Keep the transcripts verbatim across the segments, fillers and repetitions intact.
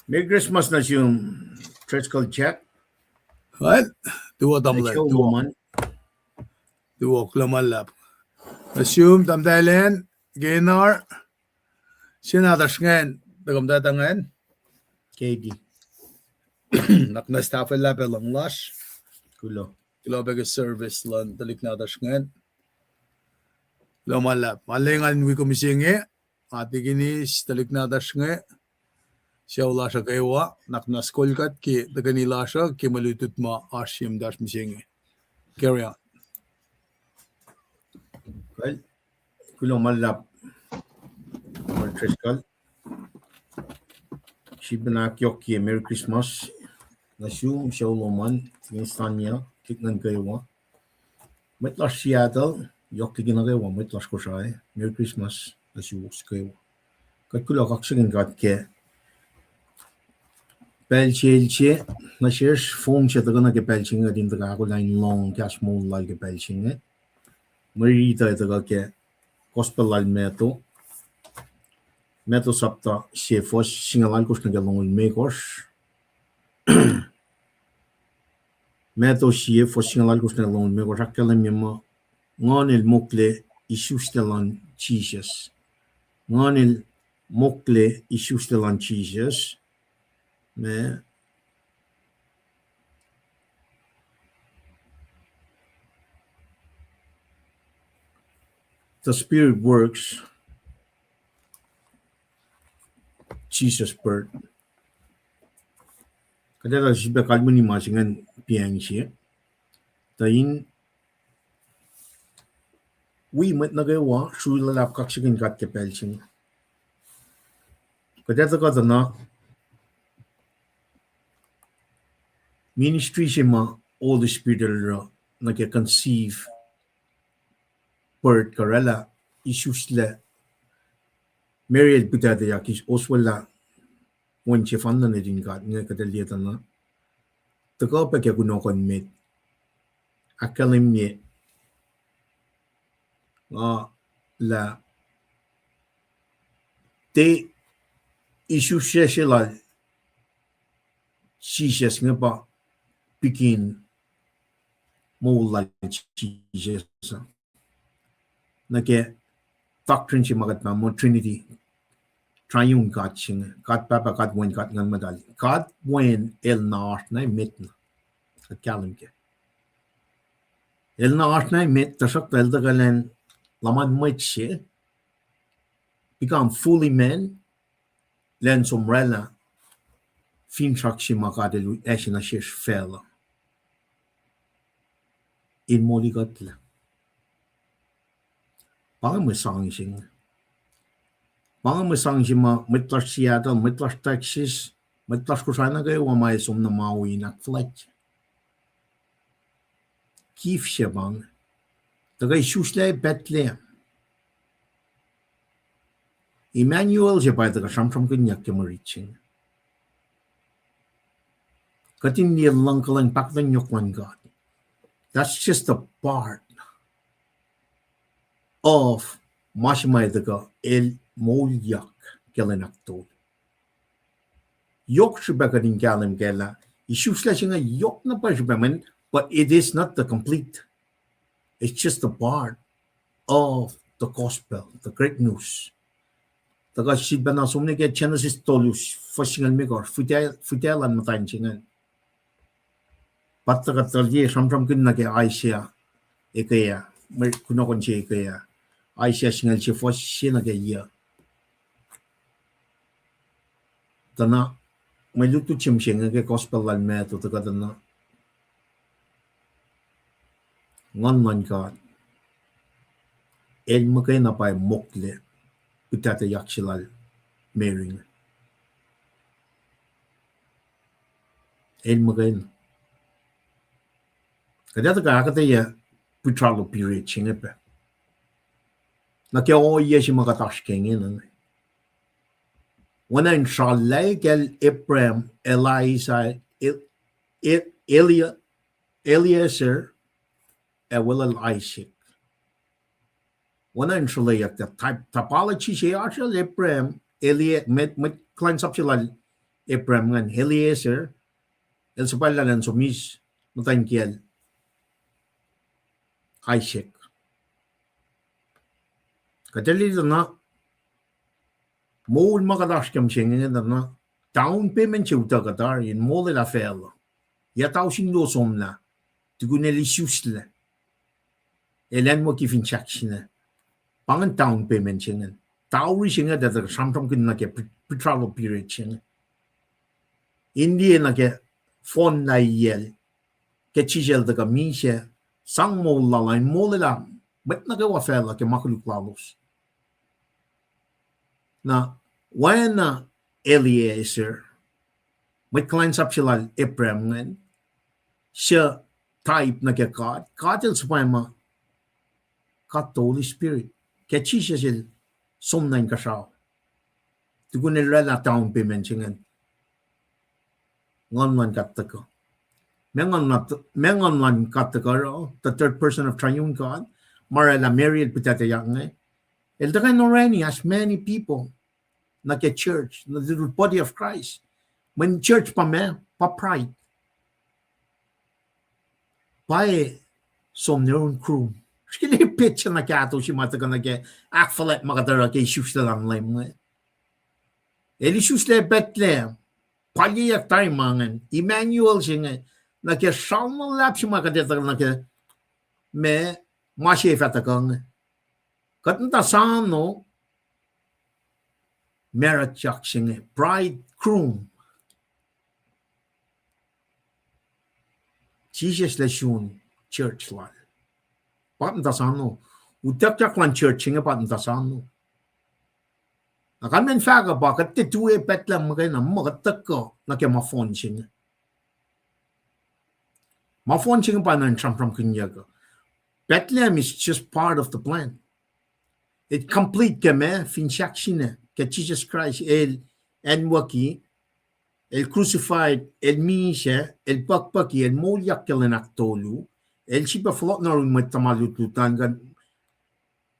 Merry Christmas nuh sum, Driscoll Jack. Well, tuwo tamuhlwel, tuwo. Tuwo, kuloh ma luhlahp nuh sum, Tahmtahel Kenar, sie nahtuhsr ingacn, tuhkuh muhtwacta ingacn. Katie. Nuhnak muhnahs tahfwelah pacl lasr. Kuloh. Kuloh pac ke service luhn tuhlihk nahtuhsr ingacn. Kuloh ma luhlahp. Ma lwengan wi kom mihsenge, nga tikinis tuhlihk nahtuhsr inge, sucu lasr uh kwewa, nuhnak muhnahs kol kuht ke tuhkweni lasr uh ke mwe lutlut ma oasr ye muhtahsr mihsenge. Carry on. Well, kuloh ma luhlahp, Driscoll. Sifilpac ahkyohkye Merry Christmas nuh sum, sucu lom an, Stania, tuhlihk ngan kwewa. Mwet lasr Seattle, yohk liki nuh kwewa mwet lasr Kosrae, Merry Christmas nuh suwos kwewa. Kuht kuloh kaksakihn God ke pacl se el se nuh sesr, fong se tuhkuh nuh ke pacl se inge, kuht in tuhkuh ahkolah in lohng kahs moul lal ke pacl se inge. Mwe riti tuhkuh ke Gospel lal Matthew, Matthew sapta sie, fuhs singucul alkosr nuh ke longoul limekohsr. Matthew sie, fuhs singucul alkosr nuh ke longoul limekohsr, ahkkahlwemye muh Nguhn el mokle isuslac luhn Jisus. Nguhn el mokle isuslac luhn Jisus. Ma, the Spirit works, Jesus birth. Kuht etuh sifilpac kalmeni ma se ingacn piacng se. Tuh in wi mwet nuh kwewa sru luhlahp kaksakihn God ke pacl se inge. Kuht etuh kuhtuh na ministry se ma Holy Spirit el oruh nuh ke conceive birth kuh oraclah isuslac, Mary el pihtuctuyak, oswaclah on sefanna nuhtin God inge kuht liye tuh na tuhkuh pac ke kunohkohn met. Ahkkahlwemye nga lah tiac isuslac se lal Jisus inge pa pikin moul lal Jisus. Nuh ke doctrine se ma kuht pahngon Trinity, Triune God se inge, God Pahpah, God Wen, God Nguhn Muhtahl. God Wen el na oasr na emet na. Kuht kahlwem ke el na oasr na emet, tuhsruhktuh el tuhkuh elan luhman mwet se, become fully man, elan som oraclah finsrak se ma God el ase nuh sesr facluh in molikuhtlac. Pa inge mwe sang se inge. Pa inge mwe sang se ma mwet lasr Seattle, mwet lasr Texas, mwet lasr Kosrae nuh kwewa ma ac som nuh Maui in ahkfuhlwactye. Gift se pa inge. Tuhkuh isuslac Bethlehem. Emmanuel se pa tuhkuh sramsramkihnyuck ke mwe rit se inge. Kuht in liye luhngkuhlwacng, pahkotwen yohk luhn God. That's just a part of ma se ma tuhkuh el moulyak ke lwen ahktolu. Yohk srihpac kuht in kahlwem kac lah isuslac se inge yohk na pwacye srihpac men, but it is not the complete. It's just a part of the gospel, the great news. Tuhkuh sifilpac na som nuh ke Genesis tolu, fuhs singucul limekohsr, fihtac, fihtac luhn muhtwacn se ingacn. Pa tuhkuh tuh liye sramsramkihn nuh ke Isaiah ekuh ah, mwe kunohkohn se ekuh ah. Isaiah singucul sie, fuhs sie nuh ke yuh. Tuh na mwe lutlut se mihsenge ke gospel lal Matthew tuhkuh tuh na Nguhn luhn God el muhkwena pa mokle pihtuctuyak se lal Mary inge. El muhkwena. Kuht ac tuhkuh ahkuhtweyac pretrial period se inge pac nuh ke ohiyac se ma kuht oasr ke ingena. Oacna in srallah kacl Abraham, Eliza, El-, El-, Elia-, Eliezer, ac welul Isaac. Oacna in srolweyuck tuh typ-, typology se oasr lal Abraham, Eli-, mwet, mwet kuhlwacnsap se lal Abraham ingacn, Eliezer, el suhpwacllah elan som eis muhtwacn kiyacl Isaac. Kuht ac liye tuh na, moul ma kuht oasr ke mihsenge inge tuh na, down payment se utuckuh tari in molwelah facluh. Yac tausin luo somlah, tukun el isuslac, el acnwucki fin sahk se inge. Pa ingacn down payment se inge. Dowry se inge tuh sramsramkihn nuh ke pre-, pretrial period se inge. In liye nuh ke fohnlah iyacl, ke Jisus el tuhkuh misac, sang moul lal ah in molwelah mwet nuh kwewa facluh ke ma koluk lalos. Na, oacna Eliezer, mwet kuhlwacnsap se lal Abraham ingacn, suc type nuh ke God, God el suhpwacma God the Holy Spirit. Ke Jisus el som nuh inkuhsrao, tukun el oraclah down payment se ingacn, Nguhn luhn God tuhkuh. Ma Nguhn luhn, ma Nguhn luhn God tuhkuh oruh, the third person of triune God, ma oraclah Mary el pihtuctuyak inge. El tuhkuh in orani as many people nuh ke church, nuh ke body of Christ. Mweyen church pa ma, pa bride. Pwacye, som nuh yurin groom. Srihke lah petsac na kahto se ma tuhkuh nuh ke ahkfuhlwact ma kuht oruh ke isuslac luhn Leum inge. El isuslac Bethlehem. Palyeyuck tari ma ingacn, Emmanuel se inge, nuh ke sral na luhlahp se ma kuht etuh nuh ke ma, ma se fah tuhkuh inge. Kuht muhta sano, marutyak se inge, bridegroom. Jisus lac sun church lal. Pa kuht muhta sano. Utuckyak luhn church se inge pa kuht muhta sano. Na kalmacn fahk uh pa kuht tiac tui Bethlehem muhkwena, ma kuht tuhkuh nuh ke ma fohn se inge. Ma fohn se inge pa na in sramsramkihnyuck uh. Bethlehem is just part of the plan. It complete ke ma, fin sahk se inge, ke Jisus Kraist el acnwucki, el crucified, el misac, el puhkpuhki, el moulyak ke lwen ahktolu, el sifilpac fohlohk nuh yurin mwet tuhma lutlut an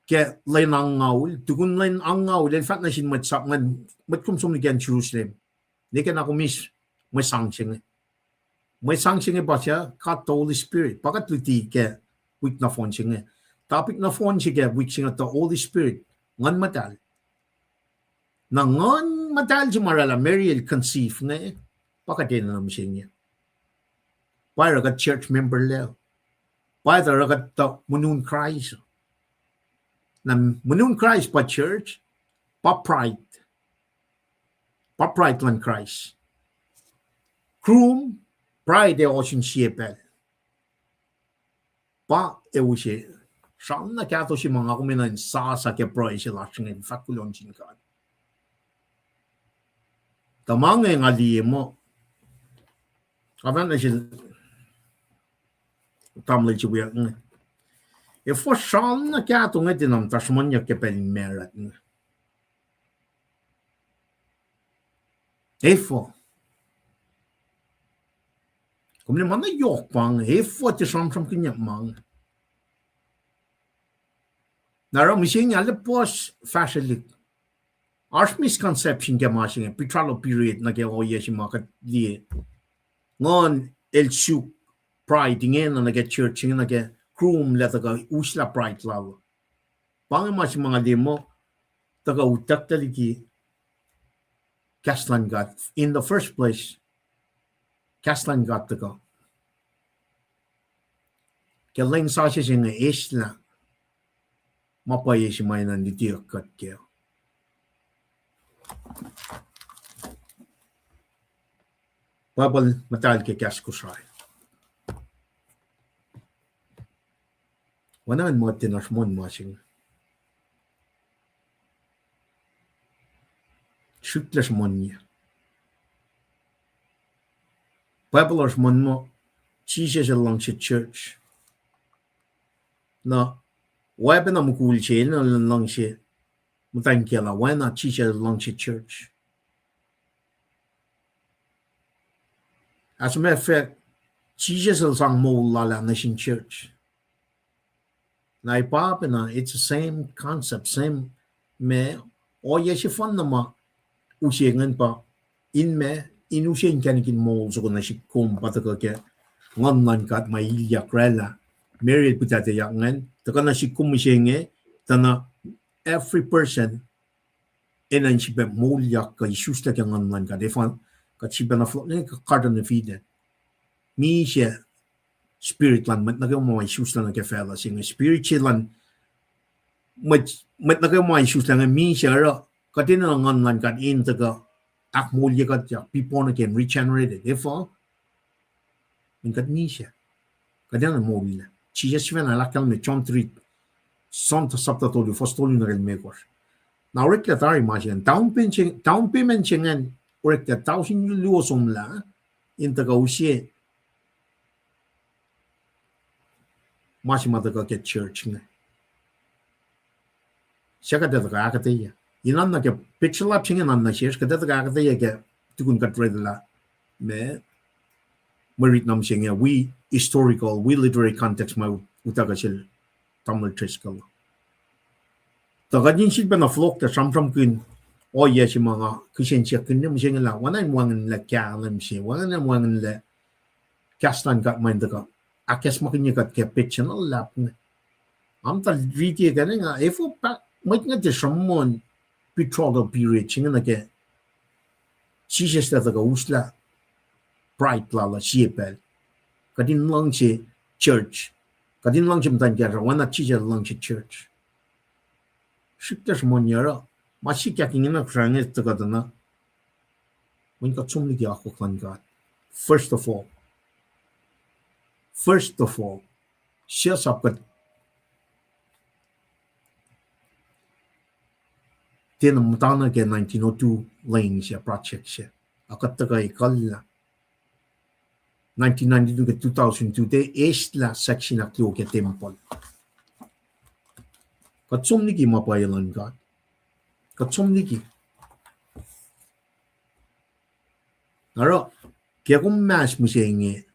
ke lwen angngaul, tukun lwen angngaul, el fahk nuh sin mwet sap ingacn, mwet kom som nuh ke acn Jerusalem, ne ke na kom eis mwe sang se inge. Mwe sang se inge pa suc, God the Holy Spirit. Pa kuht luti ke wik nohfohn se inge. Topic nohfohn se ke wik se inge tuh Holy Spirit, Nguhn Muhtahl. Na Nguhn Muhtahl se ma oraclah Mary el conceive inge, pa kuht enenuh mihsenge. Pa oruh kuht church member lac. Pa oruh kuht tuh muhnun Kraist. Na muhnun Kraist pa church, pa bride. Pa bride luhn Kraist. Groom, bride ac ohsun sie pacl. Pa ac use sramna kahto se ma nga kom enenuh in sasa ke pruhe se lasr inge, fahk kuloh nuh sin God. Tuh ma inge nga liye muh, nga fahk nuh sel tamuhlwel se wiyuck inge, efuh sramna kahto inge tiac na muhta sruhmuhnyuck ke pacl in marut inge? Efuh? Kom liye ma na yohk pa inge, efuh tiac sramsramkihnyuck ma inge? Na oruh mihsenge arlac puhs fahsrwelihk. Oasr misconception ke ma se inge, pretrial period nuh ke ohiyac se ma kuht liye. Nguhn el suk bride ingena nuh ke church inge nuh ke groom lac tuhkuh uslah bride lal. Pa inge ma se ma nga liye muh tuhkuh utuckuh liki kahs luhn God. In the first place, kahs luhn God tuhkuh ke lwen sasuc se inge, eslah ma pwacye se ma enenuh in lutiyuck kuht kac. Bible muhtahl ke kahs Kosrae. Oacna in muhtin oasr mon ma se inge. Srihklac sruhmuhnye. Bible oasr mon muh Jisus el luhngse church. Na oacpacna mukul se enenuh in luhngse muhtwacn kiyacl ah, oacna Jisus el luhngse church. As a matter of fact, Jisus el sang moul lal ah nuh sin church. Na pa pacna, it's the same concept, same ma, ohiyac sefanna ma use ingacn pa in ma in use inkacnek in moul soko nuh sihk kom pa tuhkuh ke Nguhn luhn God ma ilyak oraclah. Mary el pihtuctuyak ingacn, tuhkuh nuh sihk kom mihsenge, tuh na every person enenuh in sifilpac moulyak kuh isuslac ke Nguhn luhn God. Efuh kuht sifilpac na fohlohk nuh ke Garden of Eden? Misac spirit luhn mwet nuh kwewa ma isuslac nuh ke facluh se inge. Spirit se luhn mwet, mwet nuh kwewa ma isuslac inge misac oruh kuht enenuh Nguhn luhn God in tuhkuh ahkmoulye kuht, be born again, regenerated. Efuh? Mweyen kuht misac. Kuht enenuh moul. Jisus sifacna el ahkkahlwemye, John three, John sapta tolu, fuhs tolu nuh ke limekohsr. Na oreklac tari ma se ingacn, down payment se, down payment se ingacn, oreklac tausin luo somlah in tuhkuh use ma se ma tuhkuh ke church inge. Suc kuht ac tuhkuh ahkuhtweyac? Inen nuh ke petsac luhlahp se inge nuh sesr, kuht ac tuhkuh ahkuhtweyac ke tukun kuht orwaclah ma, mwe rit na mihsenge, wi historical, wi literary context ma utuckuh sel Tamuhlwel Driscoll. Tuh kuht in sifilpac na fohlohk tuh sramsramkihn ohiyac se ma nga kihsen siyuck kihn mihsenge lah oacna in wacngihnlac kahlwem se, oacna in wacngihnlac kahs luhn God ma in tuhkuh ahkacsmakihnye kuht ke petsac na luhlahp inge. Nga muhta riti kac inge, efuh pa mwet inge tiac sruhmuhn betrothal period se inge nuh ke Jisus el tuhkuh uslah bride lal uh sie pacl. Kuht in luhngse church. Kuht in luhngse muhtwacn kahsruh oacna Jisus el luhngse church. Srihklac sruhmuhn yohroh. Ma sikyak ingena kuhsrah inge tuhkuh tuh na, mweyen kuht som liki akwuck luhn God. First of all, first of all, sie sap kuht tiacna muhtana ke nineteen oh two leng se, project se, a kuht tuhkuh ekuhllah nineteen ninety-two ke two thousand two, tiac eislah section ahkluo ke tempuhl. Kuht som liki ma pwacye luhn God. Kuht som liki. Oruh, ke kom mas mihsenge,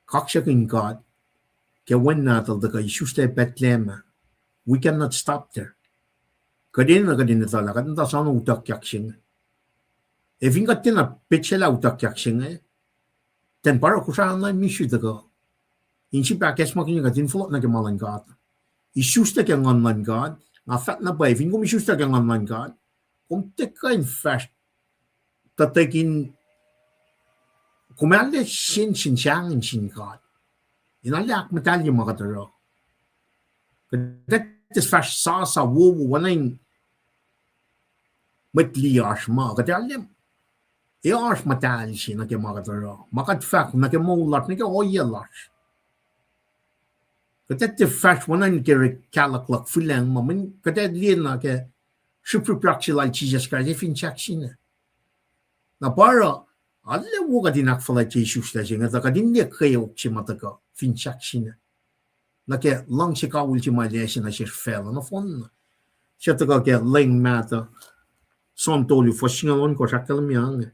kaksakihn God ke Wen Nahtuhl tuhkuh isuslac Bethlehem ah. We cannot stop there. Kuht enenuh, kuht in etuh lah kuht muhta soano utuckyak se inge. Ac fin kuht tiacna petsacelah utuckyak se inge, then pa oruh Kosrae online ministry tuhkuh in sifilpac ahkacsmakihnye kuht in fohlohk nuh ke ma luhn God. Isuslac ke Nguhn luhn God. Nga fahk na pwacye, fin kom isuslac ke Nguhn luhn God, kom tiac kuh in fahsr tuhtackin, kom arlac sensen sahngweng sin God in arlac ahkmuhtahlye ma kuht oruh. Kuht tiac fahsr sasa wowo oacna in mwet liye oasr ma, kuht arlac, e oasr muhtahl se nuh ke ma kuht oruh, ma kuht fahk nuh ke moul lasr, nuh ke ohiyac lasr. Kuht tiac fahsr oacna in ke kahluhk luhk fihlacng ma, mweyen kuht liye na ke srihpsrihpyak se lal Jisus Kraist, e finsrak sina. Na pa oruh, arlac wo kuht in ahkfuhlwactye isuslac se inge, tuh kuht in liye kweok se ma tuhkuh finsrak sina nuh ke luhngse kawihl se ma El ase nuh sesr facluh nohfohn na. Suc tuhkuh ke Leng Mahtuh, John tolu, fuhs singucul ohnkohsr ahkkahlwemye inge.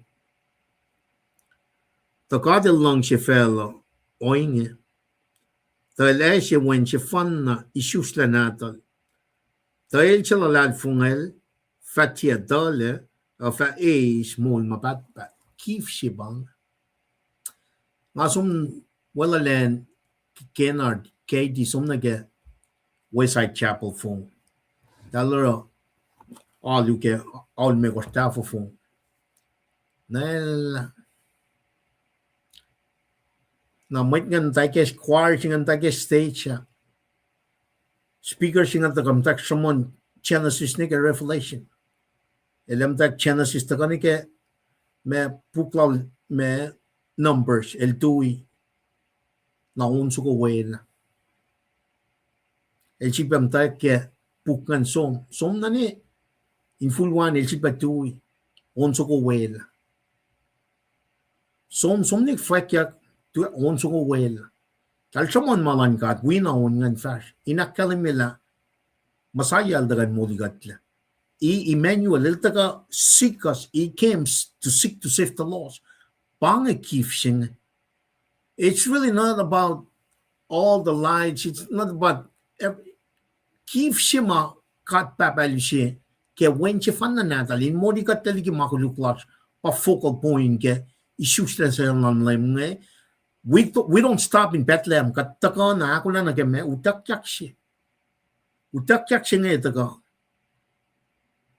Tuh God El luhngse facluh ohinge, tuh El ase Wen sefanna isuslac Nahtuhl, tuh El suc luhlahlfongwel fah tiac tuhlac, ac fah eis moul ma pahtpaht. Gift se pa inge. Nga som weluhlacn Kennard Katie, som nuh ke Wayside Chapel fong. Tahl oruh alu ke aulmekohsr tahfuh fong. Na el, na mwet ingacn tuh ke choir se ingacn tuh ke stage ah, speaker se ingacn tuh ke muhtwacta sruhmuhn Genesis nuh ke Revelation. El muhtwacta Genesis tuhkuh nuh ke ma puk lal ma Numbers, el tui na on soko wel. El sifilpac muhtwacta ke puk ingacn som, som na ne, infulwacn el sifilpac tui, on soko wel. Som, som ne fwackyuck, tu on soko wel. Tahl sruhmuhn ma luhn God, wi na on ingacn fahsr in ahkkahlwemye lah Messiah el tuhkuh in molikuhtlac. E, Emmanuel, el tuhkuh seek us, he came to seek to save the lost. Pa inge gift se inge. It's really not about all the lights, it's not about ev-, gift se ma God Pahpah El use ke Wen sefanna Nahtuhl in molikuhtlac liki ma koluk lasr, pa focal point ke isuslac se luhn Leum inge. We, we don't stop in Bethlehem. Kuht tuhkuh na ahkolah nuh ke ma utuckyak se. Utuckyak se inge tuhkuh.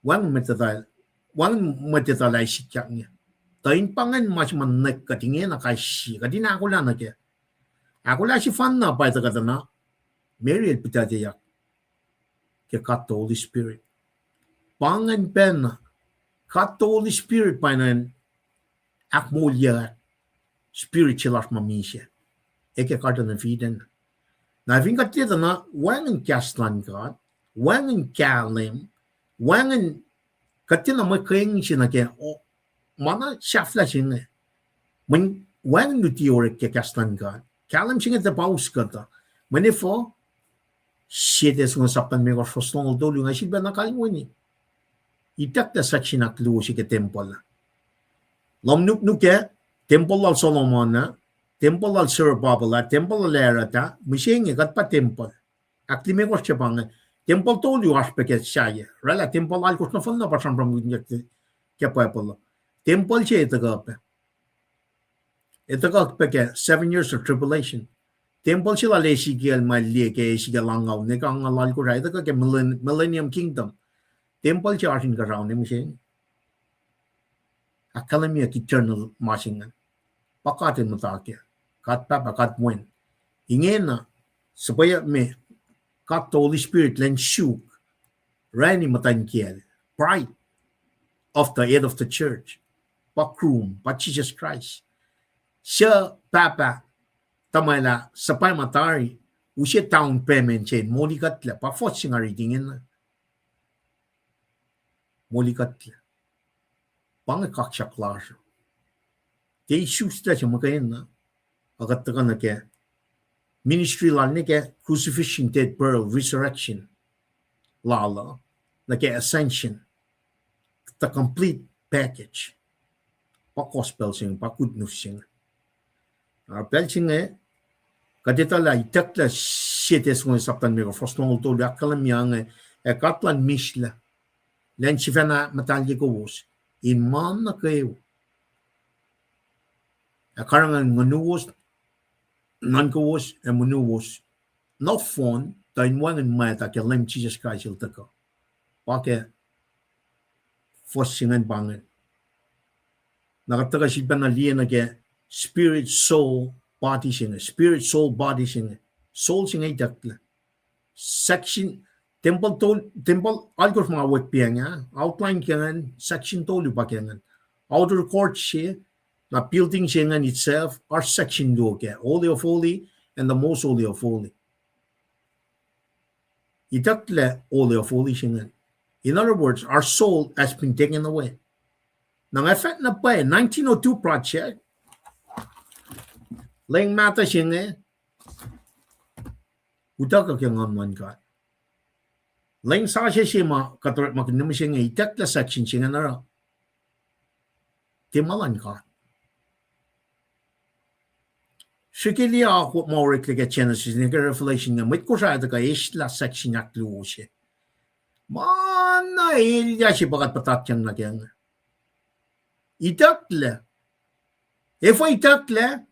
Wacngihn mwet etuh, wacngihn mwet etuh lah sikyak inge. Tuh in pa ingacn ma se ma nuhnak kuht ingena kais sie, kuht in ahkolah nuh kac. Ahkolah sefanna pa tuhkuh tuh na, Mary el pihtuctyak ke God the Holy Spirit. Pa ingacn pacna, God the Holy Spirit pa ingacn ahkmoulyak spirit se lasr ma misac, e ke Garden of Eden. Na fin kuht liye tuh na, wacngihn kahs luhn God, wacngihn kahlwem, wacngihn, kuht tiacna mwe keng se nuh ke, o, ma na sahflah se inge. Mweyen wacngihn luti orek ke kahs luhn God. Kahlwem se inge tiac pa us kuhtuh, uh. Mweyen efuh? Sie Thessalonians sapta limekohsr, fuhs longoul tolu, nga sifilpacna kalweni. Itucklac section ahkluo se ke tempuhl. Lohm nuknuk ah, tempuhl lal Solomon ah, tempuhl lal Zerubbabel ah, tempuhl lal Herod ah, mihsenge kuht pa tempuhl. Ahklimekohsr se pa inge, tempuhl tolu oasr pac ke sahyac. Oraclah tempuhl alkosr nohfohn na pa sramsramkihnyuck ke Bible uh. Tempuhl se e tuhkuh pac, e tuhkuh pac ke seven years of tribulation. Tempuhl se lal Ezekiel ma liye ke Ezekiel angngaul, nwe ke angngaul alkosr ah, e tuhkuh ke millenn-, millennium kingdom. Tempuhl se oasr inkuhsrao ne mihsenge. Ahkkahlwemyeyuck eternal ma se ingacn. Pa God El muhta kac. God Pahpah, God Wen. Ingena, suhpweyuckme God the Holy Spirit lwen suk, orani muhtwacn kiyacl, bride of the head of the church, pa groom, pa Jisus Kraist. Suc Pahpah Tuhmwacl ah suhpwacma tari, use down payment se in molikuhtlac, pa fuhs se nga riti ingena. Molikuhtlac. Pa inge kaksak lasr uh. Tiac isuslac se muhkwena, a kuht tuhkuh nuh ke ministry lal, nuh ke crucifixion, death, burial, resurrection lal uh, nuh ke ascension, the complete package. Pa gospel se inge, pa good news se inge. Ah, pacl se inge, kuht etuh lah itucklac Sie Thessalonians sapta limekohsr, fuhs longoul tolu, ahkkahlwemye inge, ac God luhn mihslac, lwen sifacna muhtahlye kowos in ma nuh kwewa, ac karihngihn nguhnuwos, nuhnkowos ac mwenuwos nohfohn, tuh in wacngihn mwacta ke Leum Jisus Kraist El tuhkuh. Pa ke fuhs se ingacn pa ingacn. Na kuht tuhkuh sifilpacna liye nuh ke spirit, soul, body se inge, spirit, soul, body se inge. Soul se inge itucklac. Section, tempuhl tol-, tempuhl alkosr ma wet piang ah, outline ke ingacn, section tolu pa ke ingacn. Outer court se, na building se ingacn itself, oasr section luo kac, Holy of Holy and the Most Holy of Holy. Itucklac Holy of Holy se ingacn. In other words, our soul has been taken away. Na nga fahk na pwacye, nineteen oh two project, leng mahtuh se inge, utuckuh ke Nguhn luhn God. Leng sasuc se ma kuht orekmakihn nuh mihsenge, itucklac section se ingacn oruh tiac ma luhn God. Srihke liye akwuck ma oreklac ke Genesis nuh ke Revelation inge, mwet Kosrae tuhkuh eslah section ahkluo se. Ma na elyah se pa kuht puhtatyang nuh ke inge. Itucklac. Efuh itucklac?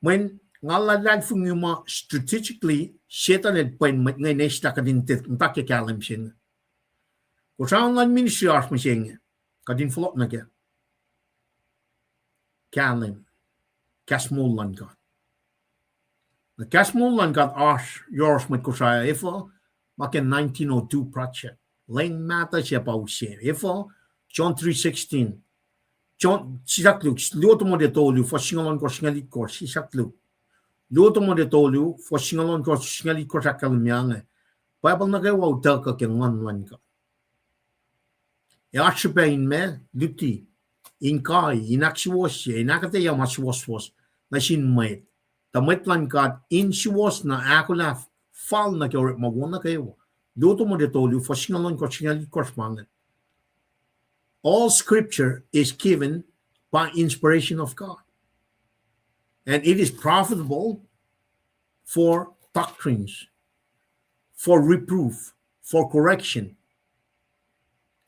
Mweyen nga luhlahlfongi ma strategically, Setan el pwen mwet inge in eslah kuht in tiac muhta ke kahlwem se inge. Kosrae luhn ministry oasr mihsenge, kuht in fohlohk nuh ke kahlwem, kahs moul luhn God. Na kahs moul luhn God oasr yohrohsr mwet Kosrae efuh? Ma ke nineteen oh two project. Leng mahtuh se pa use. Efuh? John three sixteen. John, sisak luk, luo Timothy tolu, fuhs singucul ohnkohsr, singucul itkohsr, sisak luk. Luo Timothy tolu, fuhs singucul ohnkohsr, singucul itkohsr ahkkahlwemye inge, Bible nuh kwewa utuckuh ke Nguhn luhn God. Ac oasr srihpac in ma, luti, in kai, in ahksuwohsye, in ahkuhtweyac ma suwohswohs nuh sin mwet, tuh mwet luhn God in suwohs na ahkolah fal nuh ke orekma wo nuh kwewa. Luo Timothy tolu, fuhs singucul ohnkohsr, singucul itkohsr pa ingacn. All scripture is given by inspiration of God, and it is profitable for doctrines, for reproof, for correction,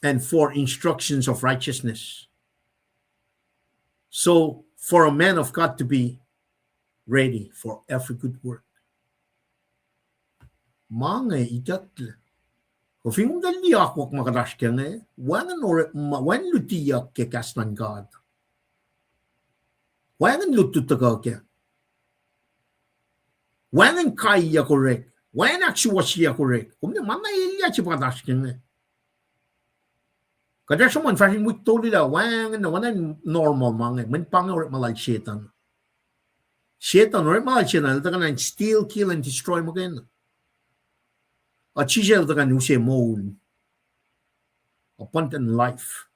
and for instructions of righteousness. So, for a man of God to be ready for every good work. Ma inge itucklac. Kuh fin kom tuh liye akwuck ma kuht oasr kac inge, wacngihn orekma, wacngihn lutiyuck ke kahs luhn God. Wacngihn lutlut tuhkuh kac. Wacngihn kaiyuck orek. Wacngihn ahksuwohsyeyuck orek. Kom liye ma na elyah se pa kuht oasr kac inge. Kuht ac sruhmuhn fahsr in wik tolu lah wacngihn, wacngihn normal ma inge, mweyen pa inge orekma lal Setuhn. Setuhn, orekma lal Setuhn, el tuhkuh na in steal, kill and destroy muhkwena. Ac Jisus el tuhkuh in use moul, abundant life.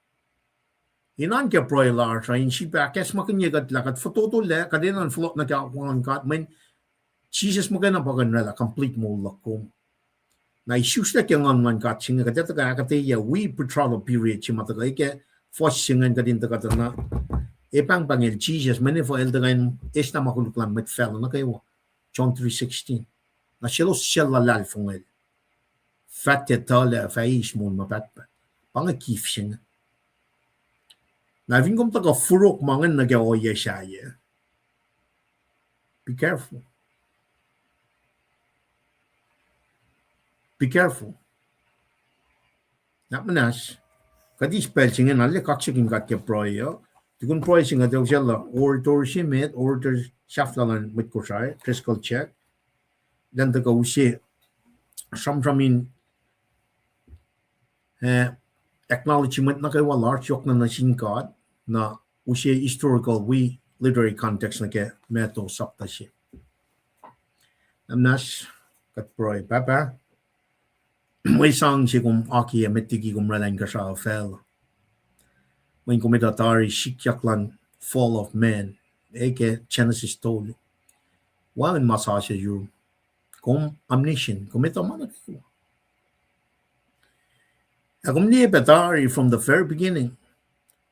In oan ke pruhe lasr uh, in srihpac ahkacsmakihnye kuht lah kuht fototolac, kuht enenuh in fohlohk nuh ke akwuck luhn God, mweyen Jisus muhkwena pa kuh in oraclah complete moul luhk kom. Na isuslac ke nguhn luhn God se inge, kuht ac tuhkuh ahkuhtweyac wi pre-trial period se ma tuhkuh ke fuhs se ingacn kuht in tuhkuh tuh na, ac pahngpahng el Jisus, mweyen efuh el tuhkuh in eslah ma koluk luhn mwet facluh nuh kwewa. John three sixteen. Na selos suc luhlahlfongel fah tiac tuhlac, fah eis moul ma pahtpaht. Pa inge kif se inge. Na fin kom tuhkuh forok ma inge nuh ke ohiyac sahyac, be careful. Be careful. Na muhnahs, kuht eis pacl se inge na arlac kaksakihn God ke pruhe uh. Tukun pruhe se inge tuh usaclah orator se met, orator sahflah luhn mwet Kosrae, Driscoll Jack. Elan tuhkuh use sramsram in acknowledge mwet nuh kwewa lasr yohkna nuh sin God, na use historical wi literary context nuh ke Matthew sapta se. Na muhnahs, kuht pruhe. Pahpah, mwe sang se kom akiyac met liki kom oraclah inkuhsrao facluh. Mweyen kom etuh tari sikyak luhn fall of man, e ke Genesis tolu. Wacngihn ma sasuc yurum. Kom omniscient, kom etuh ma nuh kwewa. Ac kom liye pac tari from the very beginning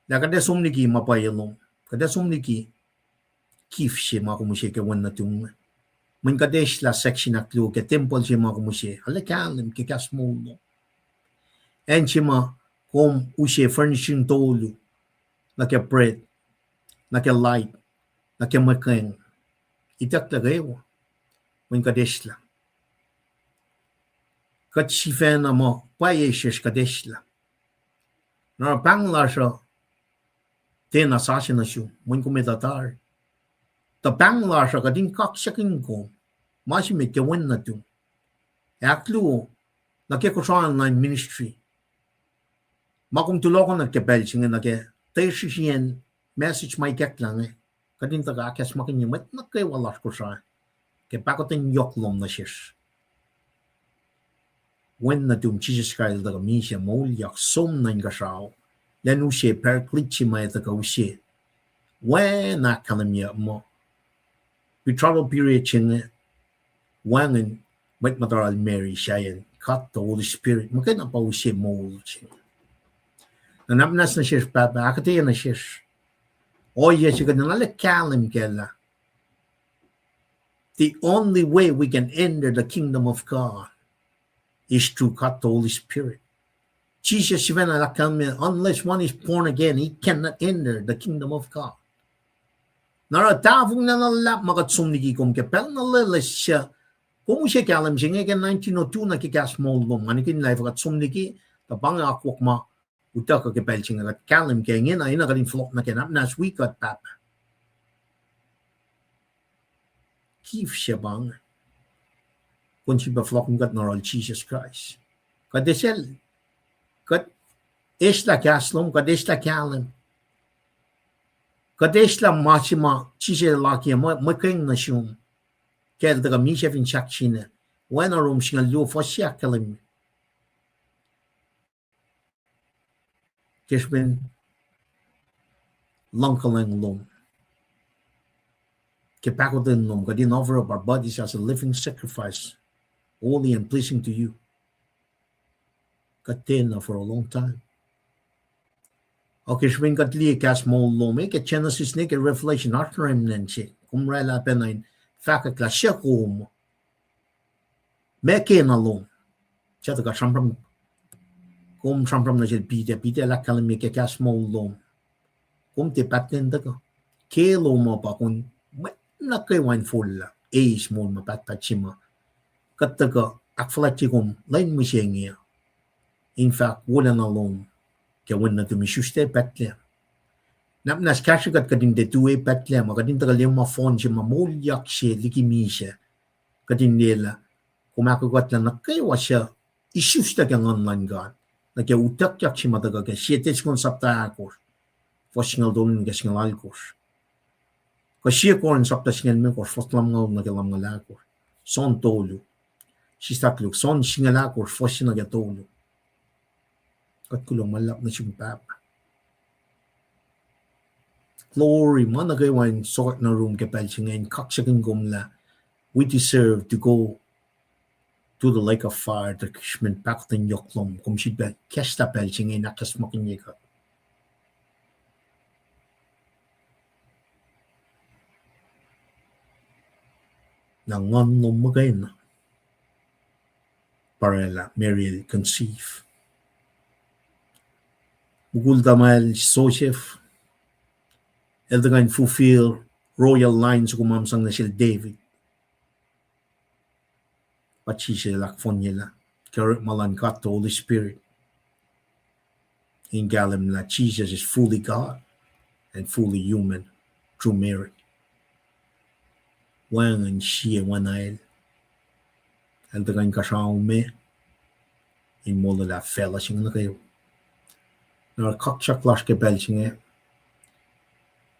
lah kuht ac som liki ma pwacye lom, kuht ac som liki kif se ma kom use ke wen nuhtum. Mweyen kuht eslah section ahkluo ke tempuhl se ma kom use, arlac kahlwem ke kahs moul lom. Acn se ma kom use furnishing tolu, nuh ke bread, nuh ke light, nuh ke mwe keng. Itucklac kwewa. Mweyen kuht eslah. Kuht sifacna muh pwacye sesr kuht eslah. Na pahng lasr uh tiacna sasuc nuh sum, mweyen kom etuh tari. Tuh pahng lasr uh kuht in kaksakihn kom ma se met ke wen nuhtum. Ahkluo, nuh ke Kosrae online ministry, ma kom tulohkohn nuh ke pacl se inge nuh ke tesrihsrihacn message ma ikacklah inge, kuht in tuhkuh ahkacsmakihnye mwet nuh kwewa lasr Kosrae ke pahkotwen yohk lom nuh sesr. Wen nuhtum Jisus Kraist el tuhkuh misac, moulyak, som nuh inkuhsrao, elan use Paraclete se ma ac tuhkuh use, wen ahkkahlwemye muh pre-trial period se inge, wacngihn mwet muhtahl Mary, sahyacn God the Holy Spirit muhkwena pa use moul se inge. Na nahmnahs nuh sesr Pahpah, ahkuhtweyac nuh sesr ohiyac se kuht in arlac kahlwem kac lah the only way we can enter the kingdom of God is through God the Holy Spirit. Jisus sifacna el ahkkahlwemye, unless one is born again, he cannot enter the kingdom of God. Na oruh tahfonglac na luhlahp ma kuht som liki kom ke pacl na loeloes suc kom use kahlwem se inge ke nineteen oh two nuh ke kahs moul lom, nga nihkihn lah efuh kuht som liki, tuh pa inge akwuck ma utuckuh ke pacl se inge kuht kahlwem kac ingena, enenuh kuht in fohlohk nuh ke nahmnahs wi kuht Pahpah. Kif se pa inge. Kom sifilpac fohlohkihn kuht in oruh Jisus Kraist. Kuht esacl, kuht eslah kahs lom, kuht eslah kahlwem. Kuht eslah ma se ma Jisus el akiyac, mwe, mwe keng nuh sum ke el tuhkuh misac fin sahksina. Oacna Rom singucul luo fuhs se ahkkahlwemye, ke srihpen luhngkuhlwacng lom, ke pahkotwen lom, kuht in offer up our bodies as a living sacrifice, holy and pleasing to you. Kuht tiacna for a long time. Ac ke srihpen kuht liye kahs moul lom, e ke Genesis ne ke Revelation, oasr remnant se kom oraclah pacna in fahkwack lah suc kom, meac kena lom. Suc tuhkuh sramsram, kom sramsram nuh sel Peter, Peter el ahkkahlwemye ke kahs moul lom, kom tiac pahtlac in tuhkuh. Ke lom uh pa kom mwet nuh kwewa in forlah eis moul ma pahtpaht se ma kuht tuhkuh ahkfuhlwactye kom lwen mihsenge uh. In fact, wolacna lom ke wen nuhtum isuslac Bethlehem. Na muhnahs kahsrwe kuht kuht in tiac tui Bethlehem, kuht in tuhkuh liye ma fohn se ma moulyak se liki misac. Kuht in liyelah kom ahkokuhtlac nuh kwewa suc isuslac ke Nguhn luhn God. Nuh ke utuckyak se ma tuhkuh ke Sie Tessalon sapta ahkosr, fuhs singucul tolu nuh ke singucul alkosr. Kuh Sie Corinth sapta singucul limekohsr, fuhs lumngaul nuh ke lumngaul ahkosr. John tolu. Sislah koluk, John singucul ahkosr, fuhs se nuh ke tolu. Kuht kuloh ma luhlahp nuh sum Pahpah. Glory, ma nuh kwewa in sokwack nuh yurum ke pacl se inge in kaksakihn kom lah we deserve to go to the lake of fire, tuh srihpen pahkotwen yohk lom, kom sifilpac kahslah pacl se inge in ahkacsmakihnye kuht. Na nguhn lom muhkwena pa oraclah Mary el conceive. Mukul tuhmwacl Joseph el tuhkuh in fulfill royal line soko ma sang nuh sel David. Pa Jisus el ahkfohnyelah ke orekma luhn God the Holy Spirit in kahlwem lah Jesus is fully God and fully human through Mary. Wacngihn sie wacnacl el tuhkuh in kasrao me in molwelah facluh se inge nuh kwewa. Na oruh kaksak lasr ke pacl se inge,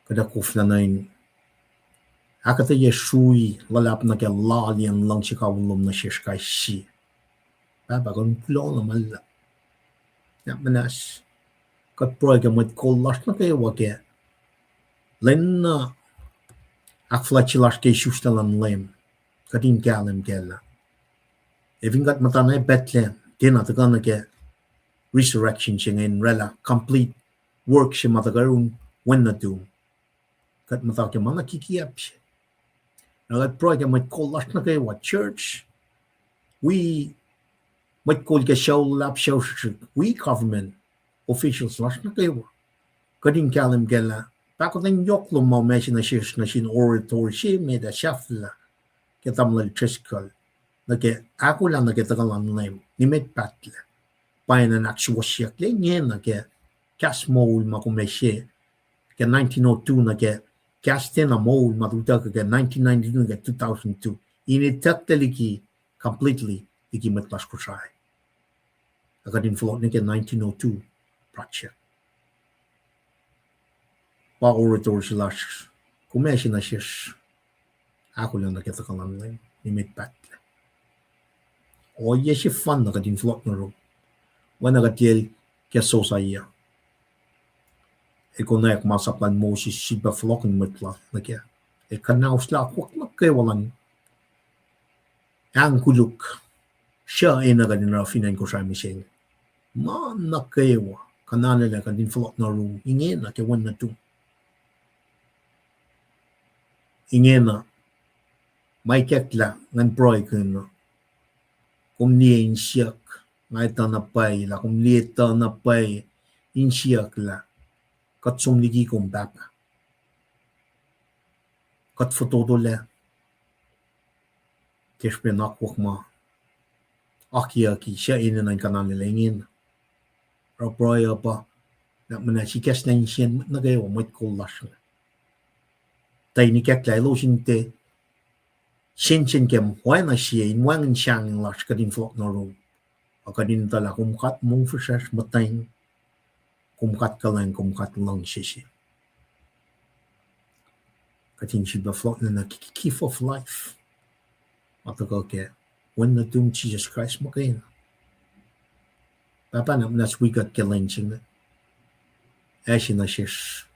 kuht ac koflah nuh in ahkuhtweyac srui luhlahp nuh ke loaliyacn luhngse kawihl lom nuh sesr kais sie. Pahpah, kuht kuloh na ma luhlahp. Na muhnahs, kuht pruhe ke mwet kol lasr nuh kwewa ke lwen na ahkfuhlwactye lasr ke isuslac luhn Leum, kuht in kahlwem kac lah ac fin kuht muhta na Bethlehem, tiacna tuhkuh nuh ke resurrection se inge in oraclah complete work se ma tuhkuh yurin wen nuhtum. Kuht muhta ke ma na kikiacp se. Na kuht pruhe ke mwet kol lasr nuh kwewa, church, wi mwet kol ke sucu luhlahp, sucu srihsrihk, wi government officials lasr nuh kwewa. Kuht in kahlwem kac lah pahkotwen yohk lom ma kom ase nuh sesr nuh sin orator se met ah sahflah ke tamuhlwel Driscoll, nuh ke ahkolah nuh ke tuhkuh luhn Leum nimet pahtlac, pwacyena in ahksuwohsyucklac ingena ke kahs moul ma kom ase ke nineteen oh two nuh ke kahs tiacna moul ma utuckuh ke nineteen ninety-two nuh ke two thousand two, in etucklac liki completely liki mwet lasr Kosrae. Ac kuht in fohlohk nuh ke nineteen oh two project. Pa orator se lasr, kom ase nuh sesr ahkolah nuh ke tuhkuh luhn Leum nimet pahtlac. Ohiyac sefanna kuht in fohlohk nuh yurum, oacna kuht liyacl ke Josiah, el konwacack masap lal Moses, sifilpac fohlohkihn mwet lal nuh kac. El kuhnaoslah akwuck nuh kwewa luhn ahng koluk suc enenuh kuht in oruh fin acn Kosrae mihsenge. Ma nuh kwewa kuh na lwelah kuht in fohlohk nuh yurum ingena ke wen nuhtum. Ingena, ma ikacklah ngan pruhekihn, kom liye insiyuck, nga etuh na pwacye lah kom liye etuh na pwacye insiyuck lah kuht som liki kom Pahpah. Kuht fototolac ke srihpen akwuck ma akiyucki suc enenuh in kuh na lwelah ingena. Oruh pruhe uh pa, na muhnahs ikacslah insiyacn mwet nuh kwewa, mwet kol lasr inge. Tuh in ikacklah elos in tiac sensen ke oacna sie in wacngihn sahngweng lasr kuht in fohlohk nuh yurum. Ac kuht in etuh lah kom God mongfihsrwacsr, muhtweng, kom God kuhlwacng, kom God luhngse se. Kuht in sifilpac fohlohk nuh ke gift of life ma tuhkuh ke wen nuhtum Jisus Kraist muhkwena. Pahpah, na muhnahs wi kuht ke lwen se inge. Ase nuh sesr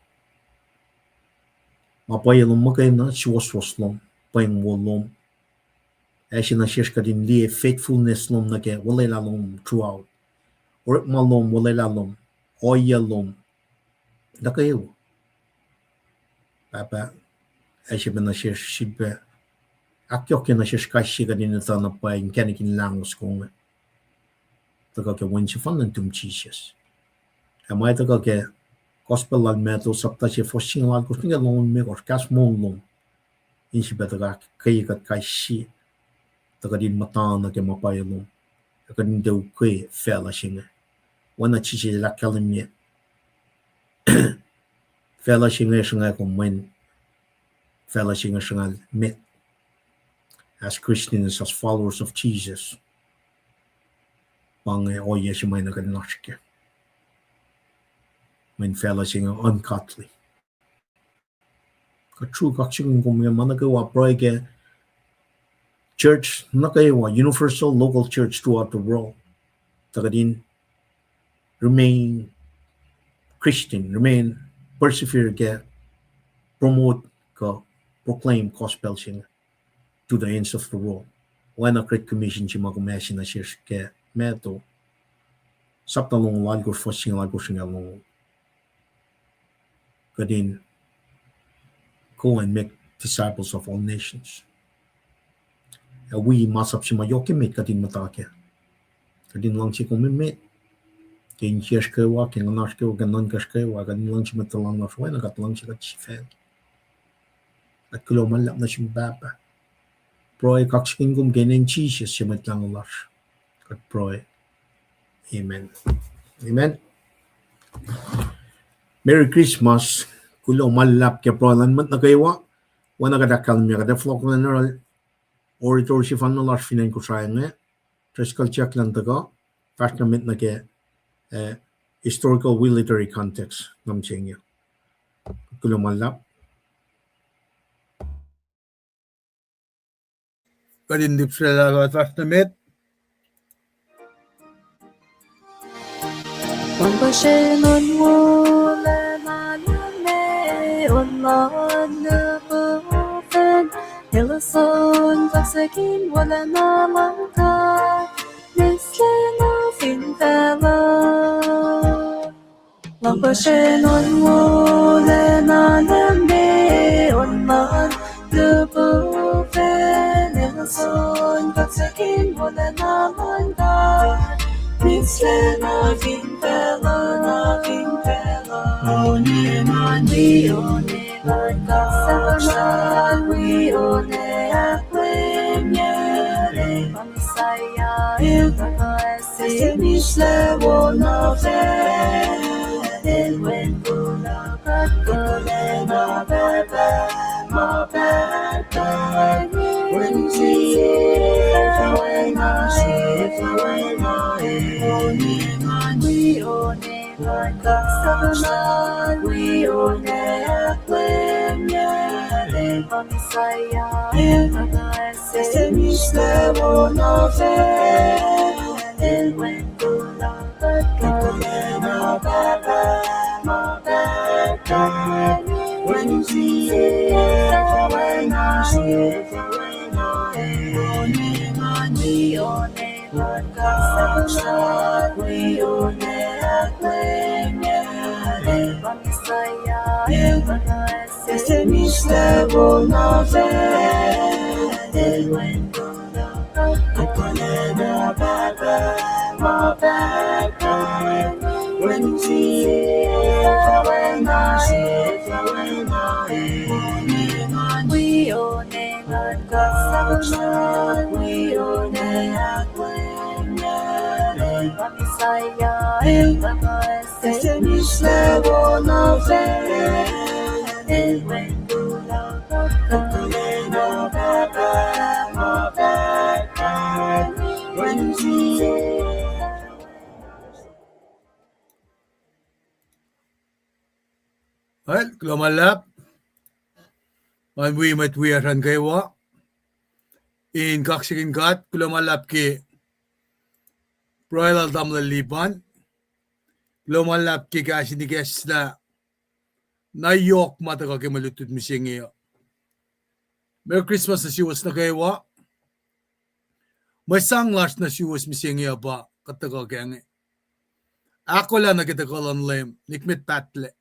ma pwacye lom muhkwena, suwohswohs lom, pweng wo lom. Ase nuh sesr kuht in liye faithfulness lom nuh ke olwelah lom throughout. Orekma lom, olwelah lom, ohiyac lom nuh kwewa. Pahpah, ase pac nuh sesr sifilpac ahkyohkye nuh sesr kais sie kuht in etuh na pwacye inkacnek in lahngo soko inge tuhkuh ke wen sefanna nuhtum Jisus. Ac ma tuhkuh ke Gospel lal Matthew, sapta se, fuhs singucul alkosr nuh ke longoul limekohsr, kahs moul lom in srihpac tuhkuh ke kuht kais sie, tuh kuht in muhta nuh ke ma pwacye lom, ac kuht in tiac ukwe facluh se inge. Oacna Jisus el ahkkahlwemye, facluh se inge sruhnga kom mweyen facluh se inge sruhnga met. As Christians, as followers of Jesus, pa inge ohiyac se ma na kuht in oasr kac. Mweyen facluh se inge ungodly. Kuht sruhk kaksakihn kom ke ma nuh kwewa pruhe ke church nuh kwewa, universal local church throughout the world, tuh kuht in remain Christian, remain persevere ke promote kuh proclaim gospel se inge to the ends of the world. Oacna Great Commission se ma kom ase nuh sesr ke Matthew, sapta longoul alkosr, fuhs singucul alkosr nuh ke longoul. Kuht in go and make disciples of all nations. Ac wi masap se ma yohk emet kuht in muhta kac. Kuht in luhngse kom emet, ke insiyacsr kwewa, ke nguhnasr kwewa, ke nuhnkacsr kwewa, kuht in luhngse mwet tuhlan lasr oacna kuht luhngse kuht sifacna. Kuht kuloh ma luhlahp nuh sum Pahpah. Pruhe kaksakihn kom ke inen Jisus se Mwet Lahngo lasr, kuht pruhe. Amen. Amen. Merry Christmas. Kuloh ma luhlahp ke pruhe luhn mwet nuh kwewa. Oacna kuht ahkkahlwemye, kuht ac fohlohk nuh yohrohl orator sefanna lasr fin acn Kosrae inge, Driscoll Chuck, elan tuhkuh fahsr nuh met nuh ke, eh, historical military context nuh mihsenge. Kuloh ma luhlahp. Kuht in tipsrelahlah fahsr nuh met. Luhngkuhsrao luhn wolacna luhn me, on luhn lihpufacn, elos on kaksakihn wolacna luhn God, mihslac na fin facluh. Luhngkuhsrao luhn wolacna luhn me, on luhn lihpufacn, elos on kaksakihn wolacna luhn God, mihslac na fin facluh, na fin facluh. One man wi, one luhn God, wi one ahklemeyac, Messiah, el tuhkuh se mihslac wo nuh facl, el wen kuloh kuht kuhlacna Pahpah ma pahtpaht, wen sie fah wacngihn, sie fah wacngihn, one man wi one luhn God, wi one ahklemeyac, Messiah, el tuhkuh se mihslac wo nuh facl, el wen kuloh kuht kuhlacna Pahpah ma pahtpaht, wen sie fah wacngihn, sie fah wacngihn, one man wi one luhn God, wi one ahklemeyac, Messiah, el tuhkuh se mihslac wo nuh facl, el wen kuloh kuht kuhlacna Pahpah ma pahtpaht, wen sie fah wacngihn, sie fah wacngihn, one man wi one luhn God, wi one ahklemeyac, Messiah, el tuhkuh se mihslac wo nuh facl, el wen kuloh kuht kuhlacna Pahpah ma pahtpaht, wen sie. Kuloh ma luhlahp. Ngan wi mwet wiyacsr an kwewa in kaksakihn God. Kuloh ma luhlahp ke pruhe lal tamuhlwel Lipan. Kuloh ma luhlahp ke kahs in ikacslah na yohk ma tuhkuh ke mwe lutlut mihsenge uh. Merry Christmas nuh suwos nuh kwewa. Mwe sang lasr nuh suwos mihsenge uh pa kuht tuhkuh kac inge. Ahkolah nuh ke tuhkuh luhn Leum, nikmet pahtlac.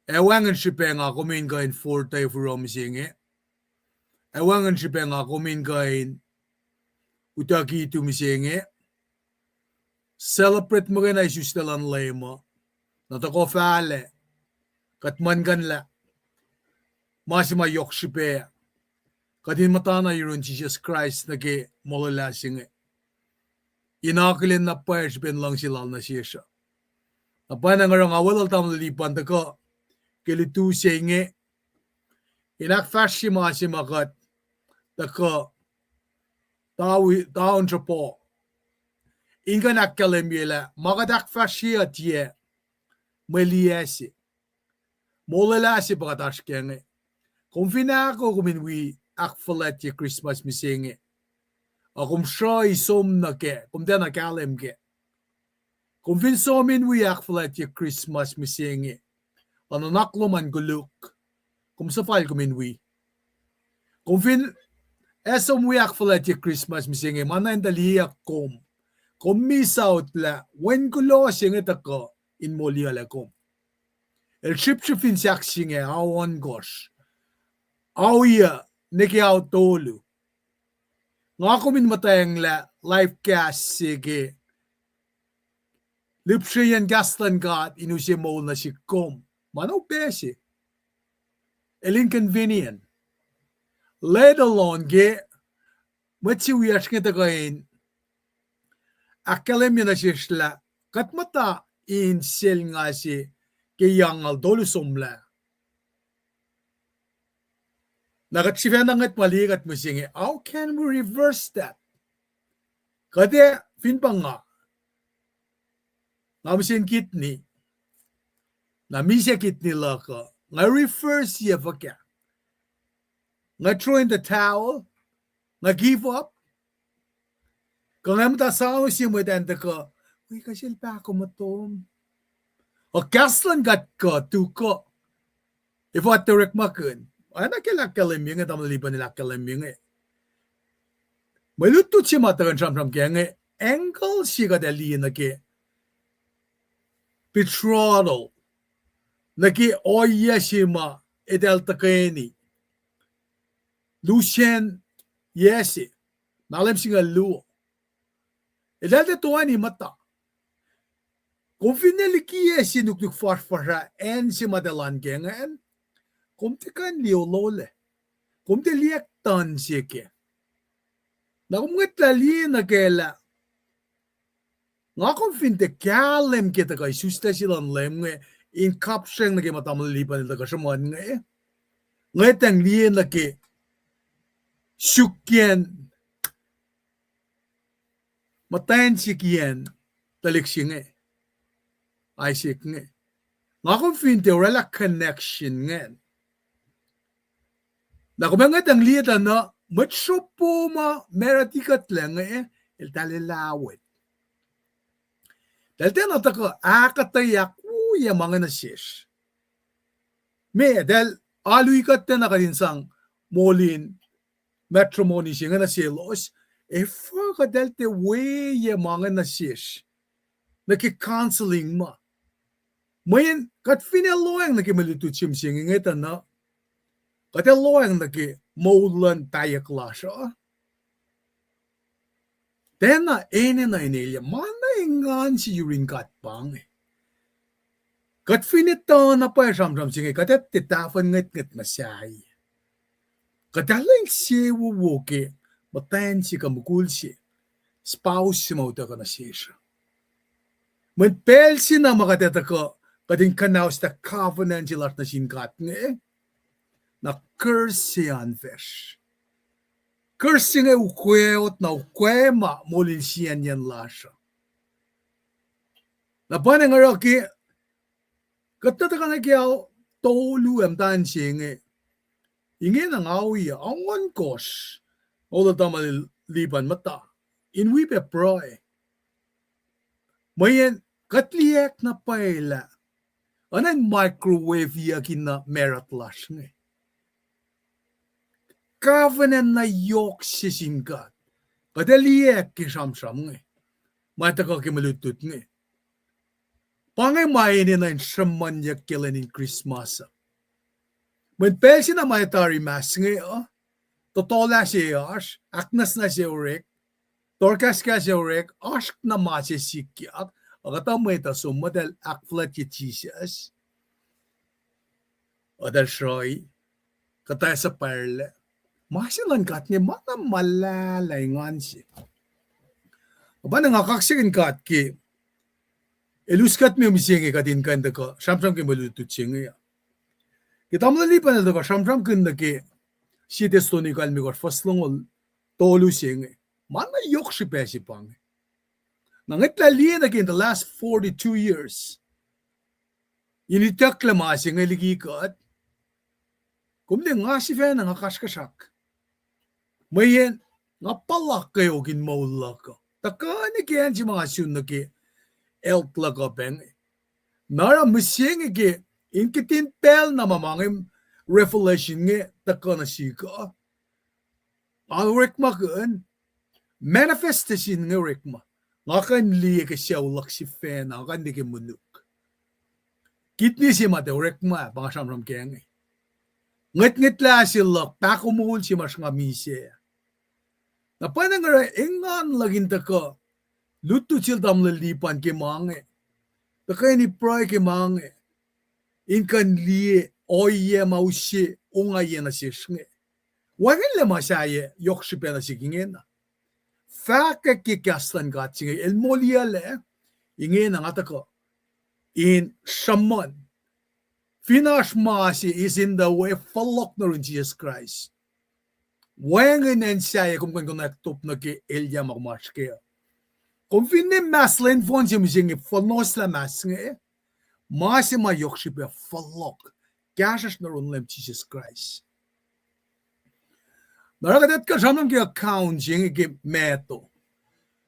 Ac wacngihn srihpac nga kom in kuh in fortah furoh mihsenge. Ac wacngihn srihpac nga kom in kuh in utucki tu mihsenge. Celebrate muhkwena isuslac luhn Leum uh. Na tohkoh fahlac, kuht muhlkuhnlah ma se ma yohk srihpac, kuht in muhtana yurin Jisus Kraist nuh ke molwelah se inge, in akihlen na pwacye srihpen luhngse lal nuh sesr uh. Na pwacnwacng oruh nga weluhl tamuhlwel Lipan tuhkuh ke lutu se inge in ahkfahsrye ma se ma kuht tuhkuh ta-, taun sruhpo in kuh in ahkkahlwemye lah ma kuht ahkfahsrye uh tiac mwe liyac se. Molwelah se pa kuht oasr kac inge. Kom fin ahko kom in wi ahkfuhlwactye Christmas mihsenge, a kom sruhi som nuh kac, kom tiacna kahlwem kac. Kom fin som in wi ahkfuhlwactye Christmas mihsenge, a nuhnak lom an koluk, kom suhfal kom in wi. Kom fin ac som wi ahkfuhlwactye Christmas mihsenge, ma na in tuh liyeyuck kom, kom misaut lah wen kuloh se inge tuhkuh in moliyuclac kom. El srihpsrihp fin sahk se inge ao ohnkohsr, ao yuc nuh ke ao tolu. Nga kom in muhtweng lah live cast se ke lihpsreyacn kahs luhn God in use moul nuh sihk kom, ma na upac se. El inconvenient. Let alone ke mwet se wiyacsr inge tuhkuh in ahkkahlwemye nuh sesr lah kuht muhta in selnga se ke yac angngaul tolu somlah. Na kuht sifacna ngwet ma liye kuht mihsenge, how can we reverse that? Kuht ac fin pa nga, nga mihsen kidney, na misac kidney luhk uh, nga reverse-ye fuhkah? Nga throw in the towel? Nga give up? Kuh nga muhta sano sie mwet an tuhkuh, wi kuh sel pahkomuhtom? Ac kahs luhn God kuh tuhkuh, efuh tuh orekmakihn? Oacna ke el ahkkahlwemye inge, tamuhlwel Lipan el ahkkahlwemye inge, mwe lutlut se ma tuhkuh in sramsram kac inge, angle se kuht ac liye nuh ke betrothal, nuh ke ohiyac se ma eltahl tuhkweni, lusen yac se, mahlwem singucul luo. Eltahl tiac toeni muhta. Kom finne likiyac sie nuknuk fuhsrfuhsr ah, acn se ma eltahl an kac ingacn, kom tiac kuh in liye ololac. Kom tiac liye kuhtuhn se kac. Na kom ngwetlah liye nuh kac lah nga kom fin tiac kahlwem ke tuhkuh isuslac se luhn Leum inge, in kapsreng nuh ke ma tamuhlwel Lipan el tuhkuh sruhmuhn inge, ngwetacng liye nuh ke sukyacn muhtwacn se kiyacn tuhlihk se inge, Isaac inge. Nga kom fin tiac orwaclah connection ingacn, na kom ac ngwetacng liye tuh na mwet sropo ma married ikuhtlac inge, eltahl elah wet. Eltahl tiacna tuhkuh ahkuhtweyac ahkwoyac ma inge nuh sesr. Meac, eltahl alu ikuht tiacna kuht in sang moul in matrimony se inge nuh selos, efuh kuht eltahl tiac weyac ma inge nuh sesr nuh ke counseling ma. Mweyen kuht fin ac lohacng nuh ke mwe lutlut se mihsenge inge tuh na, kuht ac lohacng nuh ke moul luhn pahyuck lasr uh. Tiacna enenuh in elyah ma na engan se yurin God pa inge. Kuht fin etuh na pwacye sramsram se inge, kuht ac tiac tahfuhn ngwetngwet muhsahi. Kuht ac lwen se wowo ke muhtwacn se kuh mukul se, spouse se ma utuckuh nuh sesr. Mweyen pacl se na ma kuht ac tuhkuh, kuht in kuhnauslah covenant se lasr nuh sin God inge, na curse se an facsr. Curse se inge ukwe, na ukwe ma moul in siyacnyacn lasr uh. Na pa inge oruh ke kuht nuh tuhkuh nuh ke ao tolu ac muhtwacn se inge, ingena nga ohiyac, ohnkohsr, oltahl tamuhlwel Lipan muhta in wi pac pruhe. Mweyen kuht liyacack na pwacye lah oacna in microwave-yuck in na married lasr inge. Covenant na yohk se sin God. Kuht ac liyacack ke sramsram inge, ma tuhkuh ke mwe lutlut inge. Pa inge ma enenuh in sruhmuhnyuck ke lwen in Christmas uh. Mweyen pacl se na ma tari mas inge uh, tohtohlah se oasr, ahknwacsnwacs se orek, tohrkahskahs se orek, oasr na ma se sikyak, Ac kuhtuh mwet uh som muh eltahl ahkfuhlwactye Jisus, eltahl sruhi, kuhtuh suhpwacrlac. Ma se luhn God inge ma na muhlahlah engan se. Oacpacna nga kaksakihn God ke El us kuht me mihsenge kuht in kuh in tuhkuh sramsram ke mwe lutlut se inge uh. Ke tamuhlwel Lipan el tuhkuh sramsramkihn nuh ke Sie Thessalonians limekohsr fuhs longoul tolu se inge, ma na yohk srihpac se pa inge. Na ngwetlah liye nuh ke in the last forty-two years in itucklac ma se inge liki kuht, kom liye nga sifacna nga kasrkuhsrak. Mweyen nga puhla kweok in moul luhk uh tuhkuh nuh ke acn se ma nga sun nuh ke health luhk uh pac inge. Na oruh mihsenge ke in kihtin pacl na ma ma inge revelation inge tuhkuh nuh sihk uh, nga orekmakihn manifestation inge orekma. Nga kuh in liye ke sucu luhk sifacna, nga kuh in liye ke monuk. Kidney se ma tiac orekma pa nga sramsram kac inge. Ngwetngwetlah se luhk, pahkomuhl se ma sruhnga misac. Na pwacnwacng oruh engan luhk in tuhkuh lutlut sel tamuhlwel Lipan ke ma inge, tuhkuh in pruhe ke ma inge, in kuh in liye ohiyac ma use ongaiyac nuh sesr inge. Wacngihnlac ma sahyac yohk srihpac nuh sihk ingena. Fahkwack ke kahs luhn God se inge, el moliyuclac, ingena nga tuhkuh in sruhmuhn. Fin oasr ma se is in the way, fohlohk nuh yurin Jisus Kraist. Wacngihn acn sahyac kom kuh in konwacack top nuh ke elyah ma kom oasr kac. Kom finne mas lwen fohn se mihsenge, fohlohklah mas inge, ma se ma yohk srihpac fohlohk, kahsruhsr nuh yurin Leum Jisus Kraist. Na oruh kuht etuh kuht sramsram ke account se inge ke Matthew.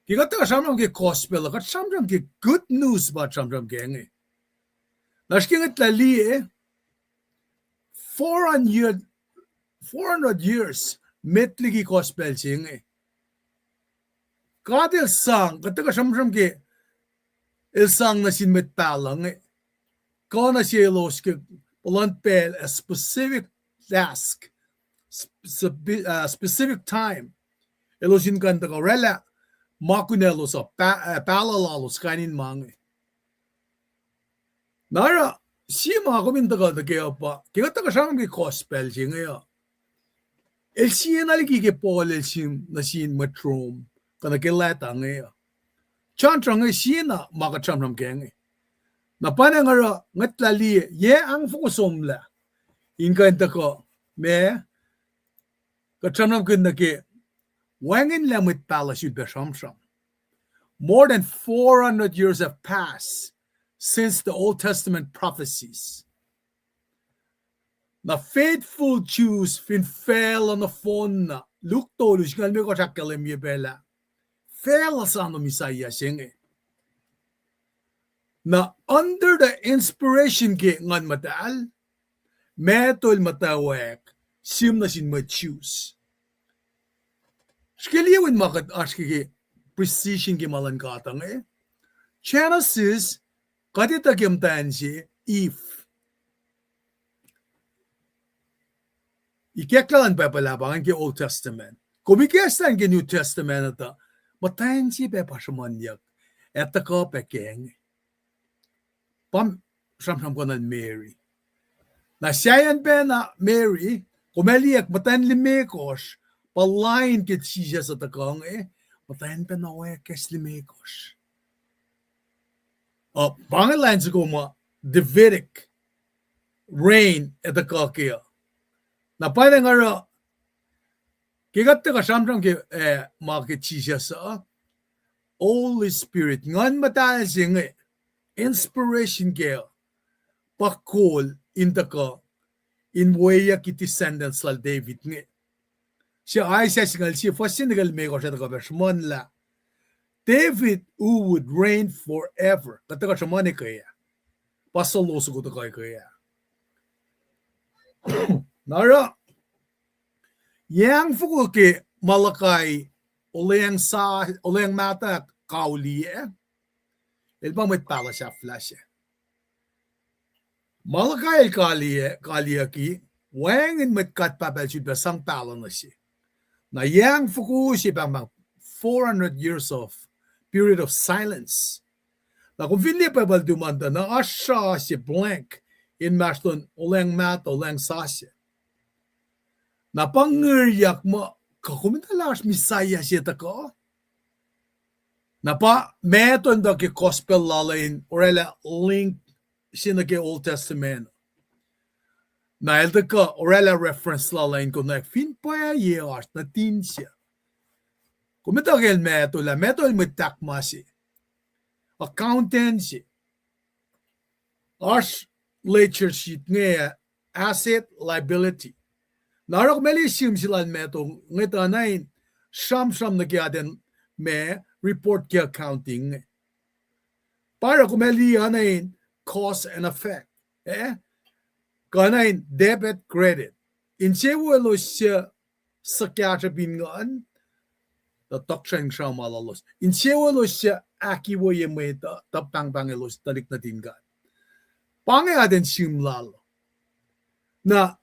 Ke kuht tuhkuh sramsram ke gospel uh, kuht sramsram ke good news pa kuht sramsram kac inge. Na srihke ngwetlah liye, four hundred, four hundred years met liki gospel se inge. God El sang, kuht tuhkuh sramsram ke El sang nuh sin mwet pahluh inge kuh nuh selos ke puhlan pacl, a specific task, spe-, uh, specific time. Elos in kuh in tuhkuh oraclah ma kunaclos uh, pa-, uh, pahluh lalos kain in ma inge. Na oruh, sie ma kom in tuhkuh nuh kac uh pa, ke kuht tuhkuh sramsram ke gospel se inge uh, el siena liki ke Paul el sihm nuh sin mwet Rome, kuh nuh ke leta inge uh. John sruhnga siena ma kuht sramsram kac inge. Na pwacnwacng oruh ngwetlah liye, yac ahngfoko somlah in kuh in tuhkuh, ma kuht sramsramkihn nuh ke wacngihnlac mwet pahluh sulpac sramsram. More than four hundred years have passed since the Old Testament prophecies. Na faithful Jews fin facluh nohfohn na, Luke tolu singucul limekohsr ahkkahlwemye pac lah facluh soano Messiah se inge. Na under the inspiration ke Nguhn Muhtahl, Matthew el muhtwacwacack sihm nuh sin mwet Jews. Srihke liye win ma kuht oasr ke, ke precision ke ma luhn God inge. Genesis, kuht etuh ke muhtwacn se, Eve. Ikacklah luhn Bible ah pa ingacn ke Old Testament. Kom ikacklah ke New Testament uh, muhtwacn se pac pa sruhmuhnyuck, ac tuhkuh pac kac inge. Pa sramsramkihn Mary. Na sahyacn pacna Mary, kom ac liye muhtwacn limekohsr, pa line ke Jisus uh tuhkuh inge, muhtwacn pacna oacna kahs limekohsr. Uh, pa inge line soko ma Davidic reign ac tuhkuh kac uh. Na pwacnwacng oruh, ke kuht tuhkuh sramsram ke, eh, ma ke Jisus uh, Holy Spirit, Nguhn Muhtahl se inge, inspiration kac uh, pa kol in tuhkuh, in weiyucki descendants lal David inge. Sie Isaiah singucul sie fuhs sie nuh ke limekohsr ah tuhkuh pac sruhmuhnlah, David who would reign forever. Kuht tuhkuh sruhmuhn ekuh ah. Pa solo soko tuhkuh ekuh ah. Na oruh, yac ahngfoko ke Malachi, olweacng sa-, olweacng mahtuh kauli ah, el pa mwet pahluh sahflah se. Malachi el kaliye-, kaliyucki, wacngihn mwet God Pahpah el sulpac sang pahluh nuh se. Na yac ahngfoko se pa ma four hundred years of period of silence. Na kom fin liye Bible tuh ma tuh na oasr sra se blank inmahsrlon olweacng mahtuh, olweacng sasuc. Na pa ngiryak muh, kuh kom etuh lah oasr Messiah se tuhkuh? Na pa Matthew el tuh ke gospel lal uh in orwaclah link se nuh ke Old Testament. Na el tuhkuh orwaclah reference lal uh in konwacack fin pwacye oasr nuhtin se. Kom etuh ke el Matthew lah, Matthew el mwet tahk ma se, accountant se. Oasr ledger sheet inge, asset, liability. Na oruh kom ac liye sihm se lal Matthew inge tuh na in sramsram nuh ke atacn ma report ke accounting inge. Pa oruh kom ac liye na in cause and effect, eh? Kuh na in debit, credit. Insewowo elos suc suhkahsruhp in nguhn, tuh tohkohsrahi in sramsram lalos. Insewowo elos suc ahkwoye mwet uh, tuh pahngpahng elos tuhlihk nuhtin God. Pa inge atacn sihm lal. Na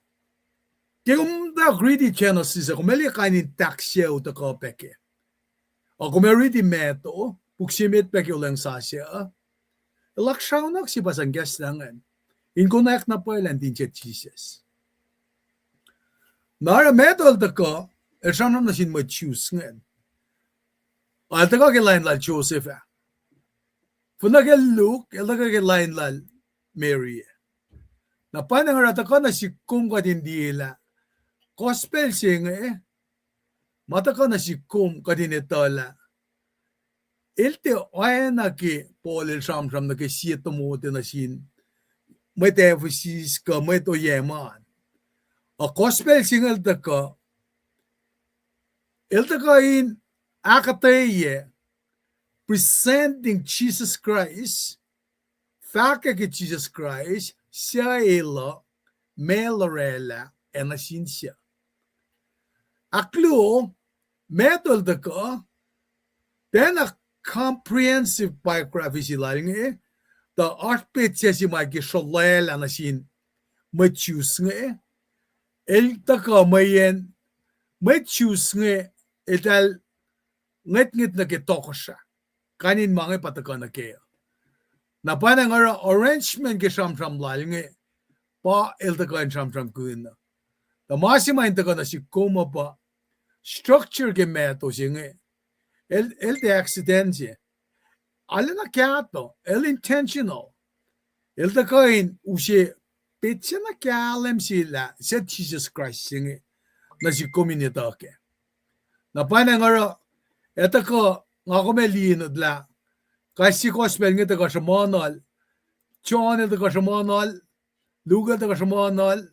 ke kom tuh riti Genesis uh, kom ac liye kain in tahksucu tuhkuh pac kac. Ac kom ac riti Matthew, puk se met pac ke olweacng sasuc uh, el ahksraonak se pa sang kahs lah ingacn, in konwacack na pwacye lah nuhtin se Jisus. Na oruh Matthew el tuhkuh, el sramsram nuh sin mwet Jews ingacn. El tuhkuh ke lain lal Joseph ah. Fin nuh ke Luke, el tuhkuh ke lain lal Mary ah. Na pa inge oruh tuhkuh nuh sihk kom kuht in liye lah gospel se inge, ma tuhkuh nuh sihk kom kuht in etuh lah el tiac oacna ke Paul el sramsram nuh ke sie Timothy nuh sin mwet Ephesus kuh mwet oyac ma an. Ac gospel se inge el tuhkuh, el tuhkuh in ahkuhtweyac presenting Jesus Christ, fahkwack ke Jisus Kraist, suc el uh, ma el orwaclah, ac nuh sin suc. Ahkluo, Matthew el tuhkuh, pacna comprehensive biography se lal inge, tuh oasr petsac se ma ke srolwaclah nuh sin mwet Jews inge, el tuhkuh mweyen mwet Jews inge, eltahl ngwetngwet nuh ke tohkohsrah. Kain in ma inge pa tuhkuh nuh kac. Na pa inge oruh arrangement ke sramsram lal inge, pa el tuhkuh in sramsramkihn. Tuh ma se ma in tuhkuh nuh sihk kom uh pa structure ke Matthew se inge, el, el tiac accident se. Arulacna kahto, el intentional. El tuhkuh in use petsac na kahlwem se lah suc Jisus Kraist se inge, nuh sihk kom in etuh kac. Na pa inge oruh, el tuhkuh, nga kom ac liye lah kais sie gospel inge tuhkuh sruhmuhnuhl, John el tuhkuh sruhmuhnuhl, Luke el tuhkuh sruhmuhnuhl,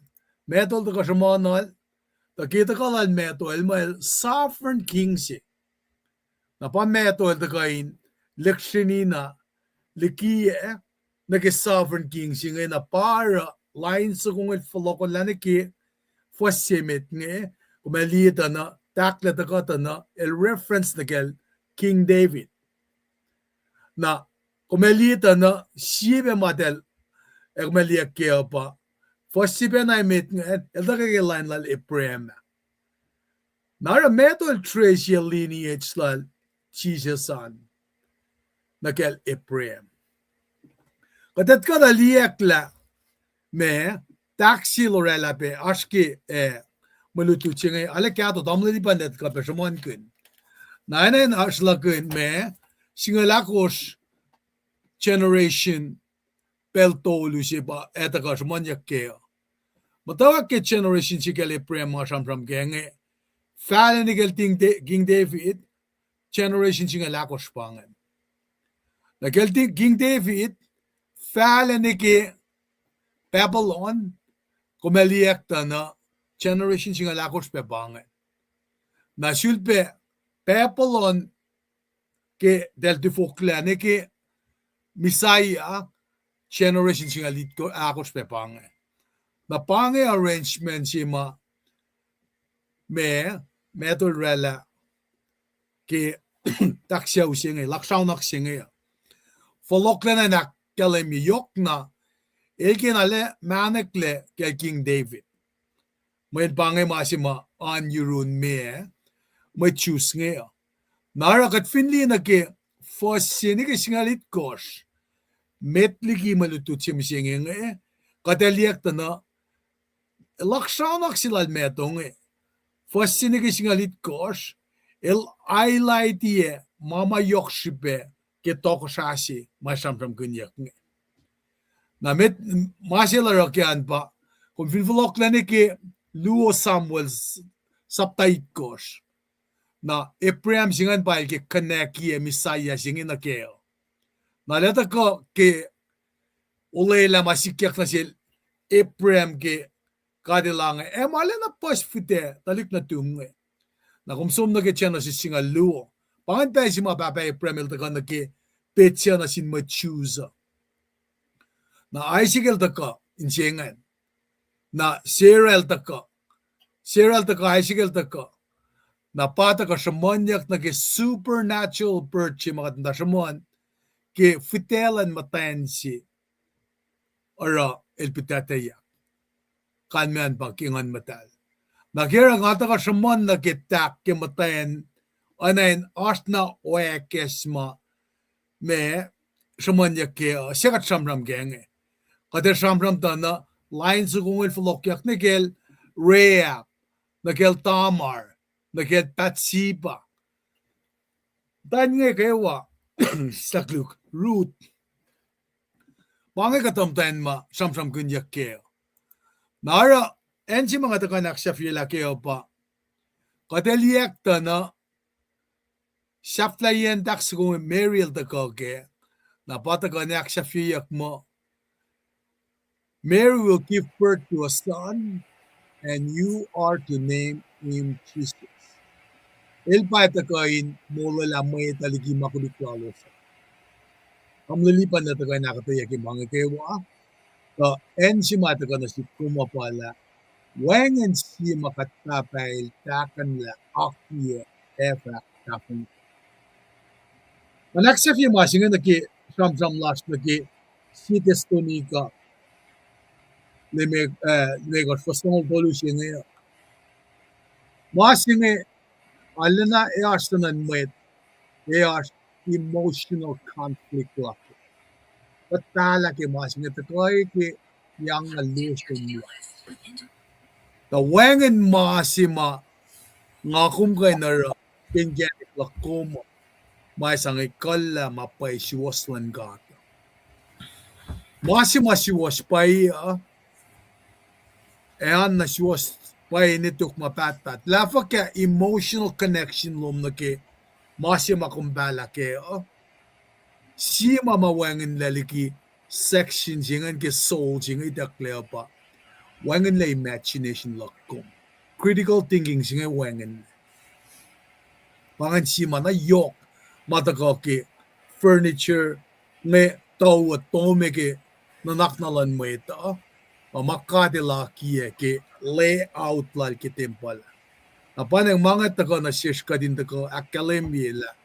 Matthew el tuhkuh sruhmuhnuhl, tuh ke tuhkuh lal Matthew el muh el sovereign king se. Na pa Matthew el tuhkuh in lecture-ni na likiyac nuh ke sovereign king se inge, na pa oruh lain soko inge el fohlohkohnlah nuh ke fuhs se met inge, kom ac liye tuh na tahklac tuhkuh tuh na el reference nuh kacl King David. Na kom ac liye tuh na sie pac ma eltahl, ac kom ac liye kac uh pa fuhs se pacna emet inge, el tuhkuh ke lain lal Abraham ah. Na oruh Matthew el trace lineage lal Jisus an nuh kacl Abraham. Kuht etuh kuh na liye lah ma, tahk se el orwaclah pac oasr ke, eh, mwe lutlut se inge, arlac kahto, tamuhlwel ipan etuh kuh pac sruhmuhnkihn. Na enenuh oasr luhkihn ma, singucul ahkosr generation pacl tolu se pa etuh kuh sruhmuhnyuck kac uh. Muhtwacwacack ke generation se kacl Abraham ma sramsram kac inge, fahlac nuh kacl King Da-, King David, generation singucul ahkosr pa ingacn. Na kacl King David, fahlac nuh ke Babylon, kom ac liye tuh na generation singucul ahkosr pac pa ingacn. Na sulpac Babylon ke eltahl tufoklah nuh ke Messiah, generation singucul ahkosr pac pa inge. Na pa inge arrangement se ma, ma, Matthew el orwaclah ke tahk sucu se inge, laksraonak se inge. Fohlohklac na in ahkkahlwemye yohk na, el ke na arlac mahneklac kacl King David. Mweyen pa inge ma se ma oan yurun meac, mwet Jews inge uh. Na oruh kuht fin liye nuh ke fuhs se nuh ke singucul itkohsr, met liki mwe lutlut se mihsenge inge, kuht ac liyacack tuh na, el oaksraonak se lal Matthew inge, fuhs se nuh ke singucul itkohsr, el highlightiyac ma ma yohk srihpac ke tohkohsrah se ma sramsramkihnyuck inge. Na met, ma se el oruh ke an pa, kom fin fohlohklac nuh ke luo Samuel s-, sapta itkohsr. Na Abraham se ingacn pa el ke connectiyac Messiah se inge nuh kac. Na el ac tuhkuh ke olwelah ma sikyak nuh sel Abraham ke God El ange, ac ma lacna puhs fihtac tuhlihk nuhtum inge. Na kom som nuh ke Genesis singucul luo. Pa ingacn pacl se ma pahpah Abraham el tuhkuh nuh ke petsac nuh sin mwet Jews uh. Na Isaac el tuhkuh, inse ingacn. Na Sarah el tuhkuh. Sarah el tuhkuh, Isaac el tuhkuh. Na pa tuhkuh sruhmuhnyuck nuh ke supernatural birth se ma kuht muhta sruhmuhn ke fihtac luhn muhtwacn se oruh el pihtuctuyak. Kalmac an pa ke Nguhn Muhtahl. Na ke oruh nga tuhkuh sruhmuhn nuh ke tahk ke muhtwacn, oacna in oasr na oackacsr ma, ma sruhmuhnyuck ke, uh, se kuht sramsram kac inge. Kuht ac sramsram tuh na, lain soko inge el fohlohkyak nuh kacl Rahab, nuh kacl Tamar, nuh kacl Bathsheba. Muhtwacn inge kwewa, sakluk, Ruth. Pa inge kuhtuh muhtwacn ma sramsramkihnyuck kac. Na oruh, acn se ma nga tuhkuh in ahksahfyelah kac uh pa, kuht ac liyacack tuh na, sahflahiyacn tahk soko inge Mary el tuhkuh kac, na pa tuhkuh in ahksahfyeyuck muh, Mary will give birth to a son, and you are to name him Jesus. El pa tuhkuh in molwelah mwet uh liki ma koluk lalos uh. Kom lili pa na tuhkuh in ahkuhtweyac ke ma inge kwewa, tuh acn se ma tuhkuh nuh sihk kom uh pa lah, wacngihn sie ma kuht pahpah el tahkuhnlah akiyac ac fah tahfonglac. Nga ahksahfye ma se inge nuh ke sramsram lasr nuh ke sie Thessalonica limekohsr, fuhs longoul tolu se inge. Ma se inge, arulacna ac oasr luhn mwet, ac oasr emotional conflict luhk. Kuht pahlah ke ma se inge tuhkuh ke yang na lusromlah. Tuh wacngihn ma se ma nga kom kuh in oruh ke inkacnek luhk kom, ma sang ekuhllah ma pwacye suwohs luhn God. Ma se ma suwohs pwacye uh, ac oan na suwohs pwacye ne tok ma pahtpaht. Lah fuhkah emotional connection lom nuh ke ma se ma kom pahlah kac uh. Sie ma ma wacngihnlac liki section se ingacn ke soul se inge itucklac uh pa, wacngihnlac imagination luhk kom. Critical thinking se inge wacngihnlac. Pa ingacn sie ma na yohk ma tuhkuh ke furniture inge, tuh uh tome ke nuhnak na luhn mwet uh, ma God El akiyac ke layout lal ke tempuhl. Na pa inge ma inge tuhkuh nuh sesr kuht in tuhkuh ahkkahlwemye lah,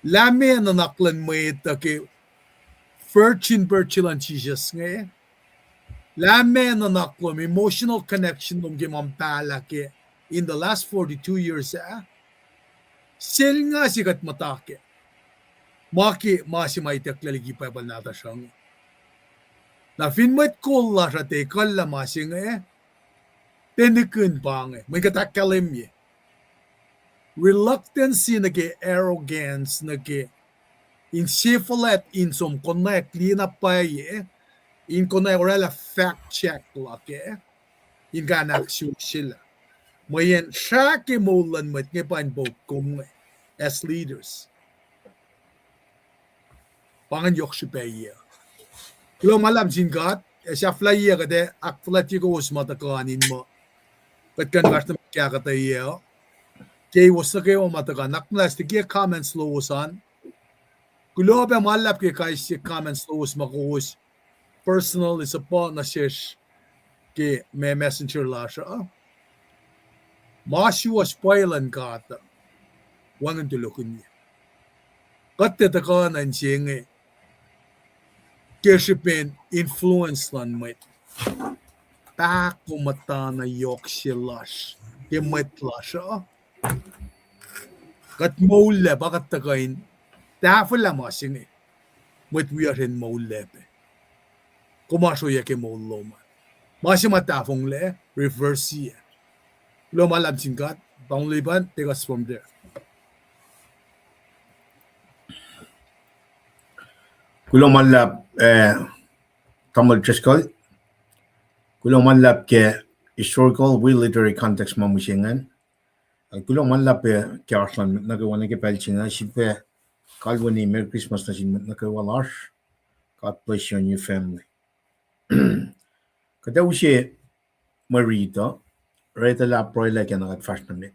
lah meac nuhnak luhn mwet uh ke virgin birth se luhn Jisus inge, lah meac nuhnak lom, emotional connection lom ke ma pahlah kac in the last forty-two years ah, selnga se kuht muhta kac. Ma ke ma se ma itucklac liki Bible nahtuhsr uh inge. Na fin mwet kol lasr uh tiac ekuhllah ma se inge, tiac nihkihn pa inge, mweyen kuht ahkkahlwemye reluctancy nuh ke arrogance nuh ke in sefuhlwact in som konwacack liye na pwacye, in konwacack orwaclah fact check luhk ah, in kuh in ahksuwohsyelah. Mweyen srah ke moul luhn mwet inge pa in pouk kom inge as leaders. Pa ingacn yohk srihpac uh. Kuloh ma luhlahp sin God, ac sahflahiyac kuht ac ahkfuhlwactye kowos ma tuhkuh an in muh kuht kuh in fahsr nuh met ke ahkuhtweyac uh. Ke kowos nuh kwewa ma tuhkuh, nuhnak muhnahs likiyac comments lowos an. Kuloh pac ma luhlahp ke kais sie comments lowos ma kowos personally suhpuh nuh sesr ke ma messenger lasr uh. Ma suwohs pwacye luhn God uh, wacngihn tulokihnyac. Kuht tiac tuhkuh nuh inse inge ke srihpen influence luhn mwet. Pahkomuhta muhta na yohk se lasr ke mwet lasr uh. Kuht moullac pa kuht tuhkuh in tahfwelah ma se inge. mwet wiyacsr in moul lac pac. Kom oasr ohiyac ke moul lom an. Ma se ma tahfonglac, reverse sie. Kuloh ma luhlahp sin God, Pahpah Lepan, take us from there. Kuloh ma luhlahp, eh, Tamuhlwel Driscoll. Kuloh ma luhlahp ke historical, wi literary context ma mihsenge. Ac kuloh ma luhlahp ke oasr luhn mwet nuh kwewa nuh ke pacl se inge, sifilpac kalweni Merry Christmas nuh sin mwet nuh kwewa lasr. God bless you and your family. Kuht ac use mwe riti uh, riti lah pruhe lah ke na kuht fahsr nuh met.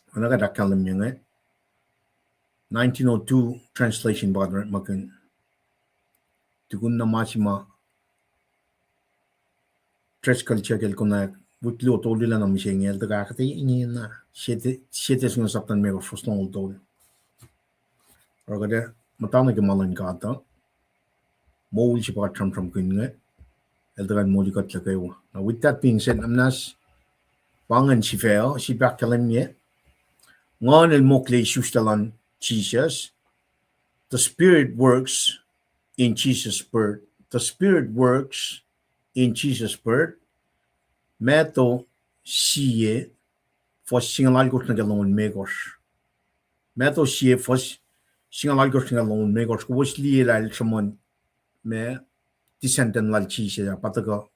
Oacna kuht ahkkahlwemye inge, nineteen oh two translation pa kuht orekmakihn. Tukun na ma se ma Driscoll el konwacack, wik luo tolu lah na mihsenge el tuhkuh ahkuhtweyac ingena, Sede, Sede singucul sapta limekohsr fuhs longoul tolu. Oruh kuht ac muhta nuh ke ma luhn God uh, moul se pa kuht sramsramkihn inge, el tuhkuh in moli kuht nuh kwewa. Now, with that being said, na muhnahs pa ingacn sifac uh, sifilpac ahkkahlwemye, Nguhn el mokle isuslac luhn Jisus. The Spirit works in Jesus' birth. The Spirit works in Jesus' birth. Matthew sie, fuhs singucul alkosr nuh ke longoul limekohsr. Matthew sie, fuhs singucul alkosr nuh ke longoul limekohsr. Kowos liye lah el sruhmuhn ma descendant lal Jisus ah, pa tuhkuh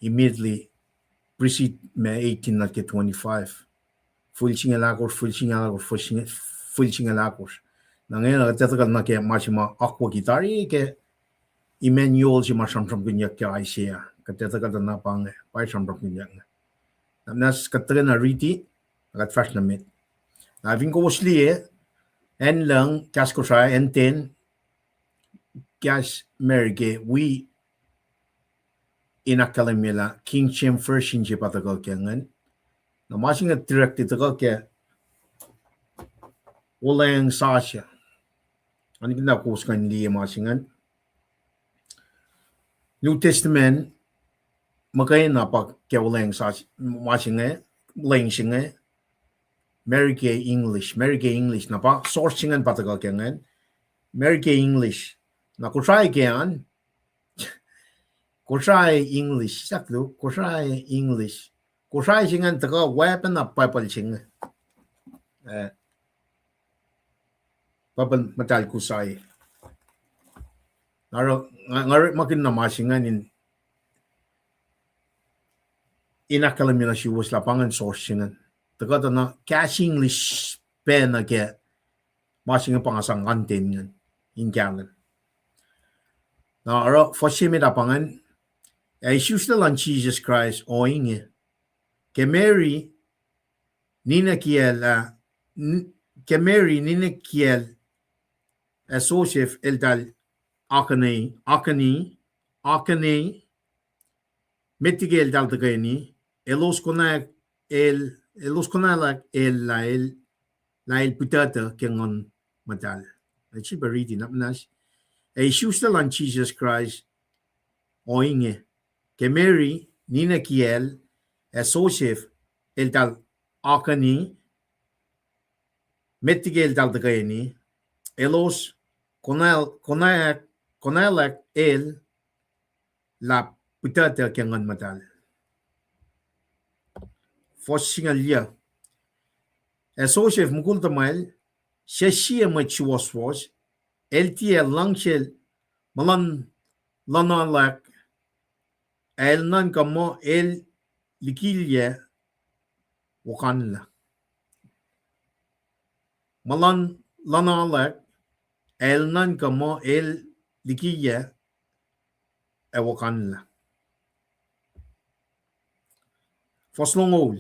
immediately precede ma eighteen nuh ke twenty-five. Fihl singucul ahkosr, fihl singucul ahkosr, fihl singucul, fihl singucul ahkosr. Na ingena kuht ac tuhkuh nuh ke ma se ma akwucki tari ke Emmanuel se ma sramsramkihnyuck ke Isaiah. Kuht ac tuhkuh tuh na pa inge, pa sramsramkihnyuck inge. Na muhnahs kuht tuhkuh na riti, na kuht fahsr nuh met. Na fin kowos liye, acn lucng, kahs Kosrae, acn ten, kahs America, wi in ahkkahlwemye lah King James Version se pa tuhkuh ke ingacn. Na ma se inge directly tuhkuh ke Wuhlweacng Sasuc. Oacna kowos kuh in liye ma se ingacn. New Testament muhkwena pa ke Wuhlweacng Sasuc, ma se inge, Wuhlweacng se inge, America English, America English, na pa source se ingacn pa tuhkuh ke ingacn, America English. Na Kosrae ke an, Kosrae English, sahk luo, Kosrae English. Kosrae se ingacn tuhkuh weapon of Bible se inge. Eh, Bible muhtahl Kosrae. Na oruh, nga, nga orekmakihn na ma se ingacn in, in ahkkahlwemye nuh suwos lah pa ingacn source se ingacn. Tuhkuh tuh na kahs English pacna ke ma se inge pa nga sang content ingacn in kahlwem. Na oruh fuhs se met ah pa ingacn, ac isuslac luhn Jisus Kraist ohinge. Ke Mary, ninac kiyacl ah, n-, ke Mary, ninac kiyacl ah Joseph eltahl akihlen, akihlen, akihlen, met liki eltahl tuhkweni, elos konwacack el, elos konwaclwack el lah el, lah el puhtuhtuh ke Nguhn Muhtahl. Ac sifilpac riti na muhnahs, ac isuslac luhn Jisus Kraist ohinge. Ke Mary, ninac kiyacl, ac Joseph eltahl akihlen, met liki eltahl tuhkweni, elos konwac-, konwacack, konwaclwack el lah puhtuhtuh ke Nguhn Muhtahl. Fuhs singucul yuc. Ac Joseph mukul tuhmwacl, suc sie mwet suwohswohs, el tiac luhngsel muh luhn-, luhnalack, ac el nuhnkuh muh el likilyac wokanlah. Muh luhn-, luhnalack, ac el nuhnkuh muh el likilyac ac wokanlah. Fuhs longoul.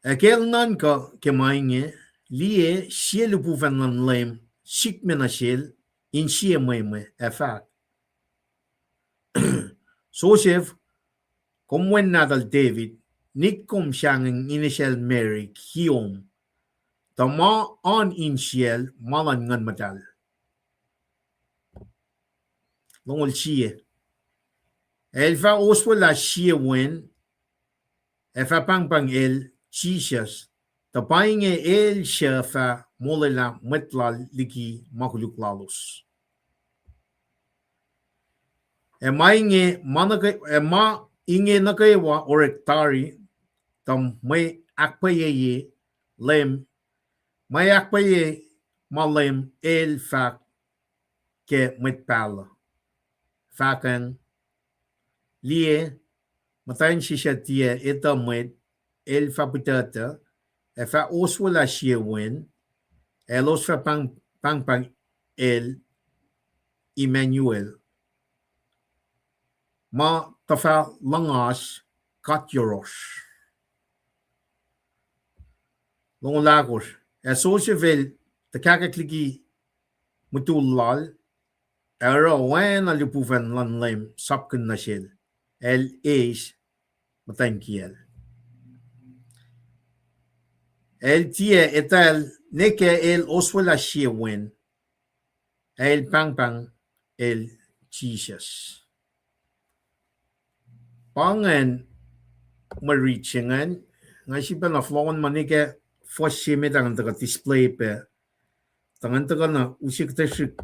Ac ke el nuhnkuh ke ma inge, liye, sie lihpufacn luhn Leum sikme nuh sel in sie mwemwe, ac fahk, Joseph, kom wen nahtuhl David, nik kom sahngweng inisacl Mary kiom, tuh ma oan insiyacl ma luhn Nguhn Muhtahl. Longoul sie. El fah oswelah sie wen, ac fah pahngpahng el Jisus, Tuh pa inge el suc fah molwelah mwet lal liki ma koluk lalos. Ac ma inge, ma nuh ke-, ac ma inge nuh kwewa orek tari, tuh mwe ahkpwacyeye Leum, mwe ahkpwacye ma Leum El fahk ke mwet pahluh. Fahkwacng, liye, muhtwacn se suc tiac etuh mwet, el fah puhtuhtuh, ac fah oswelah sie wen, ac elos fah pahng-, pahngpahng el Emmanuel, ma tuhfah luhngas God yohrohsr. Longoul ahkosr, ac Joseph el tuhkahkwack liki mutul lal, ac oruh oacna lihpufacn luhn Leum sapkihn nuh sel, el eis muhtwacn kiyacl. El tiac etwacl, ne ke el oswelah sie wen, ac el pahngpahng el Jisus. Pa ingacn mwe rit se ingacn, nga sifilpac na fohlohkihn ma nuh ke fuhs se met ah ngan tuhkuh display pac, tuh ngan tuhkuh na use kuhtuh srihk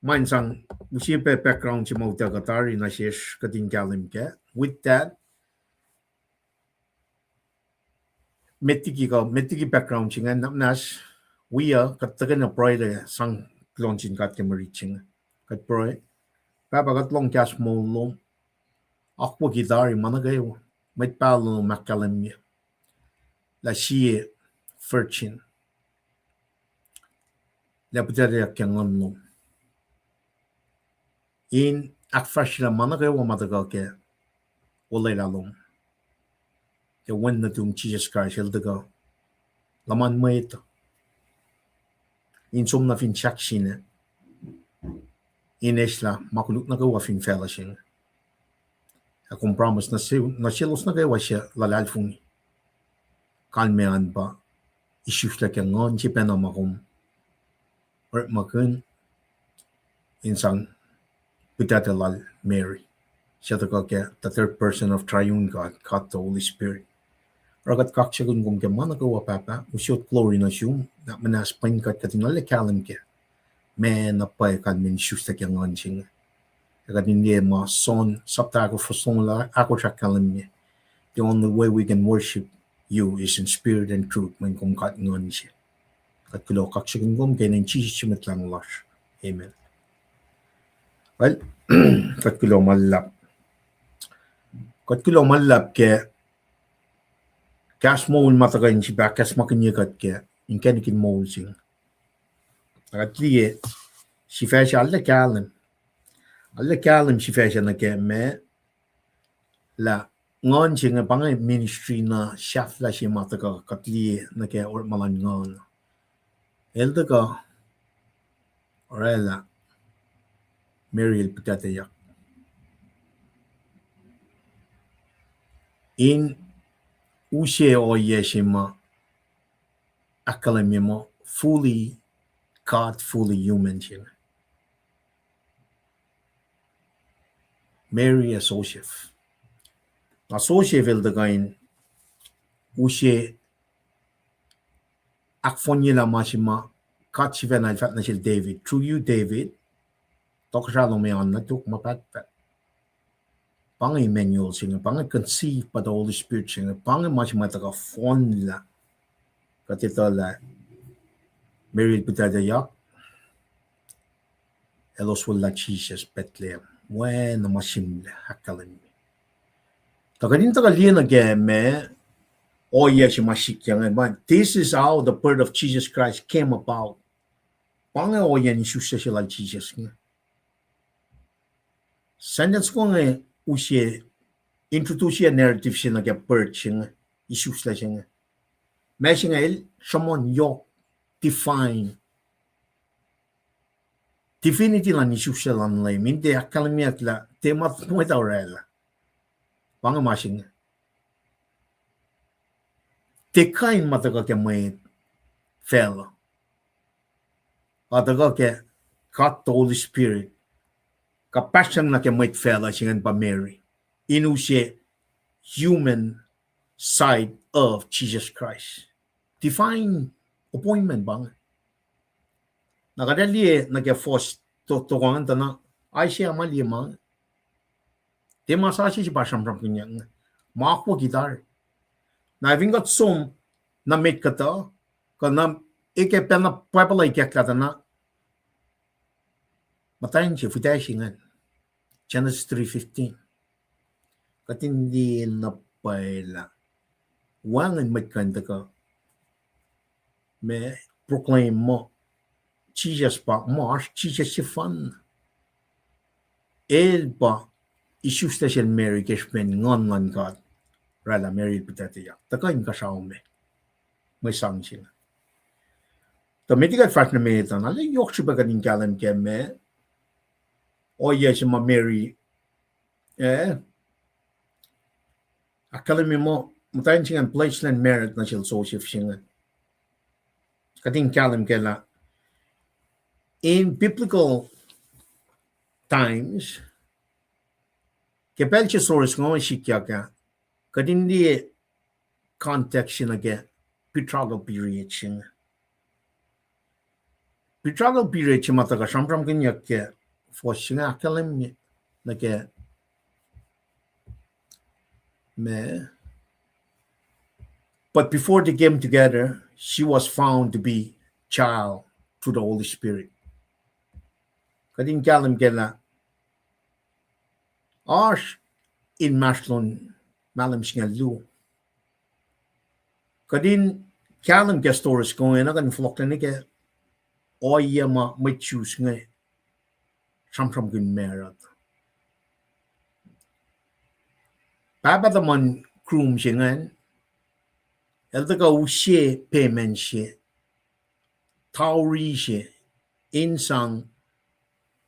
ma in sang use pac background se ma utuckuh tari nuh sesr kuht in kahlwem kac. With that, met liki kuh, met liki background se ingacn, na muhnahs, wi uh, kuht tuhkweni pruhe, sang kuloh nuh sin God ke mwe rit se inge. Kuht pruhe. Pahpah, kuht lohng kahs moul lom. Akwucki tari ma nuh kwewa. Mwet pahluh lom ahkkahlwemye lah sie virgin, lah pihtucteyuck ke nguhn lom in ahkfahsryelah ma nuh kwewa ma tuhkuh ke olwelah lom. Ke Wen nuhtum Jisus Kraist el tuhkuh luhman mwet uh in som nuh fin sahk sina, in eslah ma koluk nuh kwewa fin facluh se inge. Ac kom promise nuh se-, nuh selos nuh kwewa suc luhlahlfongi, kalmac an pa isuslac ke nguhn se pacna ma kom orekmakihn in sang pihtuctuh lal Mary, suc tuhkuh ke the third person of triune God, God the Holy Spirit. Oruh kuht kaksakihn kom ke ma nuh kwewa, Pahpah, use glory nuh sum, na muhnahs pwen kuht, kuht in arlac kahlwem kac ma na pwacye kalmac in isuslac ke nguhn se inge. Ac kuht in liye ma John sapta ahkosr fuhs longoul ahkosr ahkkahlwemye, the only way we can worship you is in spirit and truth, mweyen kom God nguhn se. Kuht kuloh kaksakihn kom ke inen Jisus Mwet Lahngo lasr. Amen. Well, kuht kuloh ma luhlahp. Kuht kuloh ma luhlahp ke kahs moul ma tuhkuh in sifah ahkacsmakihnye kuht ke inkacnek in moul se inge. Kuht liye sifac se arlac kahlwem. Arlac kahlwem sifac se nuh ke ma lah nguhn se inge pa inge ministry na sahflah se ma tuhkuh kuht liye nuh ke orekma luhn nguhn. El tuhkuh orwaclah Mary el pihtucteyuck in use ohiyac se ma ahkkahlwemye muh fully God, fully human se inge. Mary ac Joseph. Na Joseph el tuhkuh in use ahkfohnyelah ma se ma God sifacna el fahk nuh sel David, through you, David, tohkohsrah lom ac oan nuh tok ma pahtpaht. Pa inge Emmanuel se inge, pa inge conceived by the Holy Spirit se inge, pa inge ma se ma tuhkuh fohnlah. Kuht etuh lah Mary el pihtucteyuck, elos wollah Jisus Bethlehem. Oacna ma sihmlac ahkkahlwemye. Tuh kuht in tuhkuh liye nuh ke ma ohiyac se ma sikyak inge, ma, this is how the birth of Jesus Christ came about. Pa inge ohiyacn isuslac se lal Jisus inge. Sentence ko inge use introduce narrative se nuh ke birth se inge, isuslac se inge. Ma se inge el sruhmuhn yohk define divinity luhn isuslac luhn Leum, in tiac ahkkahlwemyeyuck lah tiac ma mwet uh orwaclah. Pa inge ma se inge. Tiac kain ma tuhkuh ke mwet facluh, a tuhkuh ke God the Holy Spirit, kuhpahsryang nuh ke mwet facluh se ingacn pa Mary, in use human side of Jesus Christ. Divine appointment pa inge. Na kuht ac liye nuh ke fuhs to-, tokoan tuh na Isaiah ma liye ma inge. Tiac ma sasuc se pa sramsramkihnyuck inge. Ma akwucki tari. Na fin kuht som nuh met kuhtuh, kuh na eke pacna Bible ikacklah tuh na muhtwacn se, fihtac se ingacn. Genesis three fifteen. Kuht in liye na pwacye lah wacngihn mwet kuh in tuhkuh ma proclaim muh Jisus pa, muh oasr Jisus sefanna. El pa isuslac sel Mary ke srihpen Nguhn luhn God oraclah Mary el puhtateyuck. Tuhkuh inkuhsrao me, mwe sang se inge. Tuh met liki kuht fahsr nuh met uh, na lah yohk srihpac kuht in kahlwem ke ma ohiyac se ma Mary, eh, ahkkahlwemye muh muhtwacn se ingacn pledge lacn married nuh sel Joseph se inge. Kuht in kahlwem kac lah in biblical times, ke pacl se Source Code sikyak ah, kuht in liye context se nuh ke betrothal period se inge. Betrothal period se ma tuhkuh sramsramkihnyuck ke fuhs se inge ahkkahlwemye nuh ke ma, but before they came together, she was found to be child through the Holy Spirit. Kuht in kahlwem kac lah oasr inmahsrlon mahlwem singucul luo. Kuht in kahlwem ke Source Code ingena kuht in fohlohklac nuh ke ohiyac ma mwet Jews inge sramsramkihn married. Pahpah tuhmuhn groom se ingacn, el tuhkuh use payment se, dowry se, in sang,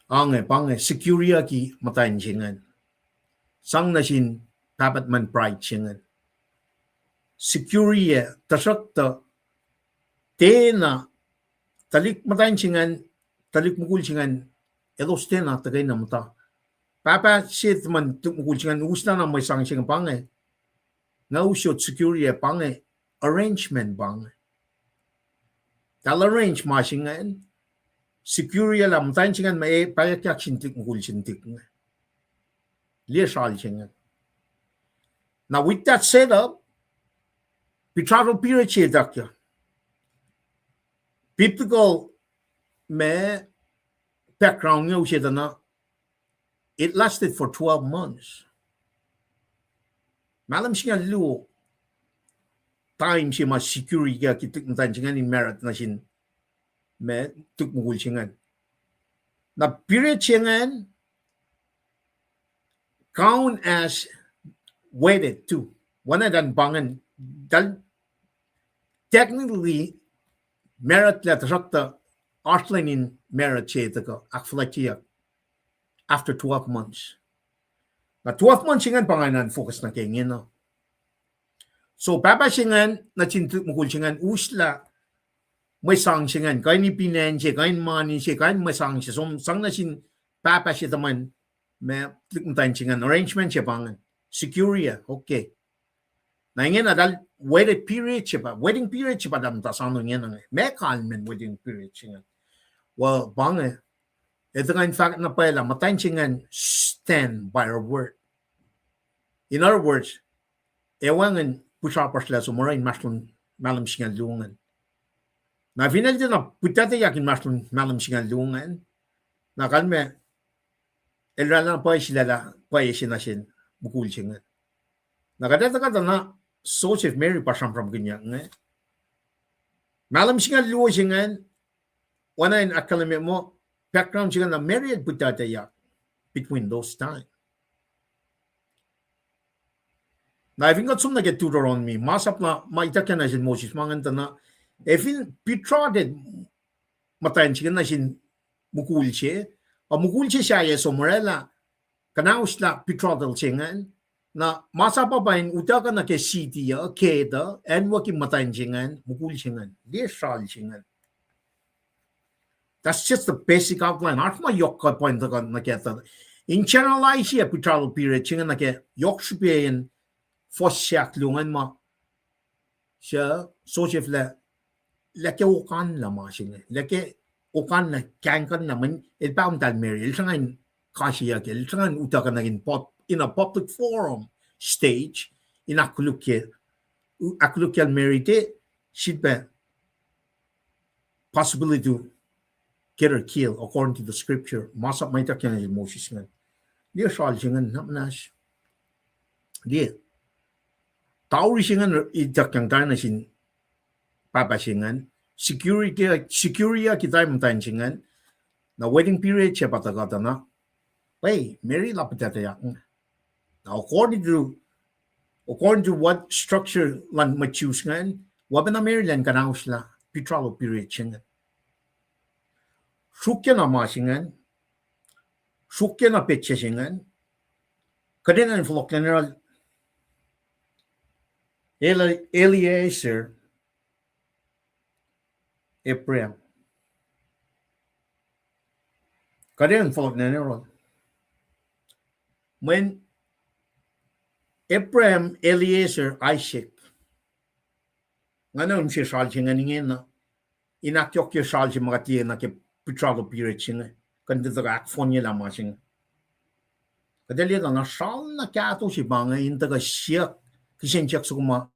ange, pa inge, secureyucki muhtwacn se ingacn. Sang nuh sin pahpah tuhmuhn bride se ingacn. Secure, tuhsruhktuh tiacna, tuhlihk muhtwacn se ingacn, tuhlihk mukul se ingacn, elos tiacna tuhkweni muhta. Pahpah se tuhmuhn tuhlihk mukul se ingacn uslah na mwe sang se inge pa inge, nga us secure pa inge, arrangement pa inge. Eltahl arrange ma se ingacn, secure lah muhtwacn se ingacn ma pahyuckyak sin tuhlihk mukul se inge. Liye sral se ingacn. Now with that setup, betrothal period se ituckyang. Biblical ma background inge use tuh na, it lasted for twelve months. Mahlwem singucul luo time se ma secure ke tuhlihk muhtwacn se ingacn in married nuh sin ma tuhlihk mukul se ingacn. Na period se ingacn, count as wedded too. Oacna eltahl pa ingacn, eltahl technically married lah tuhsruhktuh oasr lwen in married se tuhkuh ahkfuhlwactyeyuck after twelve months. Na twelve months se ingacn pa nga enenuh in focus nuh ke ingena. So pahpah se ingacn nuh sin tuhlihk mukul se ingacn uslah mwe sang se ingacn, kuh in ipin acn se, kuh in mani se, kuh in mwe sang se, som sang nuh sin pahpah se tuhmuhn ma tuhlihk muhtwacn se ingacn, arrangement se pa ingacn, secure, okay. Na ingena eltahl wedded period se pa, wedding period se pa eltahl muhta soano ingena inge. Meac kalmacn wedding period se ingacn? Well, pa inge, etuh nga in fahk na pwacye lah muhtwacn se ingacn stand by her word. In other words, ac wacngihn pihsrapasrlah som oruh inmahsrlon mahlwem singucul luo ingacn. Na fin el tiacna puhtateyuck inmahsrlon mahlwem singucul luo ingacn, na kalmac el oraclah pwacye sulaclah pwacye se nuh sin mukul se ingacn. Na kuht etuh kuhtuh na Joseph, Mary pa sramsramkihnyuck inge. Mahlwem singucul luo se ingacn, oacna in ahkkahlwemye muh background se ingacn na Mary el puhtateyuck between those time. Na fin kuht som nuh ke Deuteronomy, masap na ma ituckyang nuh sin Moses ma ingacn tuh na, ac fin betrothed muhtwacn se ingacn nuh sin mukul se, a mukul se sahyac som oraclah kuhnauslah betrothal se ingacn, na masap uh pa in utuckuh nuh ke city uh, gate uh, acnwucki muhtwacn se ingacn, mukul se ingacn, liye sral se ingacn. That's just the basic outline. Oasr ma yohk kuh pa in tuhkuh nuh kac tuh in generalize betrothal period se ingacn nuh ke yohk srihpac in fuhs se ahkluo ingacn ma Suc, Joseph lah, lah ke okanlah ma se inge, lah ke okanlah, kahingkuhnlah, mweyen el pahngontahl Mary, el sruhnga in kasiyuck, el sruhnga in utuckuh nuh in pub-, in a public forum, stage, in ahkkolukye, ahkkolukyacl Mary, tiac sifilpac possibility to get her killed according to the scripture, masap ma ituckyang nuh sel Moses ingacn. Liye sral se ingacn, na muhnahs. Liye. Tauri se ingacn ituckyang tari nuh sin pahpah se ingacn. Security, security ke time muhtwacn se ingacn. Na waiting period se pa tuhkuh tuh na, e, Mary lah puhtatuhyuck. Na according to, according to what structure luhn mwet Jews ingacn, oacpacna Mary elan kuhnahoslah betrothal period se ingacn. Sruokyac na ma se ingacn, sruokyac na petsac se ingacn, kuht enenuh in fohlohklac nuh yohrohl Eli-, Eliezer, Abraham. Kuht enenuh in fohlohklac nuh yohrohl. Mweyen Abraham, Eliezer, Isaac, nga na mihsenge sral se ingacn ingena, in ahkyohkye sral se ma kuht liye nuh ke betrothal period se inge, kuht in tuhkuh ahkfohnyelah ma se inge. Kuht liye tuh na sral na kahto se pa inge in tuhkuh siyuck, kihsen siyuck soko ma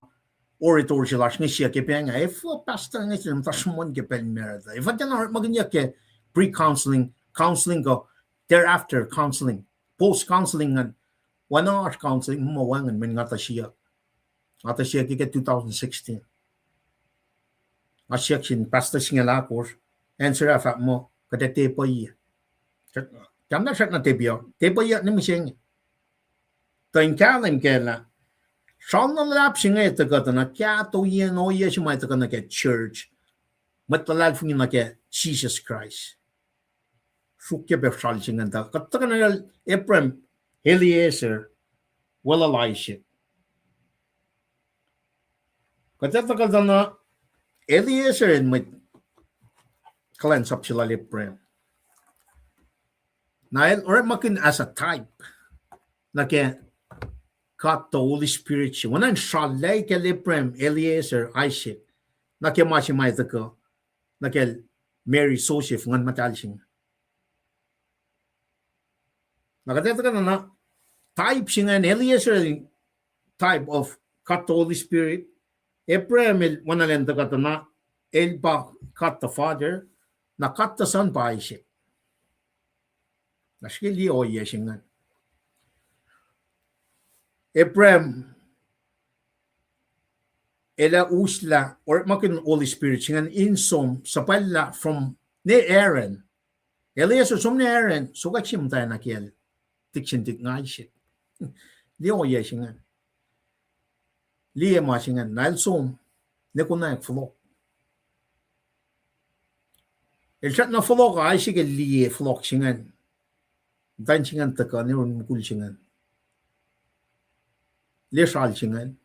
orator se lasr inge siyuck ke pacl inge, efuh pastor inge se muhta sruhmuhn ke pacl marriage? Efuh tiacna orekmakihnyuck ke pre-counseling, counseling kuh thereafter counseling, post-counseling ingacn? Oacna oasr counseling ma wacngihn mweyen nga tuh siyuck. Nga tuh siyuck ke two thousand sixteen. Nga siyuck sin pastor singucul ahkosr, answer ah fahk muh, kuht ac tepuh. Tiacna srackna tepuh, tepuh ne mihsenge. Tuh in kahlwem kac lah sral na luhlahp se inge tuhkuh tuh na kahto yen ohiyac se ma tuhkuh nuh ke church, mwet luhlahlfongi nuh ke Jisus Kraist. Sruokyac pac sral se ingacn tuh kuht tuhkuh nuh yohrohl Abraham, Eliezer, weluhl Isaac. Kuht ac tuhkuh tuh na Eliezer el mwet kuhlwacnsap se lal Abraham. Na el orekmakihn as a type nuh ke God the Holy Spirit se. Oacna in srallah kacl Abraham, Eliezer, Isaac, nuh ke ma se ma tuhkuh nuh kacl Mary, Joseph, Nguhn Muhtahl se inge. Na kuht ac tuhkuh na, na type se ingacn, Eliezer, type of God the Holy Spirit. Abraham el oacna elan tuhkuh tuh na, el pa God the Father, na God the Son pa Isaac. Na srihke liye ohiyac se ingacn. Abraham el ac uslah orekmakihn Holy Spirit se ingacn in som suhpwacllah from ne Aaron. Eliezer, som ne Aaron, sokwack se muhtwacn kiyacl, tik sin tik ngaise. Liye ohiyac se ingacn. Liye ma se ingacn, na el som ne konwacack fohlohk. El srack na fohlohk, Isaac el liye fohlohk se ingacn. Muhtwacn se ingacn tuhkuh nuh yurin mukul se ingacn. Liye sral se ingacn.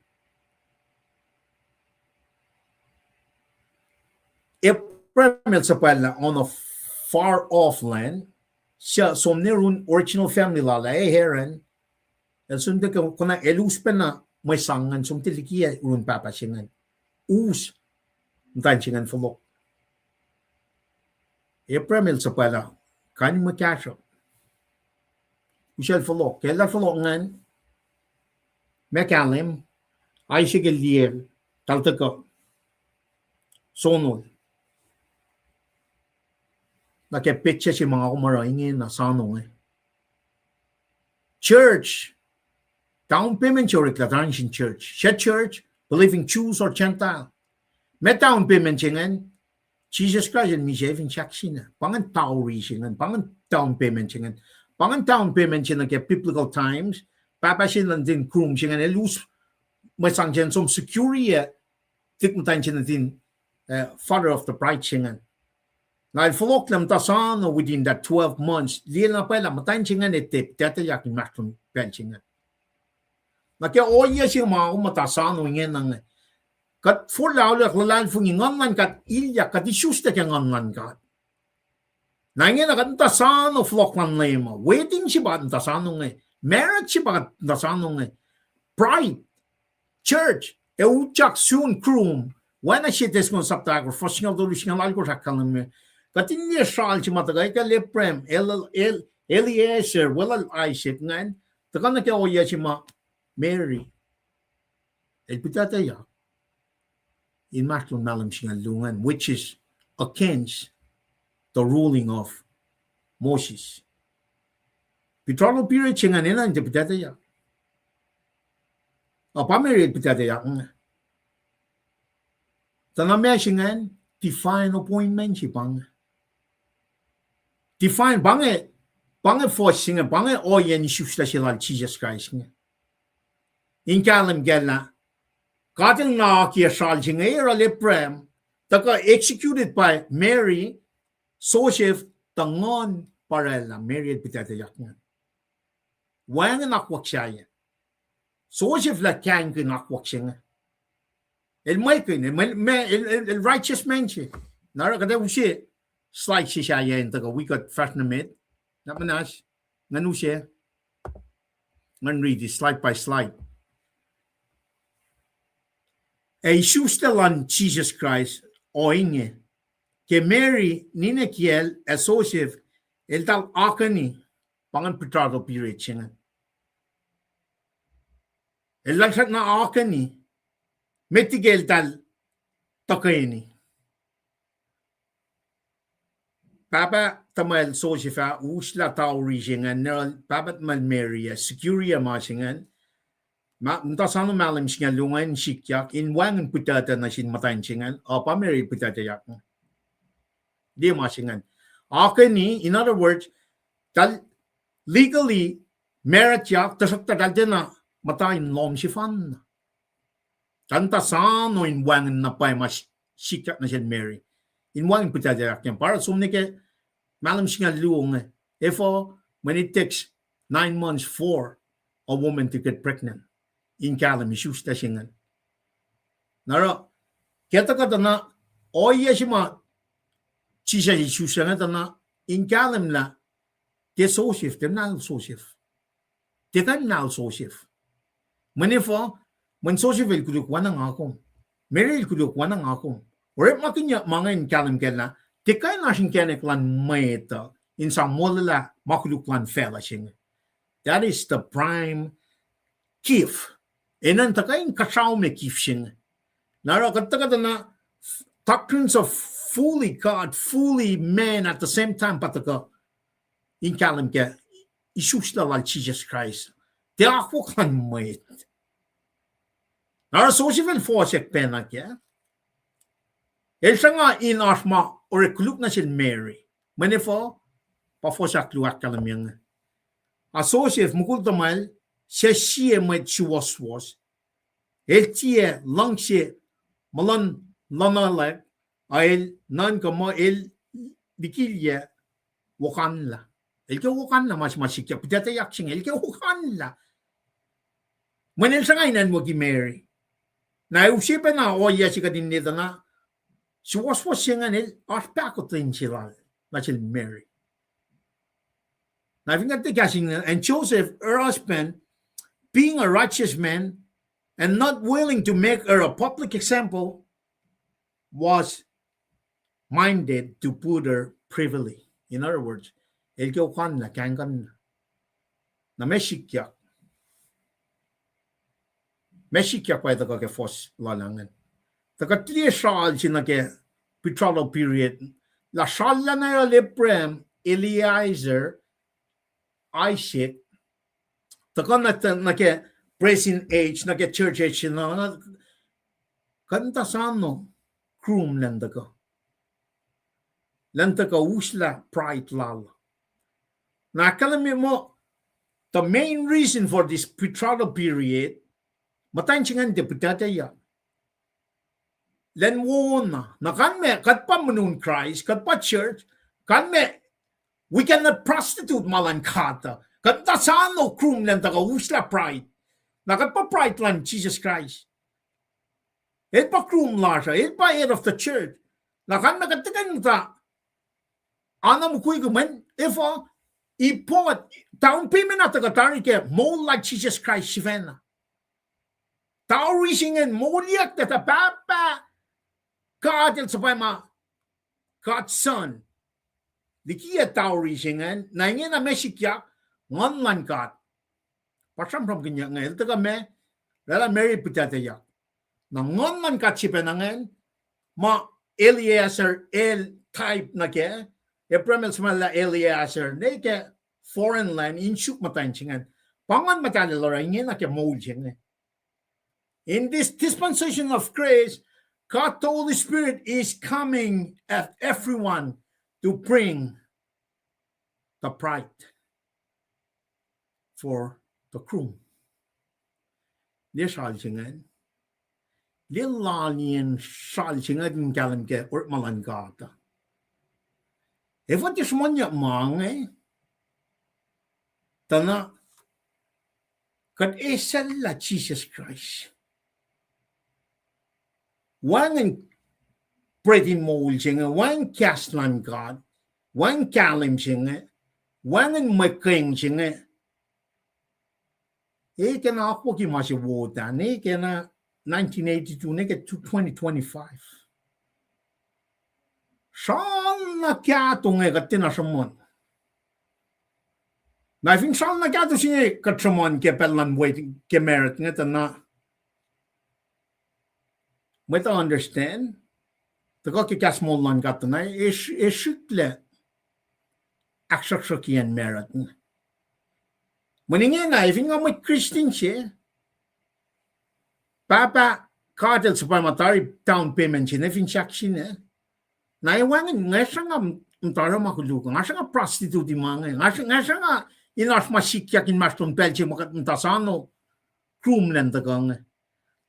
Abraham el suhpwacllah on a far off land, suc som nuh yurin original family lal ah, Haran. El som tiac kona, el us pacna mwe sang ingacn, som tiac likiyac yurin pahpah se ingacn. Us muhtwacn se ingacn fohlohk. Abraham el suhpwaclah kain mwe kahsruhp. Usacl fohlohk, ke el fohlohk ingacn, ma kahlwem, Isaac el liye, eltahl tuhkuh sonol. Na ke petsac se ma nga kom oruh ingena soano inge. Church, down payment se oreklac tari nuh sin church. Suc church? Believing Jews or Gentile. Ma down payment se ingacn, Jisus Kraist el misac fin sahk sina. Pa ingacn dowry se ingacn, pa ingacn down payment se ingacn. Pa ingacn down payment se nuh ke biblical times. Pahpah se nuhtin groom se ingacn el us mwe sang se ingacn som security, tik muhtwacn se nuhtin, father of the bride se ingacn. Na el fohlohklah muhta soano within that twelve months, liye na pwacye lah muhtwacn se ingacn ac tiac puhtatuhyak inmahsrlon pacl se ingacn. Na ke ohiyac se ma kom muhta soano ingena inge, kuht forlah auliyak luhlahlfongi Nguhn luhn God ilyak, kuht isuslac ke Nguhn luhn God. Na ingena kuht muhta soano fohlohk luhn Leum uh. Wedding se pa kuht muhta soano inge. Marriage se pa kuht muhta soano inge. Bride, church, ac utyak sun groom. Oacna sie Tessalon sapta ahkosr, fuhs singucul tolu, singucul alkosr ahkkahlwemye. Kuht in liye sral se ma tuhkuh, ekel Abraham, el, el, Eliezer, weluhl Isaac ingacn, tuhkuh nuh ke ohiyac se ma Mary el pihtuctuyak inmahsrlon mahlwem singucul luo ingacn, which is against the ruling of Moses. Betrothal period se ingacn enenuh in tiac pihtuctuyak. Ac pa Mary el pihtuctuyak inge. Tuh na ma se ingacn, divine appointment se pa inge. Divine, pa inge, pa inge fuhs se inge, pa inge ohiyacn isuslac se lal Jisus Kraist inge. In kahlwem kac lah God El na akiyac sral se inge yohrohl Abraham, tuhkuh executed by Mary, Joseph, tuh nguhn pa oraclah Mary el pihtuctuyak ingacn. Wacngihn akwuck sahyac. Joseph lah kahingkihn akwuck se inge. El mwekihn, el, el, el righteous man se. Na oruh kuht ac use slide se sahyac in tuhkuh wi kuht fahsr nuh met. Na muhnahs, ngan use, ngan riti slide by slide. Ac isuslac luhn Jisus Kraist ohinge. Ke Mary, ninac kiyacl, ac Joseph, eltahl akeni, pa ingacn betrothal period se ingacn. Eltahl srackna akeni, met liki eltahl tuhkweni. Pahpah tuhmwacl Joseph ah uslah tauri se ingacn, pahpah tuhmwacl Mary ah secure ma se ingacn. Muhta soano mahlwem singucul luo ingacn sikyak in wacngihn pihtuctuh nuh sin muhtwacn se ingacn, uh, pa Mary pihtuctuhyak. Liye ma se ingacn. Akeni, in other words, eltahl legally marriedyak, tuhsruhktuh eltahl tiacna muhta in lohm sefanna. Eltahl muhta soano in wacngihn na pwacye ma sikyak nuh sel Mary. In wacngihn pihtuctuhyak ingacn. Pa oruh som nuh ke mahlwem singucul luo inge. Efuh, when it takes nine months for a woman to get pregnant. In kahlwem isuslac se ingacn. Na oruh, ke tuhkuh tuh na, ohiyac se ma Jisus isuslac inge tuh na, in kahlwem lah, tiac Joseph, tiac muhnahsl Joseph. Tiac kuh in muhnahsl Joseph. Mweyen efuh, mweyen Joseph el koluk oacna nga kom. Mary el koluk oacna nga kom. Orekmakihnyuck ma inge in kahlwem kac lah, tiac kuh in oasr inkacnek luhn mwet uh in sang molwelah ma koluk luhn facluh se inge. That is the prime gift. Enenuh in tuhkuh in kuhsrao ma gift se inge. Na oruh kuht tuhkuh tuh na doctrines of fully God, fully man at the same time pa tuhkuh in kahlwem ke isuslac lal Jisus Kraist. Tiac akwuck luhn mwet. Na oruh Joseph el fohsack pacna kac. El sruhnga in oasr ma orek koluk nuh sel Mary. Mweyen efuh, pa fohs ahkluo ahkkahlwemye inge. A Joseph mukul tuhmwacl, suc sie mwet suwohswohs. El tiac luhngse muh luhn lohnalak, a el nuhnkuh muh el likilyac wokanlah. El ke wokanlah ma se ma sikyak, pihtuctuhyak se inge, el ke wokanlah. Mweyen el sruhnga in acnwucki Mary. Na use pacna ohiyac se kuht in liye tuh na, suwohswohs se ingacn el oasr pahkotwen se lal, nuh sel Mary. Na fin kuht tiac kahs in, and Joseph, her husband, being a righteous man and not willing to make her a public example, was minded to put her privately. In other words, el ke okanlah, kahingkuhnlah. Na ma sikyak. Ma sikyak pa tuhkuh ke fohs lal ingacn. Tuhkuh liye sral se nuh ke betrothal period. Lah sral lah na yohrohl Abraham, Eliezer, Isaac, tuhkuh nuh, nuh ke present age, nuh ke church age, na, kuht muhta soano groom elan tuhkuh. Elan tuhkuh uslah bride lal. Na ahkkahlwemye muh, the main reason for this betrothal period, muhtwacn se ingacn tiac pihtuctuhyak. Elan wona, na kalmac, kuht pa monon Kraist, kuht pa church, kalmac, we cannot prostitute ma luhn God uh. Kuht muhta soano groom elan tuhkuh uslah bride. Na kuht pa bride luhn Jisus Kraist. El pa groom lasr uh, el pa head of the church. Na kalmac kuht tiac kuh in muhta oan mukwi ke mweyen efuh, e bought, down payment ah tuhkuh tari ke moul lal Jisus Kraist sifacna. Tari se ingacn, moulyak tuh Pahpah God El suhpwacma God Son. Likiyac tari se ingacn, na ingena ma sikyak, Nguhn luhn God. Pa sramsramkihnyuck inge, el tuhkuh ma, oraclah Mary puhtatuhyak. Na Nguhn luhn God sifacna ingacn, ma Eleazar el type nuh kac, Abraham el suhmalah Eleazar, ne ke foreign land, in suk muhtwacn se ingacn. Pa Nguhn Muhtahl el oruh ingena ke moul se inge. In this dispensation of grace, God the Holy Spirit is coming at everyone to bring the bride for the groom. Liye sral se ingacn. Liye laliyacn sral se ingacn in kahlwem ke orekma luhn God uh. Efuh tiac sruhmuhnyuck ma inge, tuh na kuht esacllah Jisus Kraist. Wacngihn bread in moul se inge, wacngihn kahs luhn God, wacngihn kahlwem se inge, wacngihn mwe keng se inge. E kena akwucki ma se wo ta, ne kena nineteen eighty-two, ne ke twenty twenty-five. Sral na kahto inge kuht tiacna sruhmuhn. Na fin sral na kahto se inge kuht sruhmuhn ke pacl luhn mwet ke married inge tuh na mwet uh understand, tuhkuh ke kahs moul luhn God tuh na, e srihklac ahksruhksruhkiyacn married inge. Mweyen ingena, e fin nga mwet Christian se, Pahpah God El suhpwacma tari down payment se ne fin sahk sine. Na e wacngihn, nga sruhnga muhta oruh ma koluk, nga sruhnga prostitute ma inge, nga sruhnga in oasr ma sikyak inmahsrlon pacl se ma kuht muhta sano groom lan tuhkuh inge.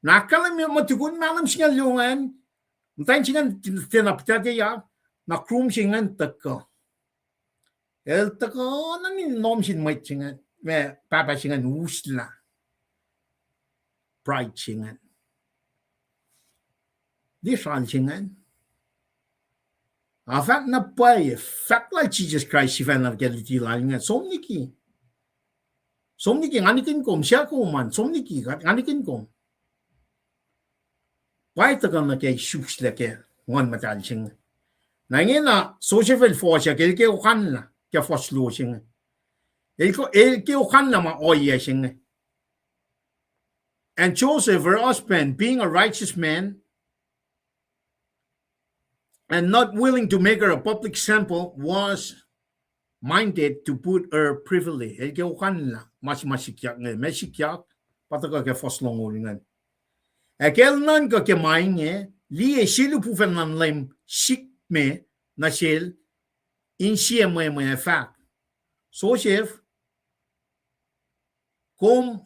Na ahkkahlwemye ma tukun mahlwem singucul luo ingacn, muhtwacn se ingacn tiacna puhtatuhyak, na groom se ingacn tuhkuh. El tuhkuh nuh in lohm sin mwet se ingacn, ma pahpah se ingacn uslah bride se ingacn. Liye sral se ingacn. Ac fahk na pwacye, fahk lal Jisus Kraist sifacna ke luti lal inge, som liki. Som liki, nga nikihn kom, siyuck kom an, som liki, nga nikihn kom. Pa tuhkuh nuh ke isuslac ke Nguhn Muhtahl se inge. Na ingena Joseph el fohsack, el ke okanlah ke fuhs luo se inge. El ke, el ke okanlah ma ohiyac se inge. And Joseph, her husband, being a righteous man, and not willing to make her a public example, was minded to put her privately. El ke okanlah ma, ma sikyak inge, ma sikyak, pa tuhkuh ke fuhs longoul ingacn. Ac ke el nuhnkuh ke ma inge, liye, sie lihpufacn luhn Leum sikme nuh sel in sie mwemwe ac fahk, Joseph, kom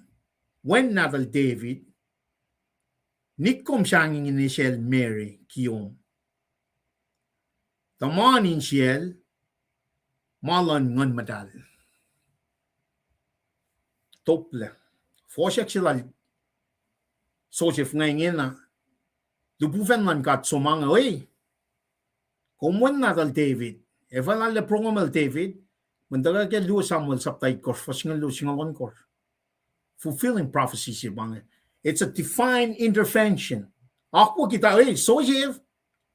wen nahtuhl David, nik kom sahngweng in esacl Mary kiyom, tuh ma oan insiyacl ma luhn Nguhn Muhtahl. Toplac. Fohsack se lal Joseph inge ingena, lihpufacn luhn God som inge, oi, kom wen nahtuhl David. Efuh lal program el David? Mweyen tuhkuh ke luo Samuel sapta itkohsr, fuhs singucul luo, singucul ohnkohsr. Fulfilling prophecy se pa inge. It's a divine intervention. Akwucki ta, oi Joseph,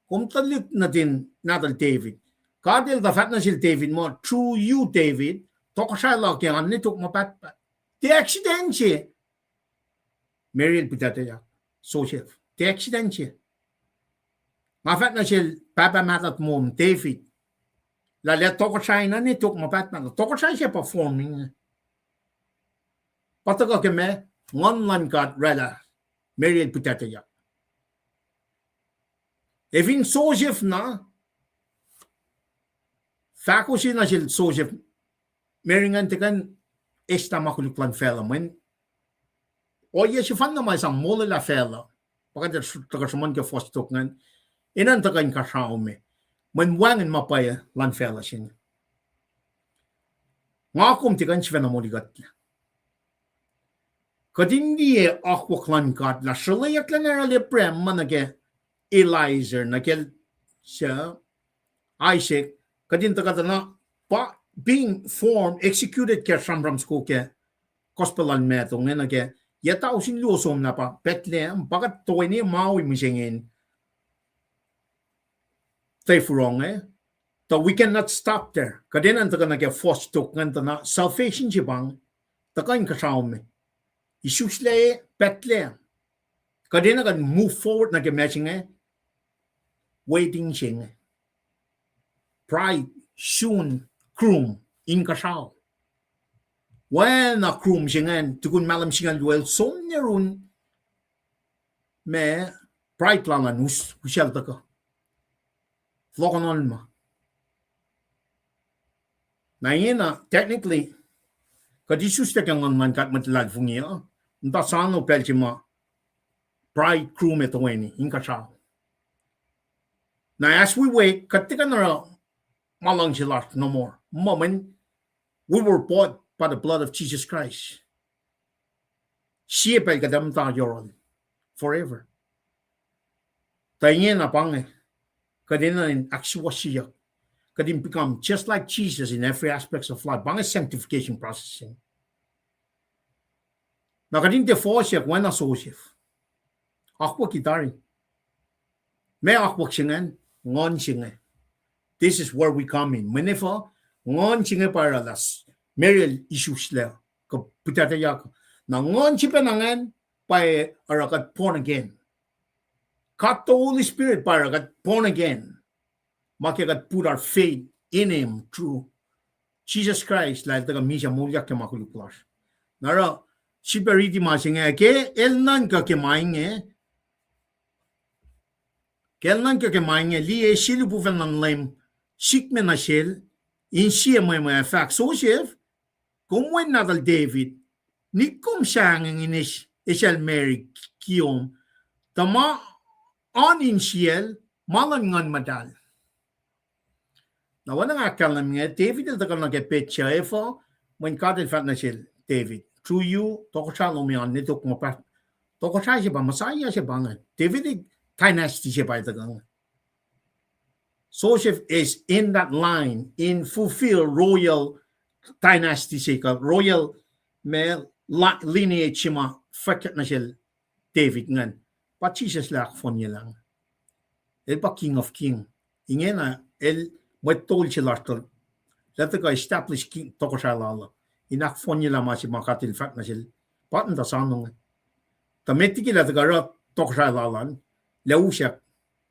kom tuhlihk nuhtin nahtuhl David. God El tuh fahk nuh sel David muh, through you, David, tohkohsrahi luhk uh an nwe tok ma pahtpaht. Tiac accident se Mary el puhtatuhyak Joseph. Tiac accident se. Nga fahk nuh sel pahpah mahtuh muh David, lah el ac tohkohsrahi na nwe tok ma pahtpaht. Tohkohsrahi se performing. Pa tuhkuh ke ma, Nguhn luhn God oraclah Mary el puhtatuhyak. Ac fin Joseph na, fahko se nuh sel Joseph, Mary ingacn tiac kuh in eslah ma koluk luhn facluh, mweyen ohiyac sefanna ma sang molwelah facluh, pa kuht tuhkuh sruhmuhn ke fuhs tok ingacn, enenuh in tuhkuh in kasrao me, mweyen wacngihn ma pwacye luhn facluh se inge. Nga kom tiac kuh in sifacna molikuhtlac. Kuht in liye akwuck luhn God lah sruhlweyucklac na oral Abraham ma nuh ke Eliezer, nuh ke Isaac, kuht in tuhkuh tuh na pa being formed, executed ke sramsram soko ke gospel luhn Matthew inge nuh ke Yac tausin luo somlah pa Bethlehem, pa kuht toeni ma wi mihsenge in tei furong, eh? Tuh we cannot stop there. Kuht enenuh in tuhkuh nuh ke fohs tok ingacn tuh na salvation se pa inge, tuhkuh inkuhsrao me. Isuslac Bethlehem. Kuht enenuh kuht move forward nuh ke ma se inge, wedding se inge. Bride, soon, groom, inkuhsrao. Oacna groom se ingacn, tukun mahlwem singucul luo el som nuh yurin ma bride lal an us, usacl tuhkuh. Fohlohkohn ma. Na ingena, technically, kuht isuslac ke nguhn luhn God mwet luhlahlfongi uh, muhta soano pacl se ma bridegroom ac toeni, inkuhsrao. Na as we wait, kuht tiac kuh in oruh ma luhngse lasr no more. Muh mweyen we were bought by the blood of Jesus Christ. Sie pacl kuht ac muhta yohrohl forever. Tuh ingena pa inge, kuht enenuh in ahksuwohsyeyuck. Kuht in become just like Jesus in every aspects of life. Pa inge sanctification process. Na kuht in tiac fohsyuck oacna Joseph. Akwucki tari. Ma akwuck se ingacn, nguhn se inge. This is where we come in. Mweyen efuh, nguhn se inge pa oruh lah Mary el isuslac, kuh pihtucteyuck. Na nguhn se pacna ingacn, pa oruh kuht born again. God the Holy Spirit pa oruh kuht born again. Ma ke kuht put our faith in him through Jesus Christ, lah el tuhkuh misac moulyak ke ma koluk lasr. Na oruh, sifilpac riti ma se inge, ke el nuhnkuh ke ma inge, ke el nuhnkuh ke ma inge, liye sie lihpufacn luhn Leum sikme nuh sel, insiyac mwe mwe ac fahk, Joseph, kom wen nahtuhl David, nik kom sahngweng in eis, esacl Mary, kiyom, tuh ma oan insiyacl, ma luhn Nguhn Muhtahl. Na oacna nga ahkkahlwemye inge, David el tuhkuh nuh ke petsac efuh, mweyen God el fahk nuh sel David, through you, tohkohsrahi lom an, ne tok ma pa, tohkohsrahi se pa, Messiah se pa inge, Davidic dynasty se pa el tuhkuh inge. Joseph is in that line, in fulfill royal dynasty se kuh royal ma lineage se ma fahkyak nuh sel David ingacn. Pa Jisus el ahkfohnyelah inge. El pa King of King. Ingena el mwet tol se lasr tuh, lah tuhkuh establish king, tohkohsrahi lal uh. In ahkfohnyelah ma se ma God el fahk nuh sel, pa muhta soano inge. Tuh met liki lah tuhkuh oruh tohkohsrahi lal an, lah usack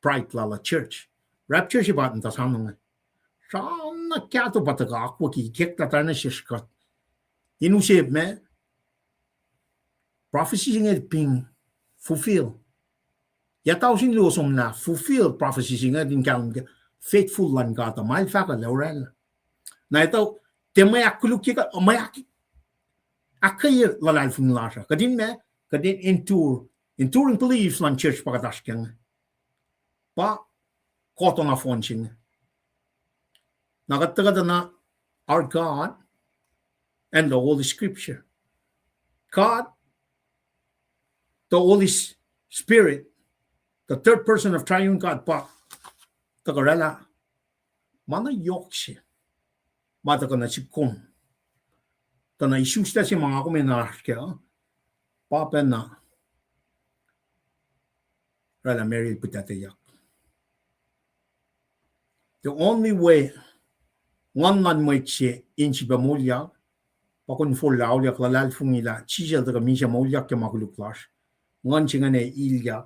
bride lal uh church. Rapture se pa muhta soano inge. Srauna kahto pa tuhkuh akwucki, ikacklah tari nuh sesr kuht in use ma, prophecy se inge being fulfill. Yac tausin luo somlah fulfill prophecy se inge in kahlwem ke faithful luhn God uh, ma el fahk uh lah oraclah. Na etuh, tiac mwe ahkkolukye kuht, mwe ahk-, ahkkweye luhlahlfongi lasr uh. Kuht in ma, kuht in endure, enduring belief luhn church pa kuht oasr kac inge. Pa kotonohfohn se inge. Na kuht tuhkuh tuh na our God and the Holy Scripture. God, the Holy S-, Spirit, the third person of triune God, pa tuhkuh oraclah ma na yohk se ma tuhkuh nuh sihk kom. Tuh na isuslac se ma nga kom enenuh oasr kac uh, pa pacna oraclah Mary el pihtucteyuck. The only way nguhn luhn mwet se in sifilpac moulyak, pa kom forlah auliyak luhlahlfongi lah Jisus el tuhkuh misac moulyak ke ma koluk lasr. Nguhn se ingacn ac ilyak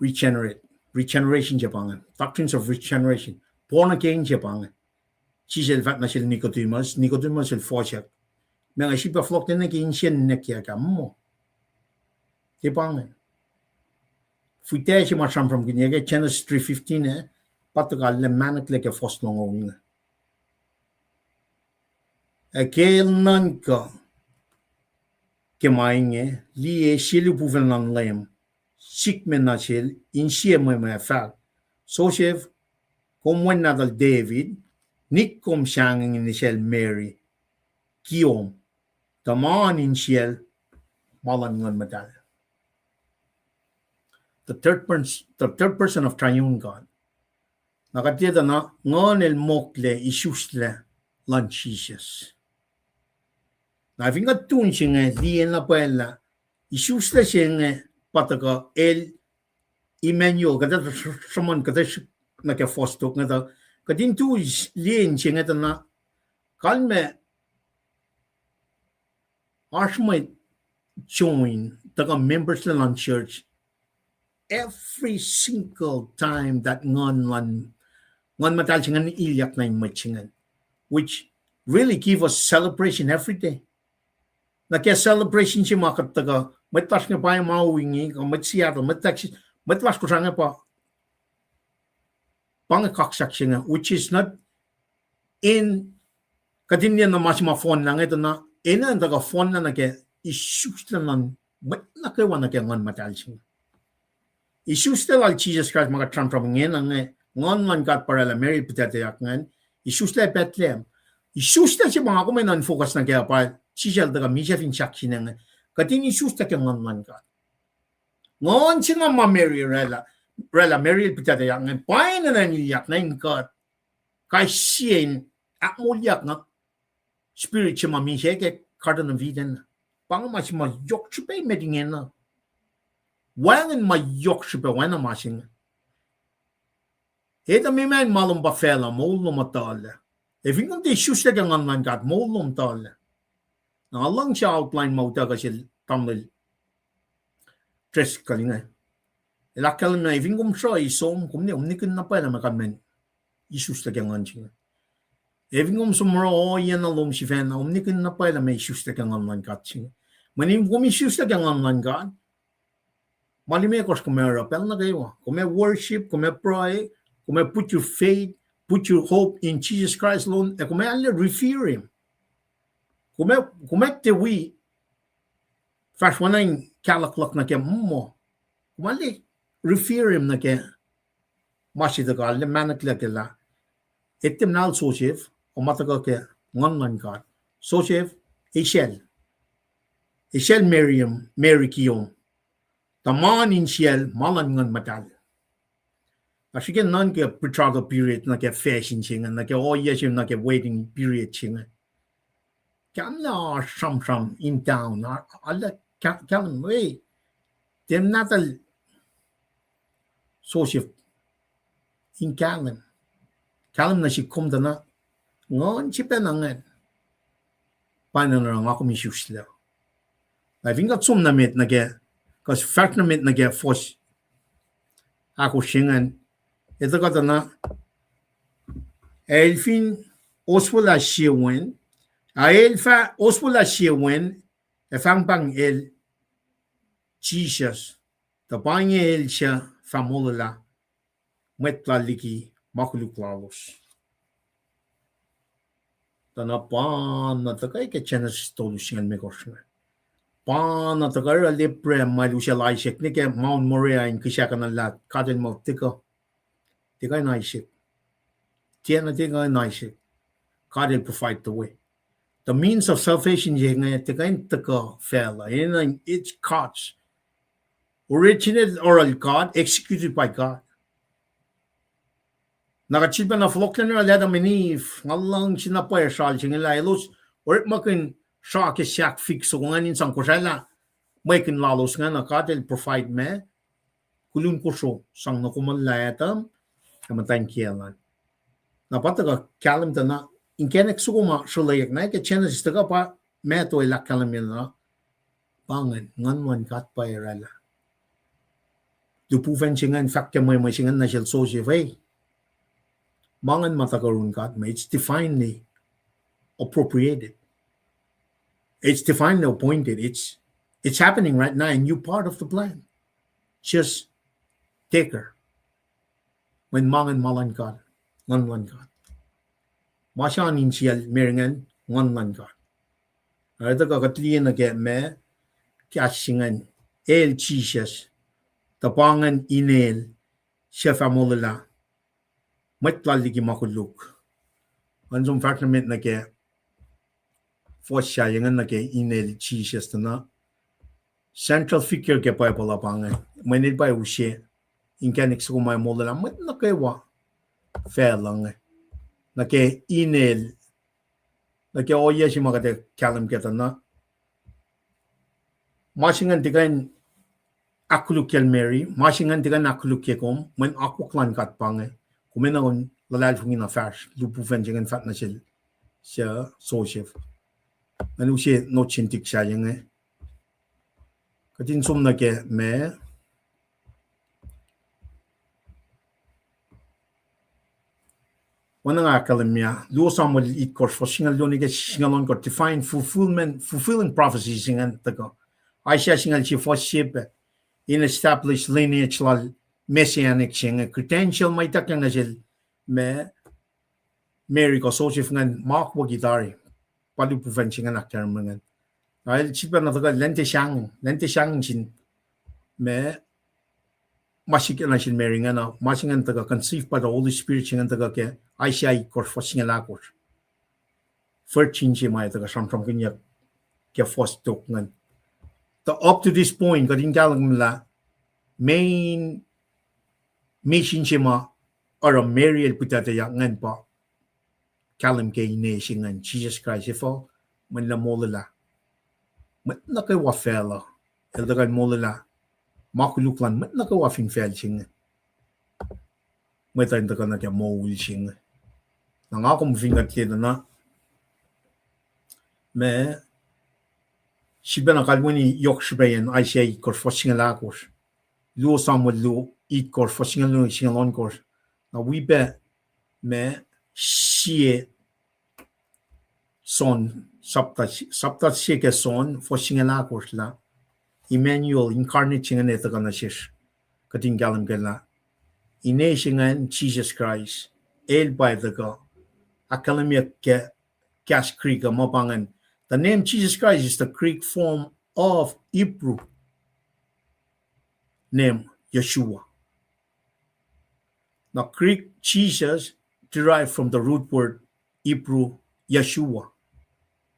regenerate, regeneration se pa inge, doctrines of regeneration, born again se pa inge. Jisus el fahk nuh sel Nicodemus, Nicodemus el fohsack, meac nga sifilpac fohlohk nuh ke insiyacn ninac kiyuhk ah muh? Tiac pa inge. Fihtac se ma sramsramkihn ke Genesis three fifteen ah, pa tuhkuh lah mahneklac ke fohs longoul inge. Ac ke el nuhnkuh ke ma inge, liye sie lihpufacn luhn Leum sikme nuh sel, insiyac mwe mwe ac fahk, Joseph, kom wen nahtuhl David, nik kom sahngweng in esacl Mary, kiyom, tuh ma oan insiyacl, ma luhn Nguhn Muhtahl. The third pers-, the third person of triune God. Na kuht liye tuh na nguhn el mokle isuslac luhn Jisus. Na fin kuht tun se inge liye na pwacye lah isuslac se inge pa tuhkuh el Emmanuel, kuht ac sruhmuhn kuht ac srihk nuh ke fuhs tok inge tuh, kuht in tu liye in se inge tuh na kalmac oasr mwet join tuhkuh members lac luhn church every single time that Nguhn luhn, Nguhn Muhtahl se inge ilyak nuh in mwet se inge, which really give us celebration every day. Nuh ke celebration se ma kuht tuhkuh, mwet lasr inge pa ma wingi, kuh mwet Seattle, mwet Texas, mwet lasr kosra inge pa, pa inge kaksak se inge, which is not in, kuht in liye na ma se ma fohnlah inge tuh na, enenuh in tuhkuh fohnlah nuh ke isuslac luhn mwet nuh kwewa nuh ke Nguhn Muhtahl se inge. Isuslac lal Jisus Kraist ma kuht sramsram ingena inge, Nguhn luhn God pa oraclah Mary el pihtuctuyak ingacn, isuslac Bethlehem. Isuslac se ma nga kom enenuh in focus nuh ke pa Jisus el tuhkuh misac fin sahk se inge. Kuht in isuslac ke Nguhn luhn God. Nguhn se na ma Mary oraclah, oraclah Mary el pihtuctuyak ingacn, pa enenuh in ilyak nuh in kuht kais sie in ahkmoulyak na spirit se ma misac ke Garden of Eden. Pa inge ma se ma yohk srihpac met ingena. Wacngihn ma yohk srihpac oacna ma se inge. Etuh meac ma lom pa facluh, moul lom uh tuhlac. Ac fin kom tiac isuslac ke Nguhn luhn God, moul lom tuhlac. Na nga luhngse outline ma utuckuh sel tamuhlwel Driscoll inge. El ahkkahlwemye, fin kom sruh ac som, kom ne, kom nihkihn na pwacye lah meac kalmacn isuslac ke Nguhn se inge. Ac fin kom som oruh ohiyac na lom sifacna, kom nihkihn na pwacye lah meac isuslac ke Nguhn luhn God se inge. Mweyen kom isuslac ke Nguhn luhn God, ma limekohsr kom ac oruh pacl nuh kwewa. Kom ac worship, kom ac pruhe, kom ac put your faith, put your hope in Jesus Christ alone, ac kom ac arlac revere him. Kom ac, kom ac tiac wi fahsr oacna in kahluhkluhk nuh ke muh, kom arlac revere him nuh ke ma se tuhkuh arlac mahnuhklac ke lah etem nal Joseph, o ma tuhkuh ke Nguhn luhn God. Joseph, esacl, esacl Mary, Mary kiom. Tuh ma insiyacl ma luhn Nguhn Muhtahl. Na srihke nuhnkuh betrothal period nuh ke fashion se inge, nuh ke ohiyac se, nuh ke wedding period se inge. Kalmac oasr sramsram in town, arlac ka-, kalmac, e, tiac nahtuhl Joseph in kahlwem. Kahlwem nuh sihk kom tuh na, Nguhn se pacna ingacn pa enenuh oruh nga kom isuslac. Na fin kuht som nuh met nuh ke, kuht fahsr nuh met nuh ke fuhs ahkosr se ingacn, etuh kuhtuh na, el fin oswelah sie wen, a el fah oswelah sie wen, ac fahngpahng el Jisus, tuh pa inge el suc fah molwelah mwet lal liki ma koluk lalos. Tuh na pa na tuhkuh ke Genesis tolu singucul limekohsr inge. Pa na tuhkuh oruh Abraham ma el usacl Isaac nuh ke Mount Moriah in kihsackuhnlah God el muh tiac kuh, tiac kuh in Isaac. Tiacna tiac kuh in Isaac. God el provide the way. The means of salvation se inge tiac kuh in tuhkuh facluh. In, it's God's original oral God, executed by God. Na kuht sifilpacna fohlohklac nuh yohrohl Adam and Eve, nga luhngse na pwacye sral se inge lah elos orekmakihn sra ke sahk fik soko ingacn in sang kosraclah mwekihn lalos ingacn, na God el provide ma kolun kosro sang nuh komuhllah Adam ac muhtwacn kiyacl an. Na pa tuhkuh kahlwem tuh na inkacnek soko ma sruhlweyuck na ke Genesis tuhkuh pa Matthew el ahkkahlwemye na, pa ingacn, Nguhn luhn God pa oraclah. Lihpufacn se ingacn, fahk ke mwemwe se ingacn nuh sel Joseph, e, ma ingacn ma tuhkuh yurin God me, it's divinely appropriated. It's divinely appointed. It's, it's happening right now and you're part of the plan. Just take her. Mweyen ma ingacn ma luhn God, Nguhn luhn God. Ma se an insiyacl Mary ingacn, Nguhn luhn God. Ac tuhkuh kuht liye nuh ke ma, kahs se ingacn, el Jisus, tuh pa ingacn inel, suc fah molwelah mwet lal liki ma koluk. Ngan som fahsr nuh met nuh ke fuhs sahyac ingacn nuh ke inel Jisus tuh na central figure ke Bible uh pa inge. Mweyen el pa use inkacnek soko ma molwelah mwet nuh kwewa facluh inge. Nuh ke inel, nuh ke ohiyac se ma kuht ac kahlwem kac tuh na, Ma se ingacn tiac kuh in ahkkolukyacl Mary, ma se ingacn tiac kuh in ahkkolukye kom, mweyen akwuck luhn God pa inge, kom enenuh in luhlahlfongi na fahsr, lihpufacn se ingacn fahk nuh sel, suc Joseph. Ngan use note se in tik sahyac inge. Kuht in som nuh ke ma Oacna nga ahkkahlwemye, Luo Samuel itkohsr, fuhs singucul luo nuh ke singucul ohnkohsr, define fulfillment, fulfilling prophecy se ingacn tuhkuh. Isaiah singucul sie, fuhs sie pac, in establish lineage lal Messianic se inge, credential ma ituckyang nuh sel ma Mary kuh Joseph ingacn ma akwucki tari. Pa lihpufacn se ingacn ahkkahlwemye ingacn. Na el sifilpac na tuhkuh lwen tiac sahngweng, lwen tiac sahngweng sin ma ma sikyak nuh sel Mary ingacn uh, ma se ingacn tuhkuh conceive by the Holy Spirit se ingacn tuhkuh ke Isaiah itkohsr, fuhs singucul ahkosr. Virgin se ma tuhkuh sramsramkihnyuck ke fuhs tok ingacn. Tuh up to this point, kuht in kahlwem lah main mission se ma oruh Mary el pihtuctuyak ingacn pa kahlwem ke ine se ingacn, Jisus Kraist, efuh? Mweyen el molwelah mwet nuh kwewa facluh. El tuhkuh in molwelah ma koluk luhn mwet nuh kwewa fin facl se inge. Mwet uh in tuhkuh nuh ke moul se inge. Na nga kom fin kuht liye tuh na ma sifilpac na kalweni yohk srihpac in Isaiah itkohsr, fuhs singucul ahkosr. Luo Samuel luo, itkohsr, fuhs singucul luo, singucul ohnkohsr. Na wi pac ma sie John, sapta, sapta sie ke John, fuhs singucul ahkosr lah Emmanuel, incarnate se ingacn ac tuhkuh nuh sesr. Kuht in kahlwem ke lah ine se ingacn Jisus Kraist, el pa ac tuhkuh. Ahkkahlwemye ke kahs Greek uh ma pa ingacn, the name Jesus Christ is the Greek form of Hebrew name Yeshua. Na Greek Jesus derived from the root word Hebrew Yeshua,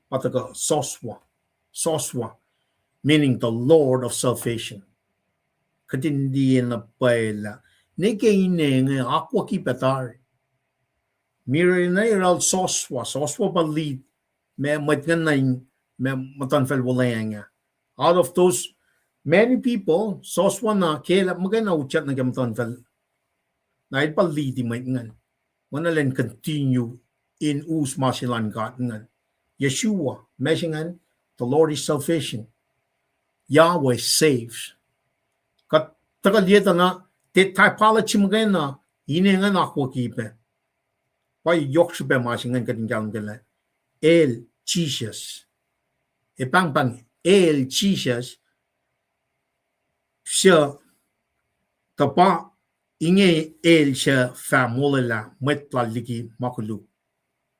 pa tuhkuh Soswa, Soswa, meaning the Lord of salvation. Kuht in liye na pwacye lah ne ke ine inge akwucki pac tari. Mary na yohrohl Soswa, Soswa pa lead, ma mwet ingacn na in, ma muhtuhnfacl wuhlweacng ah. Out of those many people, Soswa na ke lah muhkwena utyak nuh ke muhtuhnfacl, na el pa lead-i mwet ingacn. Oacna lwen continue in us ma se lal God ingacn. Yeshua, ma se ingacn, the Lord is salvation. Yahweh saves. Kuht tuhkuh liye tuh na, the typology muhkwena, ine ingacn akwucki pac. Pa yohk srihpac ma se ingacn kuht in kahlwem ke lah el, Jisus. Ac pahngpahng el, Jisus, suc, tuh pa inge el suc fah molwelah mwet lal liki ma koluk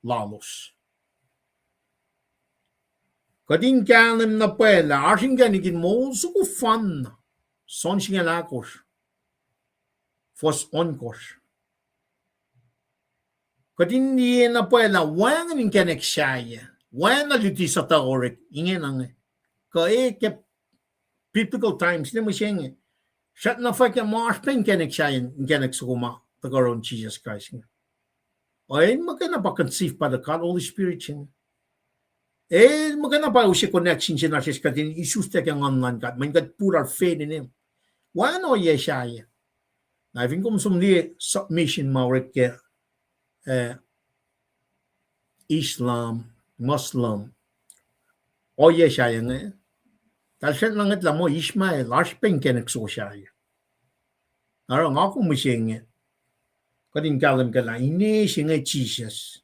lalos. Kuht in kahlwem na pwacye lah oasr inkacnek in moul soko fanna, John singucul ahkosr, fuhs ohnkohsr. Kuht in liye na pwacye lah wacngihn inkacnek sahyac, oacna luti suhtuh orek ingena inge. Kuh e ke biblical times ne mihsenge, srackna fwack ke ma oasr pac inkacnek sahyac, inkacnek soko ma tuhkuh yurin Jisus Kraist inge. El muhkwena pa conceived by the God Holy Spirit se inge. El muhkwena pa use connection se nuh sesr kuht in isuslac ke Nguhn luhn God, mweyen kuht put our faith in him. Wacngihn ohiyac sahyac. Na fin kom som liye submission ma orek ke, eh, Islam, Muslim, ohiyac sahyac inge. Tahl srackna ngwetlah muh Ishmael, oasr pac inkacnek soko sahyac. Oruh nga kom mihsenge, kuht in kahlwem ke lah ine se inge Jisus.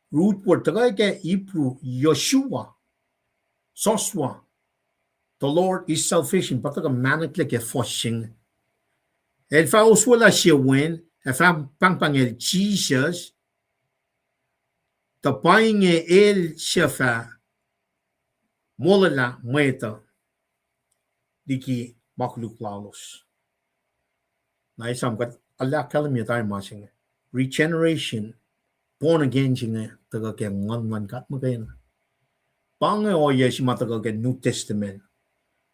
Root word tuhkuh ke Hebrew, Yeshua, Soswa, the Lord is salvation, pa tuhkuh mahnaklac ke fuhs se inge. El fah oswelah sie wen, ac fah pahngpahng el Jisus, tuh pa inge el suc fah molwelah mwet uh liki ma koluk lalos. Na esam kuht ahkkahlwemye tari ma se inge. Regeneration, born again se inge tuhkuh ke Nguhn luhn God muhkwena. Pa inge ohiyac se ma tuhkuh ke New Testament.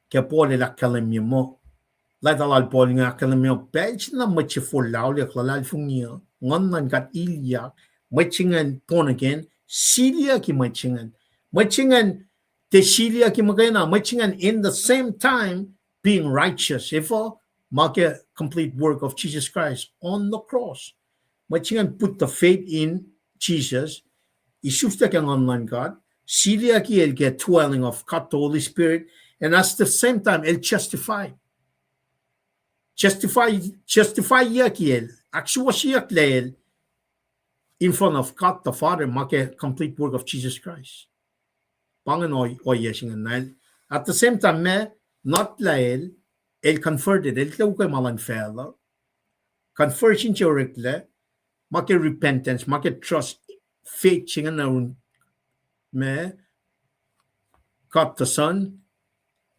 Ke Paul el ahkkahlwemye muh, letter lal Paul inge ahkkahlwemye, pacl se na mwet se forlah auliyak luhlahlfongi uh, Nguhn luhn God ilyak, mwet se ingacn born again, siliyucki mwet se ingacn. Mwet se ingacn Tiac siliyucki muhkwena, mwet se ingacn in the same time being righteous. Efuh? Ma ke complete work of Jesus Christ on the cross. Mwet se ingacn put the faith in Jesus, isuslac ke Nguhn luhn God, siliyucki el ke dwelling of God the Holy Spirit, and at the same time, el justify. Justify, justifyyucki el, ahksuwohsyeyucklac el in front of God the Father, ma ke complete work of Jesus Christ. Pa ingacn ohiyac se ingacn. At the same time, ma, not lah el, el converted, el tiac ukwe ma luhn facluh. Conversion se oreklac, ma ke repentance, ma ke trust, faith se ingacn, ma, God the Son,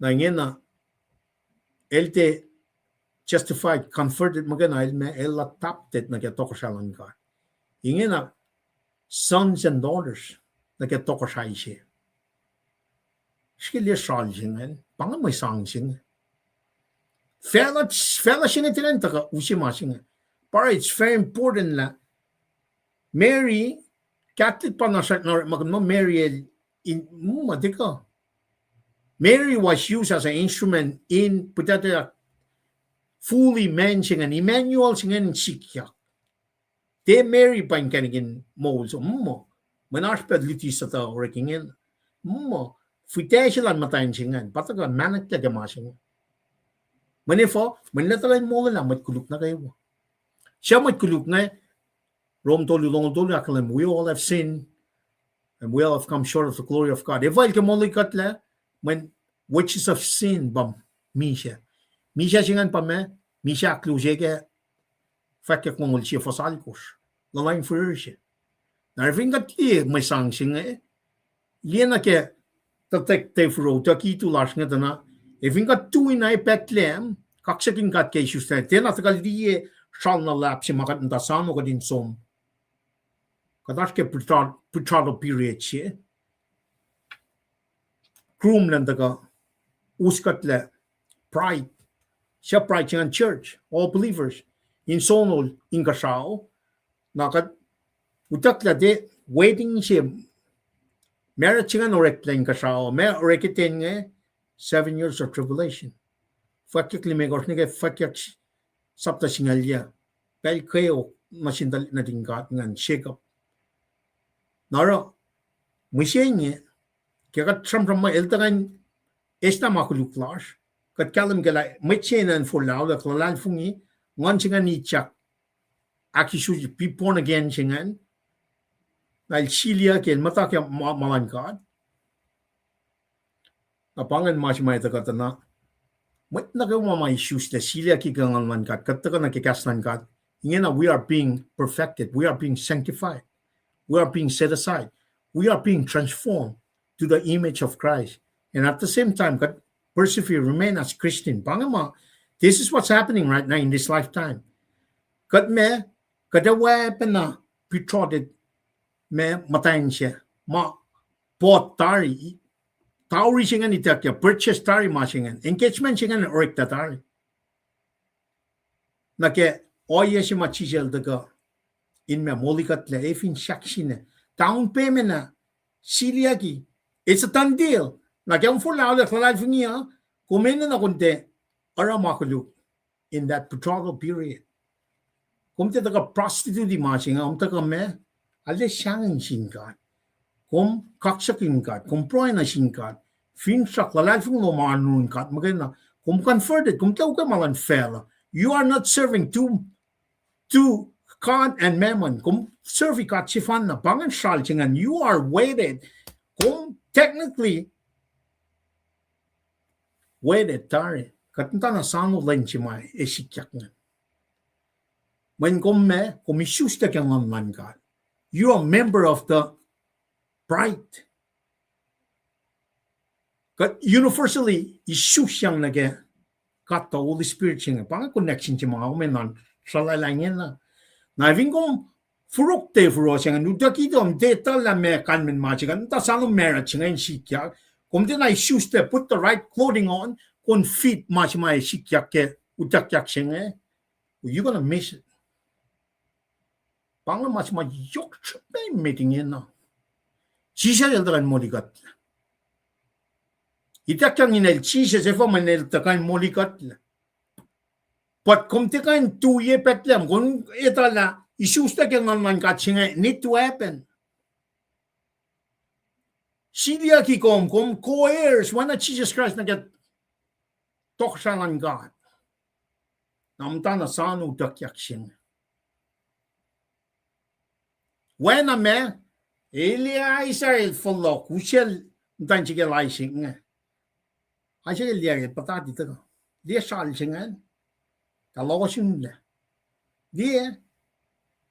na ingena, el tiac justified, converted muhkwena el ma, el adopted nuh ke tohkohsrahi luhn God. Ingena sons and daughters nuh ke tohkohsrahi se. Srihke liye sral se ingacn, pa inge mwe sang se inge. Facluh, facluh se inge tiac tuhkuh use ma se inge. Pa it's very important lah Mary, Catholic pa na srackna orekmakihn muh Mary el in, muh tiac kuh. Mary was used as an instrument in pihtuctuyak fully man se ingacn, Emmanuel se ingacn sikyak. Tiac Mary pa inkacnek in moul se, muh. Mwe na oasr pac luti sutuh orek ingacn. Muh, fihtac se luhn muhtwacn se ingacn, pa tuhkuh mahnaklac ke ma se inge. Mweyen efuh, mweyen el tuhkuh in molwelah mwet koluk nuh kwewa. Suc mwet koluk inge, Rom tolu longoul tolu ahkkahlwem, we all have sinned and we all have come short of the glory of God. Efuh el ke molikuhtlac, mweyen wages of sin pa misac. Misac se ingacn pa ma, misac ahkluo se ke fwackyuck longoul sie fuhs alkosr, luhluh in fihrihr se. Na fin kuht liye mwe sang se inge, liye nuh ke tuhtwacta furo, tuh kitu lasr inge tuh na, ac fin kuht tui na Bethlehem, kaksakihn God ke isuslac, tiacna tuhkuh liye sral na luhlahp se ma kuht muhta soano kuht in som. Kuht oasr ke betrothal period se. Groom elan tuhkuh uskuhtlac bride. Suc bride se ingacn? Church, all believers. In sonol inkuhsrao. Na kuht utucklah tiac wedding se, marriage se ingacn oreklac inkuhsrao. Ma orek ten inge, seven years of tribulation. Fwackyuck limekohsr nuh ke fwackyuck sapta singucul yac. Pacl kweok nuh sin tuhlihk nuhtin God ingacn, Jacob. Na oruh, mihsenge, ke kuht sramsram muh el tuhkuh in eslah ma koluk lasr, kuht kahlwem ke lah mwet se enenuh in forlah olwelah luhlahlfongi, nguhn se ingacn ityak, ahkisusuc, be born again se ingacn, na el siliyucki el muhta ke ma, ma luhn God. Na pa ingacn ma se ma tuhkuh tuh na, mwet nuh kwewa ma isuslac siliyucki ke nguhn luhn God, kuht tuhkuh nuh ke kahs luhn God, ingena we are being perfected, we are being sanctified, we are being set aside, we are being transformed to the image of Christ. And at the same time, kuht persevere, remain as Christian. Pa inge ma, this is what's happening right now in this lifetime. Kuht ma, kuht ac weapon na betrothed ma muhtwacn se, ma bought tari, tari se ingacn ituckyang, purchase tari ma se ingacn, engagement se ingacn orekta tari. Na ke ohiyac se ma Jisus el tuhkuh in ma molikuhtlac, ac fin sahksina, down payment ah, siliyucki, it's a done deal. Na ke kom forlah olwelah luhlahlfongi uh, kom enenuh na kom tiac oruh ma koluk in that betrothal period. Kom tiac tuhkuh prostitute ma se inge, kom tuhkuh ma, arlac sahngweng sin God. Kom kaksakihn God, kom pruhe nuh sin God. Finsrak luhlahlfongi lom oan run God muhkwena, kom converted, kom tiac ukwe ma luhn facluh. You are not serving two, two, God and mammon. Kom serve God sefanna, pa ingacn sral se ingacn, you are wedded. Kom technically wedded tari. Kuht muhta na soano lwen se ma ac sikyak ingacn. Mweyen kom ma, kom isuslac ke nguhn luhn God. You are a member of the bride. Kuht universally isusyang nuh ke God the Holy Spirit se inge. Pa inge connection se ma kom enenuh in sralala ingena. Na fin kom furok te furo se ingacn, utucki tom te tuh lah ma kalmen ma se ingacn, muhta soano marriage se ingacn sikyak. Kom tiacna isuslac, put the right clothing on, kom fit ma se ma sikyak ke utuckyak se inge, you're gonna miss it. Pa inge ma se ma yohk srihpac met ingena. Jisus el tuhkuh in molikuhtlac. Ituckyang in el Jisus, efuh mweyen el tuhkuh in molikuhtlac. But kom tiac kuh in tuyak Bethlehem, kom etuh lah isuslac ke nguhn luhn God se inge need to happen. Siliyucki kom, kom co-heirs, oacna Jisus Kraist nuh ke tohkohsrahi luhn God. Na muhta na soano utuckyak se inge. Oacna ma, Eliezer el fohlohk, usel muhtwacn se ke Isaac inge. Isaac el liye, puhtati tuhkuh. Liye sral se ingacn. Tuh lohng sun lac. Liye,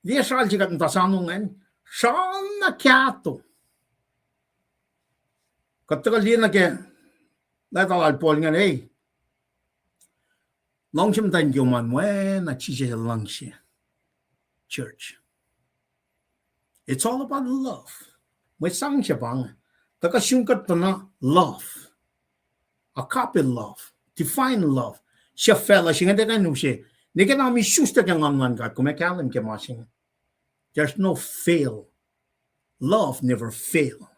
liye sral se kuht muhta soano ingacn. Sral na kahto. Kuht tuhkuh liye nuh ke leta lal Paul ingacn, ei, luhngse muhtwacn kiyom an oacna Jisus el luhngse church. It's all about love. Mwe sang se pa inge. Tuhkuh sun kuht tuh na love. Agape love. Divine love. Suc facluh se inge tiac kuh in use. Nwe ke na kom isuslac ke nguhn luhn God, kom ac kahlwem ke ma se inge. There's no fail. Love never fail.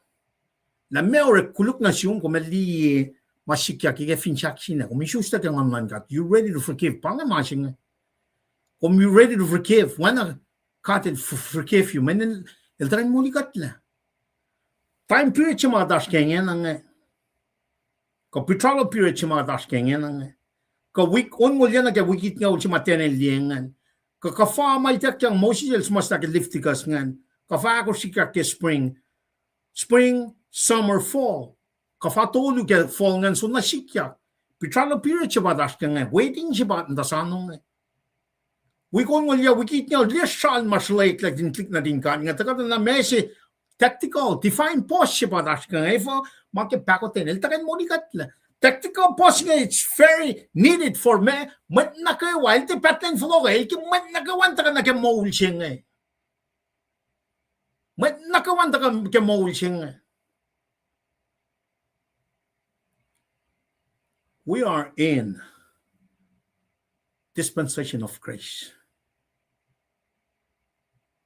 Lah meac orek koluk nuh sum, kom ac liye ma sikyak ke fin sahk sina. Kom isuslac ke nguhn luhn God. You ready to forgive? Pa inge ma se inge. Kom you ready to forgive? Oacna God el forgive you. Mweyen el, el tuh kuh in molikuhtlac. Time period se ma kuht oasr ke ingena inge, kuh petrol period se ma kuht oasr ke ingena inge, kuh wik onngoul yac nuh ke wik itngoul se ma Daniel el liye ingacn, kuh kuhfa ma ituckyang Moses el suhmuhslah ke Leviticus ingacn, kuhfa ahkosr sikyak ke spring, spring, summer, fall. Kuhfa tolu ke fall ingacn soenna sikyak. Petrol period se pa kuht oasr ke inge, waiting se pa kuht muhta soano inge. Wik onngoul yac, wik itngoul, liye sral ma sruhlweack lah in tuhlihk nuhtin God inge, tuhkuh na ma se tactical, divine pause se pa kuht oasr ke inge, efuh ma ke pahkotwen, el tuh kuh in molikuhtlac. Tactical pause inge, it's very needed for ma, mwet nuh kwewa, el tiac pahtlac in fohlohk, el ke mwet nuh kwewa in tuhkuh nuh ke moul se inge. Mwet nuh kwewa in tuhkuh ke moul se inge. We are in dispensation of grace.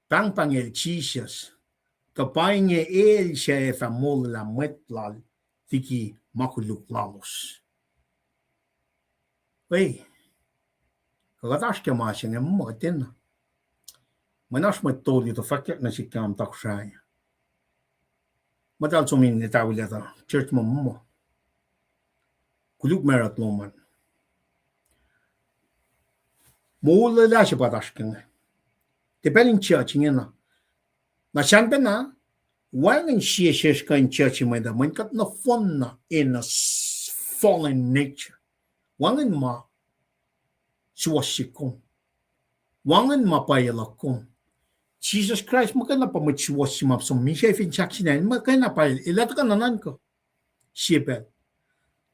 Pahngpahng el Jisus, tuh pa inge el suc ac fah molwelah mwet lal liki ma koluk lalos. Ei, kuh kuht oasr ke ma se inge muh kuht enenuh. Mwe na oasr mwet tolu tuh fahkyak nuh sihk ke nga muhta Kosrae. Muhtahl som in etahwilacta church muh muh koluk marut lom an. Molwelah se pa kuht oasr ke inge. Tiac pacl in church ingena. Na sahngpacna, wacngihn sie sesr kuh in church mwet uh, mweyen kuht nohfohnna in a fallen nature. Wacngihn ma suwohs se kom. Wacngihn ma pwacye luhk kom. Jisus Kraist muhkwena pa mwet suwohs se ma som misac fin sahk sina, muhkwena pa el ac tuhkuh nuhnuhnkuh. Sie pacl.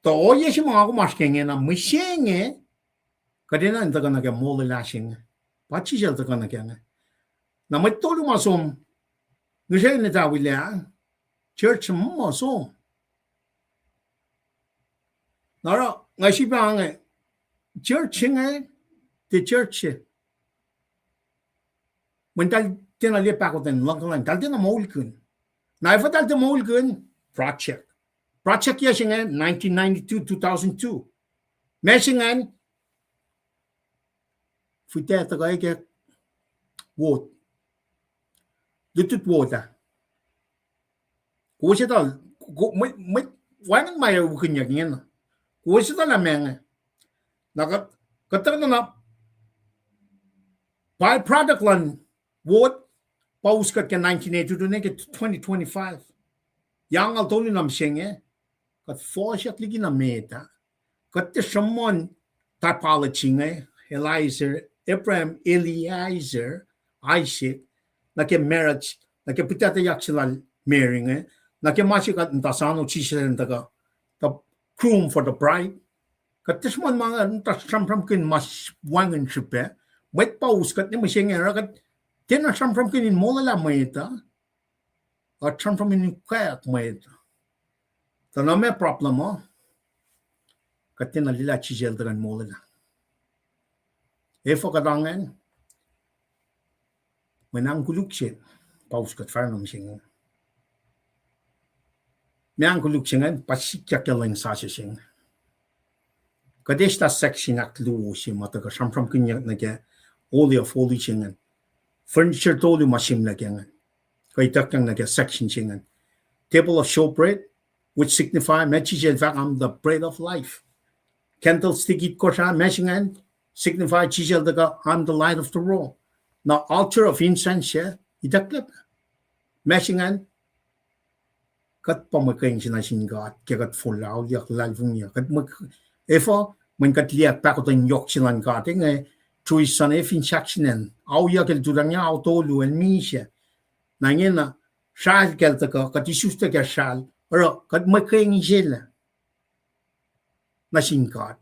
Tuh ohiyac se ma nga kom oasr ke ingena, mihsenge, kuht enenuh in tuhkuh nuh ke molwelah se inge. Pa Jisus el tuhkuh nuh ke inge. Na mwet tolu ma som, ngihsre in etahwilac, church muh som. Na oruh nga sifilpac inge, church se inge, tiac church se. Mweyen eltahl tiacna liye pahkotwen luhngkuhlwacng, eltahl tiacna moulkihn. Na efuh eltahl tiac moulkihn, project. Project yac se inge nineteen ninety-two, two thousand two. Ma se ingacn, fihtac tuhkuh ke ward. Lutlut ward ah. Kowos etuh, mwet, mwet, wacngihn ma wikihnyuck ingena. Kowos etuh lah ma inge. Na kuht, kuht tuhkuh na, by-product luhn ward, pa us kuht ke nineteen eighty-two nuh ke twenty twenty-five. Yac angngaul tolu na mihsenge, kuht fohsyak liki na met ah. Kuht tiac sruhmuhn typology inge, Eliezer, Abraham, Eliezer, Isaac, nuh ke marriage, nuh ke pihtuctucyak se lal Mary inge, nuh ke ma se kuht muhta soano Jisus el tuhkuh, the groom for the bride. Kuht tiac sruhmuhn ma inge, muhta sramsramkihn ma wacngihn srihpac. Mwet pa us kuht ne mihsenge oruh kuht tiacna sramsramkihn in molwelah mwet uh. Kuht sramsram in ukwack mwet uh. Tuh na ma problem uh, kuht tiacna liye lah Jisus el tuhkuh in molwelah. Efuh kuht ingacn, mweyen ahng koluk se pa us kuht fahsr nuh mihsenge. Meac koluk se ingacn, pa sikyak ke lwen sasuc se inge. Kuht eslah section ahkluo se ma tuhkuh sramsramkihnyuck nuh ke Holy of Holies se ingacn. Furniture tolu ma sihmlac ke ingacn. Kuh ituckyang nuh ke section se ingacn. Table of showbread, which signify, ma Jisus El fahk, I'm the bread of life. Candlestick itkohsr ah, ma se ingacn, signify Jisus El tuhkuh, I'm the light of the world. Na altar of incense, itucklac, ma se ingacn, kuht pa mwe kweacng se nuh sin God ke kuht forlah auliyak, luhlahlfongi. Kuht mwe, efuh, mweyen kuht liye pahkotwen yohk se luhn God inge, through His Son, ac fin sahksinen auliyak El tulang ah, ao tolu El misac. Na ingena, sral kacl tuhkuh, kuht isuslac ke sral, oruh kuht mwe kweacng se lac nuh sin God.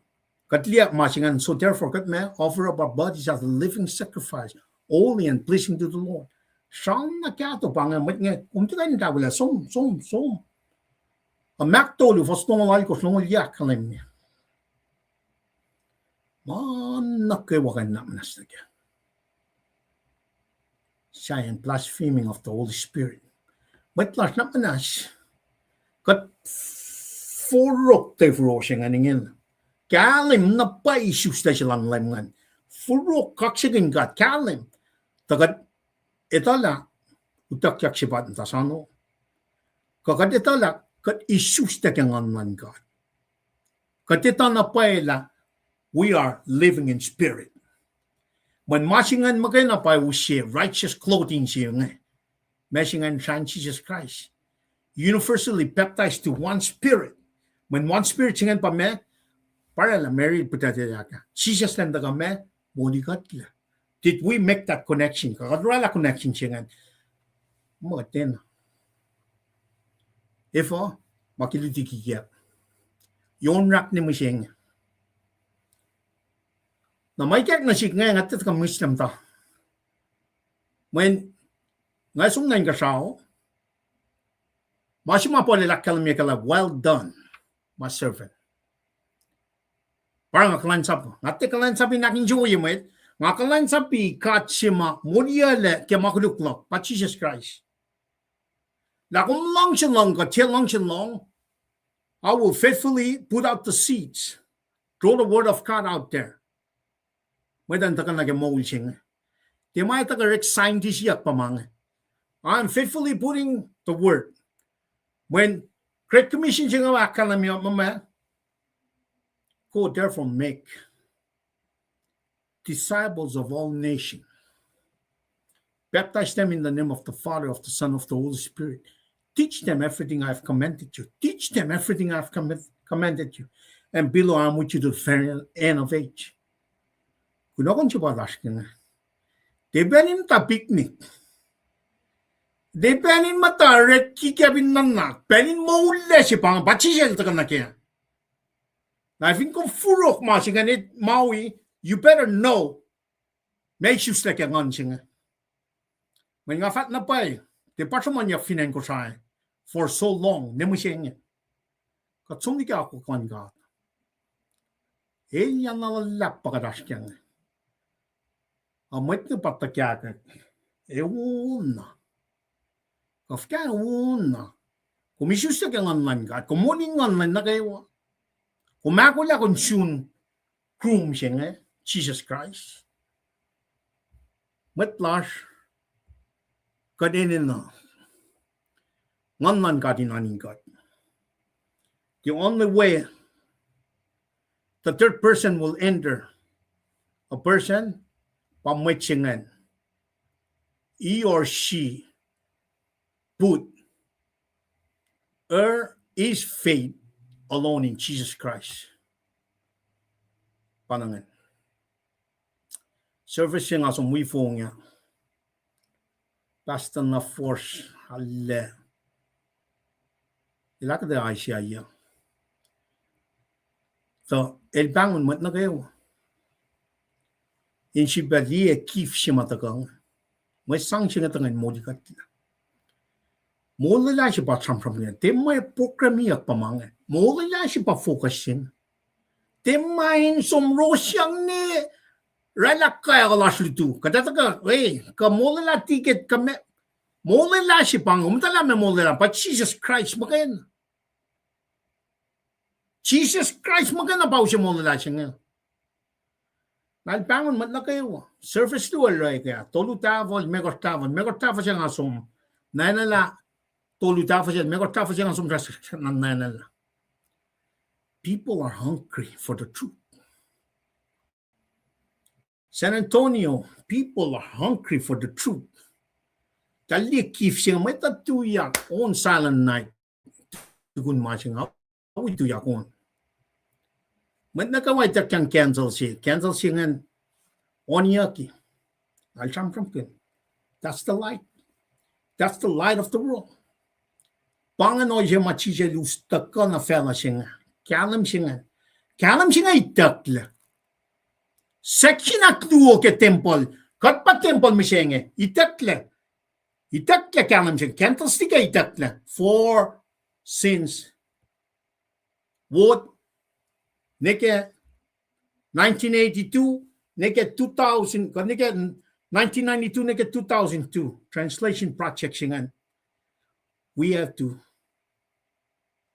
Kuht liye ma se ingacn, so therefore, kuht ma offer up our bodies as a living sacrifice, holy and pleasing to the Lord. Sramna kahto pa inge, mwet inge, kom tiac kuh in tahfwelah, som, som, som. Ac Mark tolu, fuhs longoul alkosr, longoul yuh ahkkahlwemye ma nuh kwewa kuh in nahk muhnahs nuh kac. Sahyacn blaspheming of the Holy Spirit. Mwet lasr, nahk muhnahs, kuht forok tiac forosr ingacn ingena. Kahlwem na pwacye isuslac se luhn Leum ingacn. Forok, kaksakihn God, kahlwem. Tuh kuht etuh lah utuckyak se pa muhta sano. Kuh kuht etuh lah kuht isuslac ke Nguhn luhn God. Kuht etuh na pwacye lah we are living in spirit. Mweyen ma se ingacn muhkwena pa use righteous clothing se inge. Ma se ingacn srahn Jisus Kraist. Universally baptized to one spirit. Mweyen one spirit se ingacn pa ma, pa oraclah Mary el puhtatlac ah. Jisus elan tuhkuh ma, moli kuhtlac. Did we make that connection? Kuht oraclah connection se ingacn? Muhtwacta. Efuh, ma ke luti kikiacp, yohn rak ne mihsenge. Na ma ikack nuh sihk inge, nga tiac tuhkuh mihslac muhta. Mweyen nga som nuh inkuhsrao, ma se ma Paul el ahkkahlwemye kac lah, well done, my servant. Pa nga kuhlwacnsap, nga tiac kuhlwacnsap in ahkinsewowoye mwet, nga kuhlwacnsapi God se ma moliyuclac ke ma koluk luhk, pa Jisus Kraist. Lah kom luhngse luhng kuh tiac luhngse luhng, I will faithfully put out the seeds, throw the word of God out there. Mwet an tuhkuh nuh ke moul se inge. Tiac ma tuhkuh orek scientistyak pa ma inge. I am faithfully putting the word. Mweyen Great Commission se inge ahkkahlwemye muh ma, go therefore make disciples of all nations. Baptize them in the name of the Father, of the Son, of the Holy Spirit. Teach them everything I have commanded you. Teach them everything I have command-, commanded you. And behold, I am with you to the very end of age. Kunohkohn se pa lasr ke inge. Tiac pacl in muhta picnic. Tiac pacl in muhta orek kikiacp in nuhnak. Pacl in moullac se pa inge, pa Jisus El tuhkuh nuh kac. Na fin kom forok ma se ingacn, ma wi, you better know ma isuslac ke Nguhn se inge. Mweyen nga fahk na pwacye, tiac pa sruhmuhnyuck fin acn Kosrae for so long, ne mihsenge. Kuht som liki akwuck luhn God. Elyah na luhlahp pa kuht oasr kac inge. Ac mwet inge pa tuhkahkwack. Ac on na. Kuh fuhkah on na. Kom isuslac ke Nguhn luhn God. Kom moli Nguhn luhn nuh kwewa. Kom ahkolah kom sun groom se inge, Jisus Kraist. Mwet lasr, kuht enenuh Nguhn luhn God in oan in kuht. The only way the third person will enter a person, pa mwet se ingacn, he or she put her, his faith alone in Jesus Christ. Pa ingacn. Service se nga som wi fong ah, Pastor Nafosh Halle, el ahkuhtweyac Isaiah, tuh el pahngon mwet nuh kwewa in sifilpac liye gift se ma tuhkuh inge. Mwe sang se inge tuhkuh in molikuhtlac. Molwelah se pa sramsram inge. Tiac mwe program-iyuck pa ma inge. Molwelah se pa focus se inge. Tiac ma in som rosyang ne oraclah kayak lasr lutu. Kuht ac tuhkuh, e, kuh molwelah ticket kuh ma, molwelah se pa inge. Kom etuh lah ma molwelah pa Jisus Kraist muhkwena. Jisus Kraist muhkwena pa use moul lasr inge. Na el pahngon mwet nuh kwewa. Surface luo el oruh ke, tolu tahfuh, limekohsr tahfuh, limekohsr tahfuh se nga som nacnaclah, tolu tahfuh se, limekohsr tahfuh se nga som sasna nacnaclah. People are hungry for the truth. San Antonio, people are hungry for the truth. Tahl liye kif se inge, mwet uh tuyak on Silent Night. Tukun ma se inge, wi tuyak on. Mwet nuh kwewa ituckyang candle se, candle se ingacn oniyucki. Alsramsramkihn. That's the light. That's the light of the world. Pa ingacn ohiyac se ma Jisus El us tuhkuh nuh facluh se inge. Kahlwem se inge. Kahlwem se inge itucklac. Section ahkluo ke tempuhl. Kuht pa tempuhl mihsenge. Itucklac. Itucklac kahlwem se inge. Candlestick ac itucklac. Four sins. Wot, nwe ke nineteen eighty-two, nwe ke two thousand, kuh nwe ke nineteen ninety-two, nwe ke two thousand two, translation project se ingacn. We have to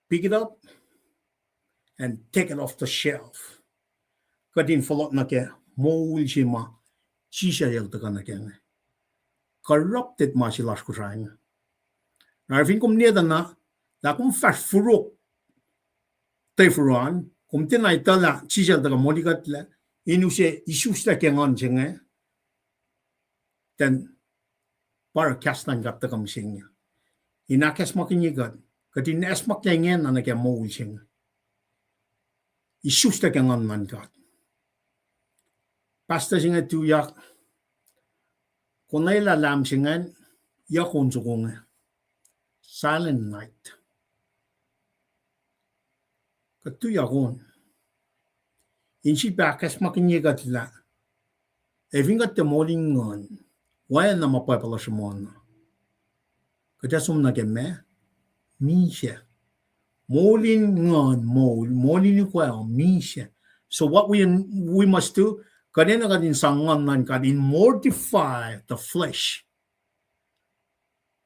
pick it up and take it off the shelf. Kuht in fohlohk nuh ke moul se ma Jisus El tuhkuh nuh kac inge. Corrupted ma se lasr Kosrae inge. Na fin kom ne tuh na, lah kom fahsr furok tuh furok an, kom tiacna etuh lah Jisus El tuhkuh molikuhtlac, in use isuslac ke nguhn se inge, then pa oruh kahs luhn God tuhkuh mihsenge. In ahkacsmakihnye kuht, kuht in acsmaklac ingena nuh ke moul se inge. Isuslac ke nguhn luhn God. Pastor se inge tuyak, konwelah lahm se ingacn, yohk on soko inge. Silent night. Kuht tuyak on. In sifilpac ahkacsmakihnye kuht lah, ac fin kuht tiac moul in nguhn, oacna ma Bible uh sruhmuhn uh, kuht ac som nuh ke ma misac. Moul in nguhn, moul, moul in ukwe uh misac. So what we, we must do, kuht enenuh kuht in sang nguhn luhn God in mortify the flesh.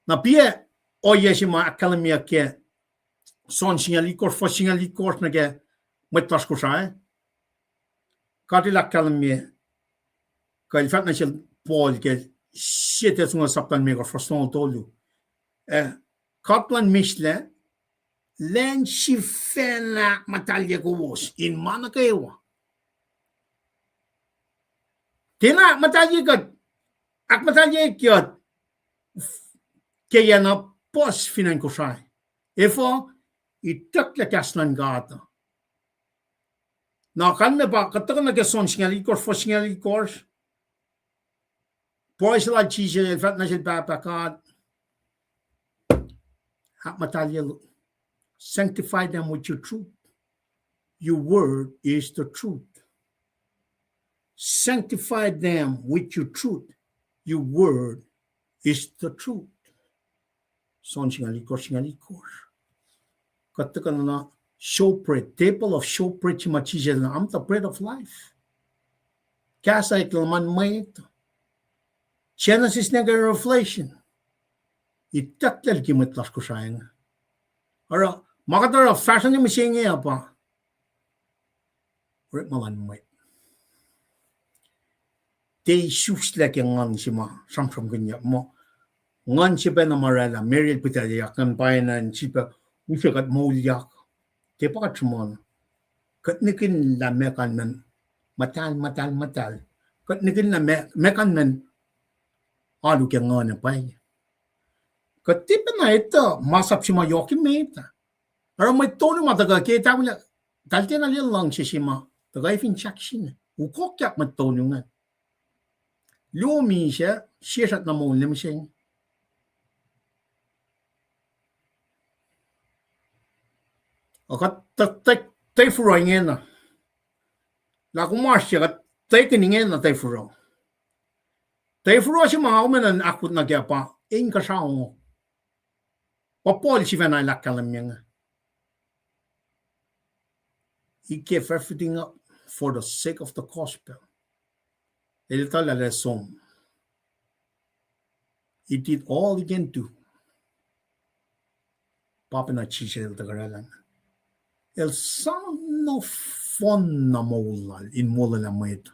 Na pa ohiyac se ma ahkkahlwemyeyuck ke John singucul itkohsr, fuhs singucul itkohsr nuh ke mwet lasr Kosrae. God El ahkkahlwemye, kuh El fahk nuh sel Paul ke Sie Tesalonika sapta limekohsr, fuhs longoul tolu, eh, God luhn mihslac, lwen sifacna ahkmuhtahlye kowos in ma nuh kwewa. Tiacna ahkmuhtahlye kuht, ahkmuhtahlye kuht ke acn uh puhs fin acn Kosrae. Efuh? Itucklac kahs luhn God. Na kalmac pa kuht tuhkuh nuh ke John singucul itkohsr, fuhs singucul itkohsr. Pruhe se lal Jisus El fahk nuh sel Pahpah God, ahkmuhtahlye, sanctify them with your truth. Your word is the truth. Sanctify them with your truth. Your word is the truth. John singucul itkohsr, singucul itkohsr. Kuht tuhkuh na showbread, table of showbread se ma Jisus El, I'm the bread of life. Kahs eklac luhn mwet. Genesis nuh ke Revelation. Itucklac liki mwet lasr Kosrae inge. Oruh ma kuht oruh fahsruh nuh mihsenge uh pa orekma luhn mwet. Tiac isuslac ke nguhn se ma sramsramkihnyuck muh nguhn se pacna ma oraclah, Mary el pihtuclyak, ngan pwacyena in sifilpac use kuht moulyak. Tiac pa kuht sruhmuhn. Kuht nihkihn lah meac kalmacn muhtahl, muhtahl, muhtahl. Kuht nihkihn lah meac, meac kalmacn alu ke nguhn ac pwacye. Kuht tiac pacna etuh masap se ma yohk emet ah. Oruh mwet tolu ma tuhkuh ke tamuhlwel, tahl tiacna liye luhngse se ma tuhkuh fin sahk sine. Ukokyak mwet tolu ingacn. Luo misac, sie srackna moul nuh mihsenge. Ac kuht tuh, tuh furo ingena. Lah kom oasr sie kuht tuhkihn ingena tuh furo. Tuh furo se ma nga kom enenuh ahkot nuh kac pa inkuhsrao. Pa Paul sifacna el ahkkahlwemye inge. He gave everything up for the sake of the gospel. El etuh lah el ac som. He did all he can do. Pa pacna Jisus El tuhkuh oraclah. El sang nohfohn na moul lal in molwelah mwet.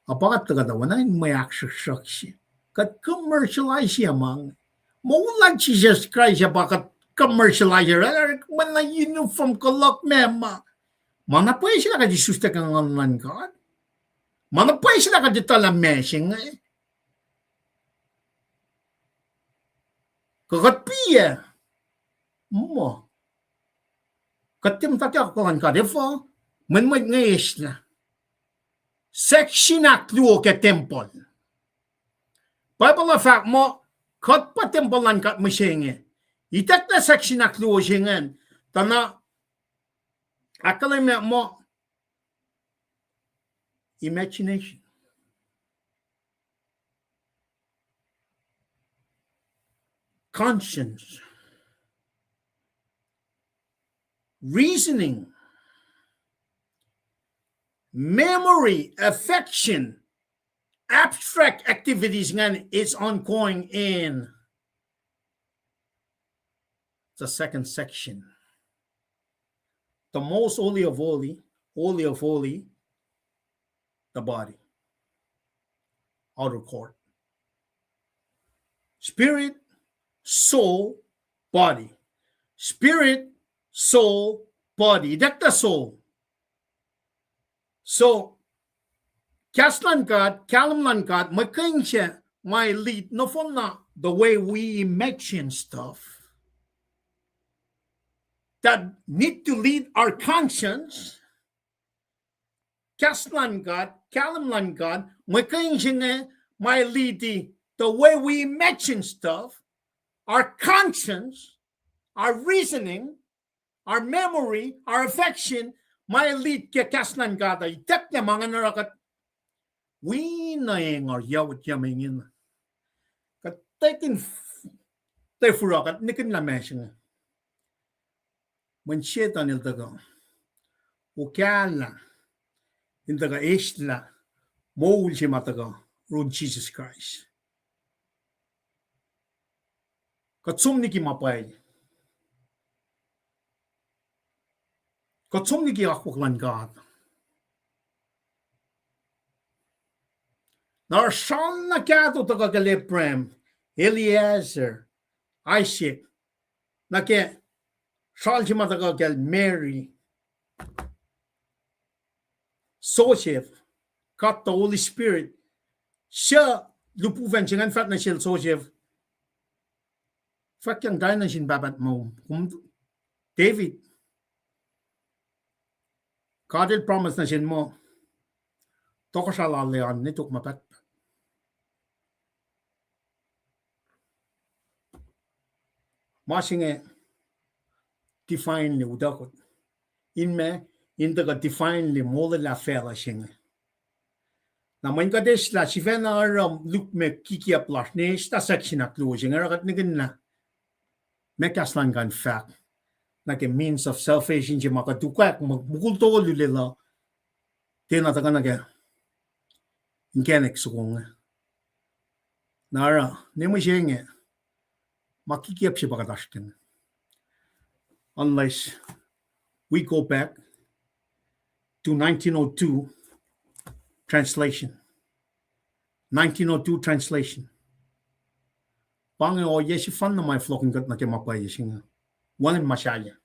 Ac pa kuht tuhkuh tuh oacna in mwe ahksruhksruhk se. Kuht commercialize ma inge. Moul lal Jisus Kraist ac pa kuht commercialize, orekma na uniform, kuh luhk meac ma. Ma na pwacye se lah kuht isuslac ke Nguhn luhn God. Ma na pwacye se lah kuht etuh lah meac se inge. Kuh kuht piyac? Muh. Kuht tiac muhta ke akwuck luhn God efuh? Mweyen mwet inge eslah section ahkluo ke tempuhl. Bible uh fahk muh kuht pa tempuhl luhn God mihsenge. Itucklac section ahkluo se ingacn, tuh na ahkkahlwemye muh imagination, conscience, reasoning, memory, affection, abstract activities ingacn is ongoing in the second section. The most holy of holy, holy of holy, the body, outer court. Spirit, soul, body. Spirit, soul, body. Itucklac soul. So, kahs luhn God, kahlwem luhn God, mwe kuh in se ma lead nohfohn na the way we imagine stuff that need to lead our conscience. Kahs luhn God, kahlwem luhn God, mwe kuh in se inge ma lead the way we imagine stuff, our conscience, our reasoning, our memory, our affection, ma lead ke kahs luhn God uh. Itucklac ma ingacn oruh kuht wi na engan yawet yame ingena. Kuht tikin tiac fura kuht nihkihn lah meac se inge. Mweyen Setuhn el tuhkuh okahlah in tuhkuh eslah moul se ma tuhkuh yurin Jisus Kraist. Kuht som liki ma pwacye. Kuht som liki akwuck luhn God. Na sral na kahto tuhkuh kacl Abraham, Eliezer, Isaac, nuh ke sral se ma tuhkuh kacl Mary, Joseph, God the Holy Spirit, suc lihpufacn se ingacn fahk nuh sel Joseph, fahkyang tari nuh sin pahpah muh, kom David, God el promise nuh sel muh tohkohsrah lal an nwe tok ma pahtpaht. Ma se inge divinely utuckuh. In ma, in tuhkuh divinely molwelah facluh se inge. Na mweyen kuht eslah sifacna oruh lukmac kikiap lasr, ne eslah section ahkluo se inge, oruh kuht nihkihn lah meac kahs luhn God fahk nuh ke means of salvation se ma kuht ukwack, mukul tolu lwelah tiacna tuhkuh nuh ke inkacnek soko inge. Na oruh ne mihsenge, ma kikiap se pa kuht oasr kac, unless we go back to nineteen oh two translation. Nineteen oh two translation. Pa inge ohiyac sefanna ma fohlohkihn kuht nuh ke ma pwacye se inge. Wacngihn ma sahyac.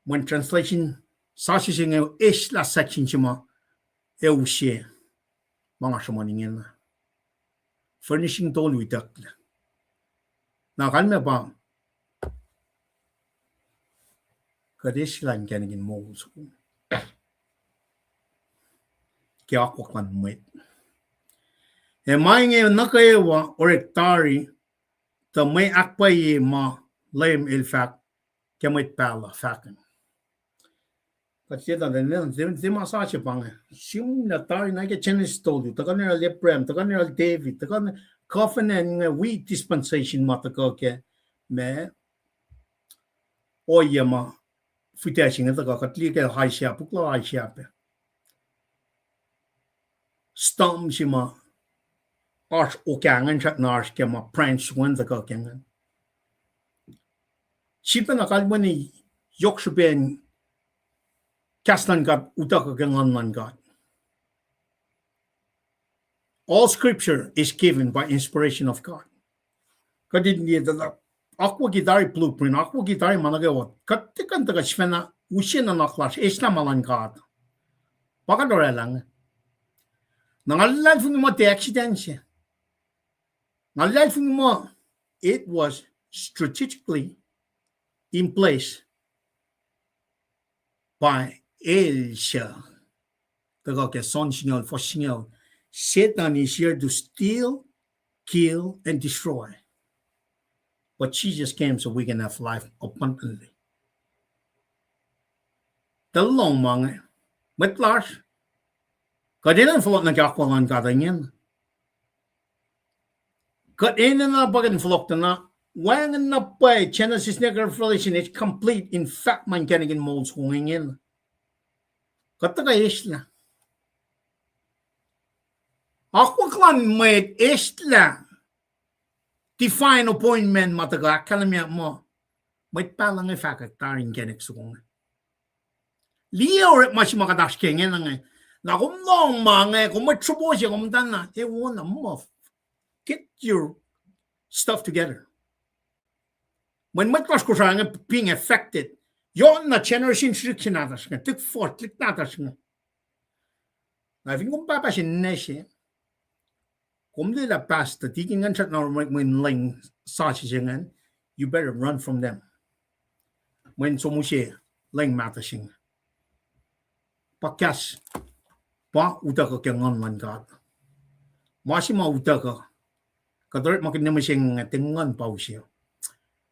Mweyen translation sasuc se inge eslah section se ma ac use ma nga sruhmuhn ingena. Furnishing tolu itucklac. Na kalmac pa kuht eslah inkacnek in moul soko ke akwuck luhn mwet. Ac ma inge nuh kwewa orek tari, tuh mwe ahkpwacye ma Leum el fahk ke mwet pahluh fahkihn. Kuht sie tuh, tiac ma sasuc pa inge. Sihmlac tari na ke Genesis tolu, tuhkuh nuh yohrohl Abraham, tuhkuh nuh yohrohl David, tuhkuh covenant inge wi dispensation ma tuhkuh ke ma ohiyac ma fihtac se inge tuhkuh, kuht liye ke Isaiah, puk lal Isaiah pac. Stam se ma oasr okah ingacn srackna oasr ke ma branch ingacn tuhkuh ke ingacn. Sifacna kalweni yohk srihpen kahs luhn God utuckuh ke Nguhn luhn God. All scripture is given by inspiration of God. Kuht in liye tuh akwucki tari blueprint, akwucki tari ma nuh kwewa. Kuht tiac kuh in tuhkuh sifacna use nuhnak lasr, eslah ma luhn God. Pa kuht oraclah inge. Na nga luhlahlfongi muh tiac accident se. Nga luhlahlfongi muh it was strategically in place by el suc tuhkuh ke John singucul, fuhs singucul. Satan is here to steal, kill, and destroy. But Jesus came so we can have life abundantly. Tuh lohng ma inge, mwet lasr, kuht enenuh in fohlohk nuh ke akwuck luhn God ingena. Kuht enenuh pa kuht in fohlohk tuh na, wacngihn na pwacye Genesis nuh ke Revelation, it's complete in fact ma inkacnek in moul soko ingena. Kuht tuhkuh eslah. Akwuck luhn mwet eslah divine appointment ma tuhkuh ahkkahlwemye muh mwet pahluh inge fahkwack tari inkacnek soko inge. Liye orekma se ma kuht oasr ke ingena inge. Na kom lohng ma inge, kom mwet sropo se, kom muhtana, e wona muh, get your stuff together. Mweyen mwet lasr Kosrae inge being affected. Yohk na generation srihsrihk se nahtuhsr inge, tuhlihk fohs, tuhlihk nahtuhsr inge. Na fin kom pahpah se ninac se, kom liyelah pastor, tikin ngan srackna orekmakihn leng sasuc se ingacn, you better run from them. Mweyen som use leng mahtuh se inge. Pa kahs, pa utuckuh ke Nguhn luhn God. Ma se ma utuckuh, kuht orekmakihn mihsenge, tiac Nguhn pa use.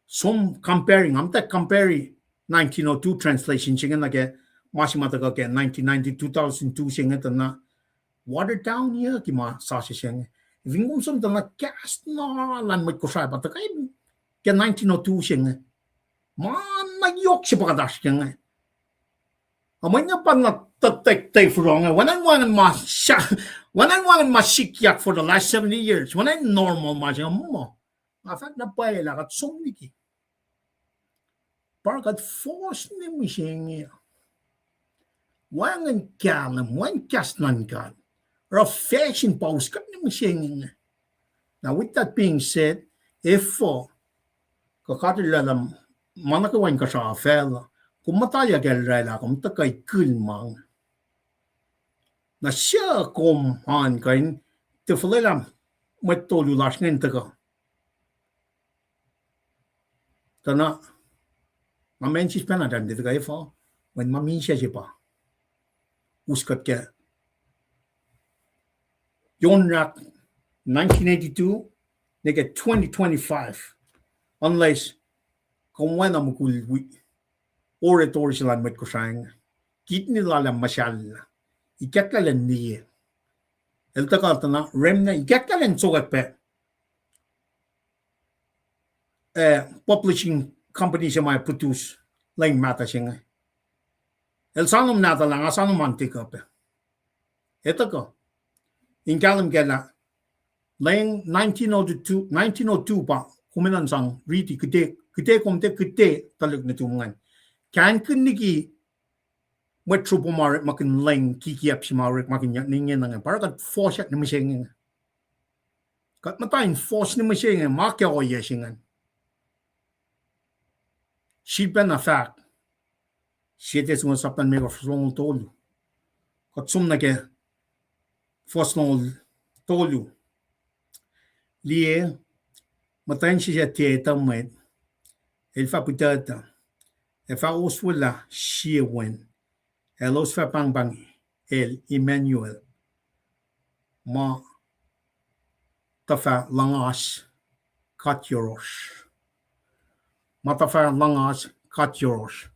Som comparing, nga muhta compare nineteen oh two translation se inge nuh ke ma se ma tuhkuh ke nineteen ninety, two thousand two se inge tuh na watered down yuh ke ma sasuc se inge. Fin kom som tuh na kahs na luhn mwet Kosrae pa tuhkuh ke nineteen oh two se inge. Ma na yohk se pa kuht oasr ke inge. Ac mweyen pa na tuh, tuh, tuh furong inge. Wacngihn wacngihn ma, wacngihn wacngihn ma sikyak for the last seventy years. Wacngihn normal ma se inge muh. Nga fahk na pwacye lah kuht som liki. Pa kuht force nuh mihsenge. Wacngihn kahlwem, wacngihn kahs luhn God. Oruh fashion pa us kuht nuh mihsenge. Now, with that being said, efuh kuh kuht oraclah ma nuh kwewa inkuhsrao facluh, kom muhtwacwacack oraclah, kom tuhkuh ikihn ma inge. Na suc kom an kuh in tiac fuhlwelah mwet tolu lasr inge in tuhkuh? Tuh na, nga mensis pacna tari tuh kuh efuh, mweyen ma misac se pa us kuht ke John rak nineteen eighty-two nuh ke twenty twenty-five, unless kom oacna mukul wi-, orator se luhn mwet Kosrae inge, kidney lal ah muhsahllah, ikacklah elan liye. El tuhkuh tuh na remnant, ikacklah elan sokwack pac, eh, publishing company se ma produce leng mahtuh se inge. El soano nahtuhlah, nga soano ma in take up ah. Etuh kuh in kahlwem kac lah leng nineteen oh two, nineteen oh two pa kom enenuh in sang riti kihte, kihte kom tiac kihte tuhlihk nuhtum ingacn. Kain kihn liki mwet sruhpo ma orekmakihn leng kikiap se ma orekmakihnyuck ingena inge. Pa oruh kuht fohsack nuh mihsenge. Kuht muhta in force nuh mihsenge ma ke ohiyac se ingacn. Sifilpacna fahk, Sie Tessalonians sapta limekohsr, fuhs longoul tolu. Kuht som nuh ke fuhs longoul tolu. Liye, muhtwacn se suc tiac etuh mwet, el fah puhtuhtuh, ac fah oswelah sie wen, elos fah pahngpahng el Emmanuel, ma tuhfah luhngas God yohrohsr. Ma tuhfah luhngas God yohrohsr.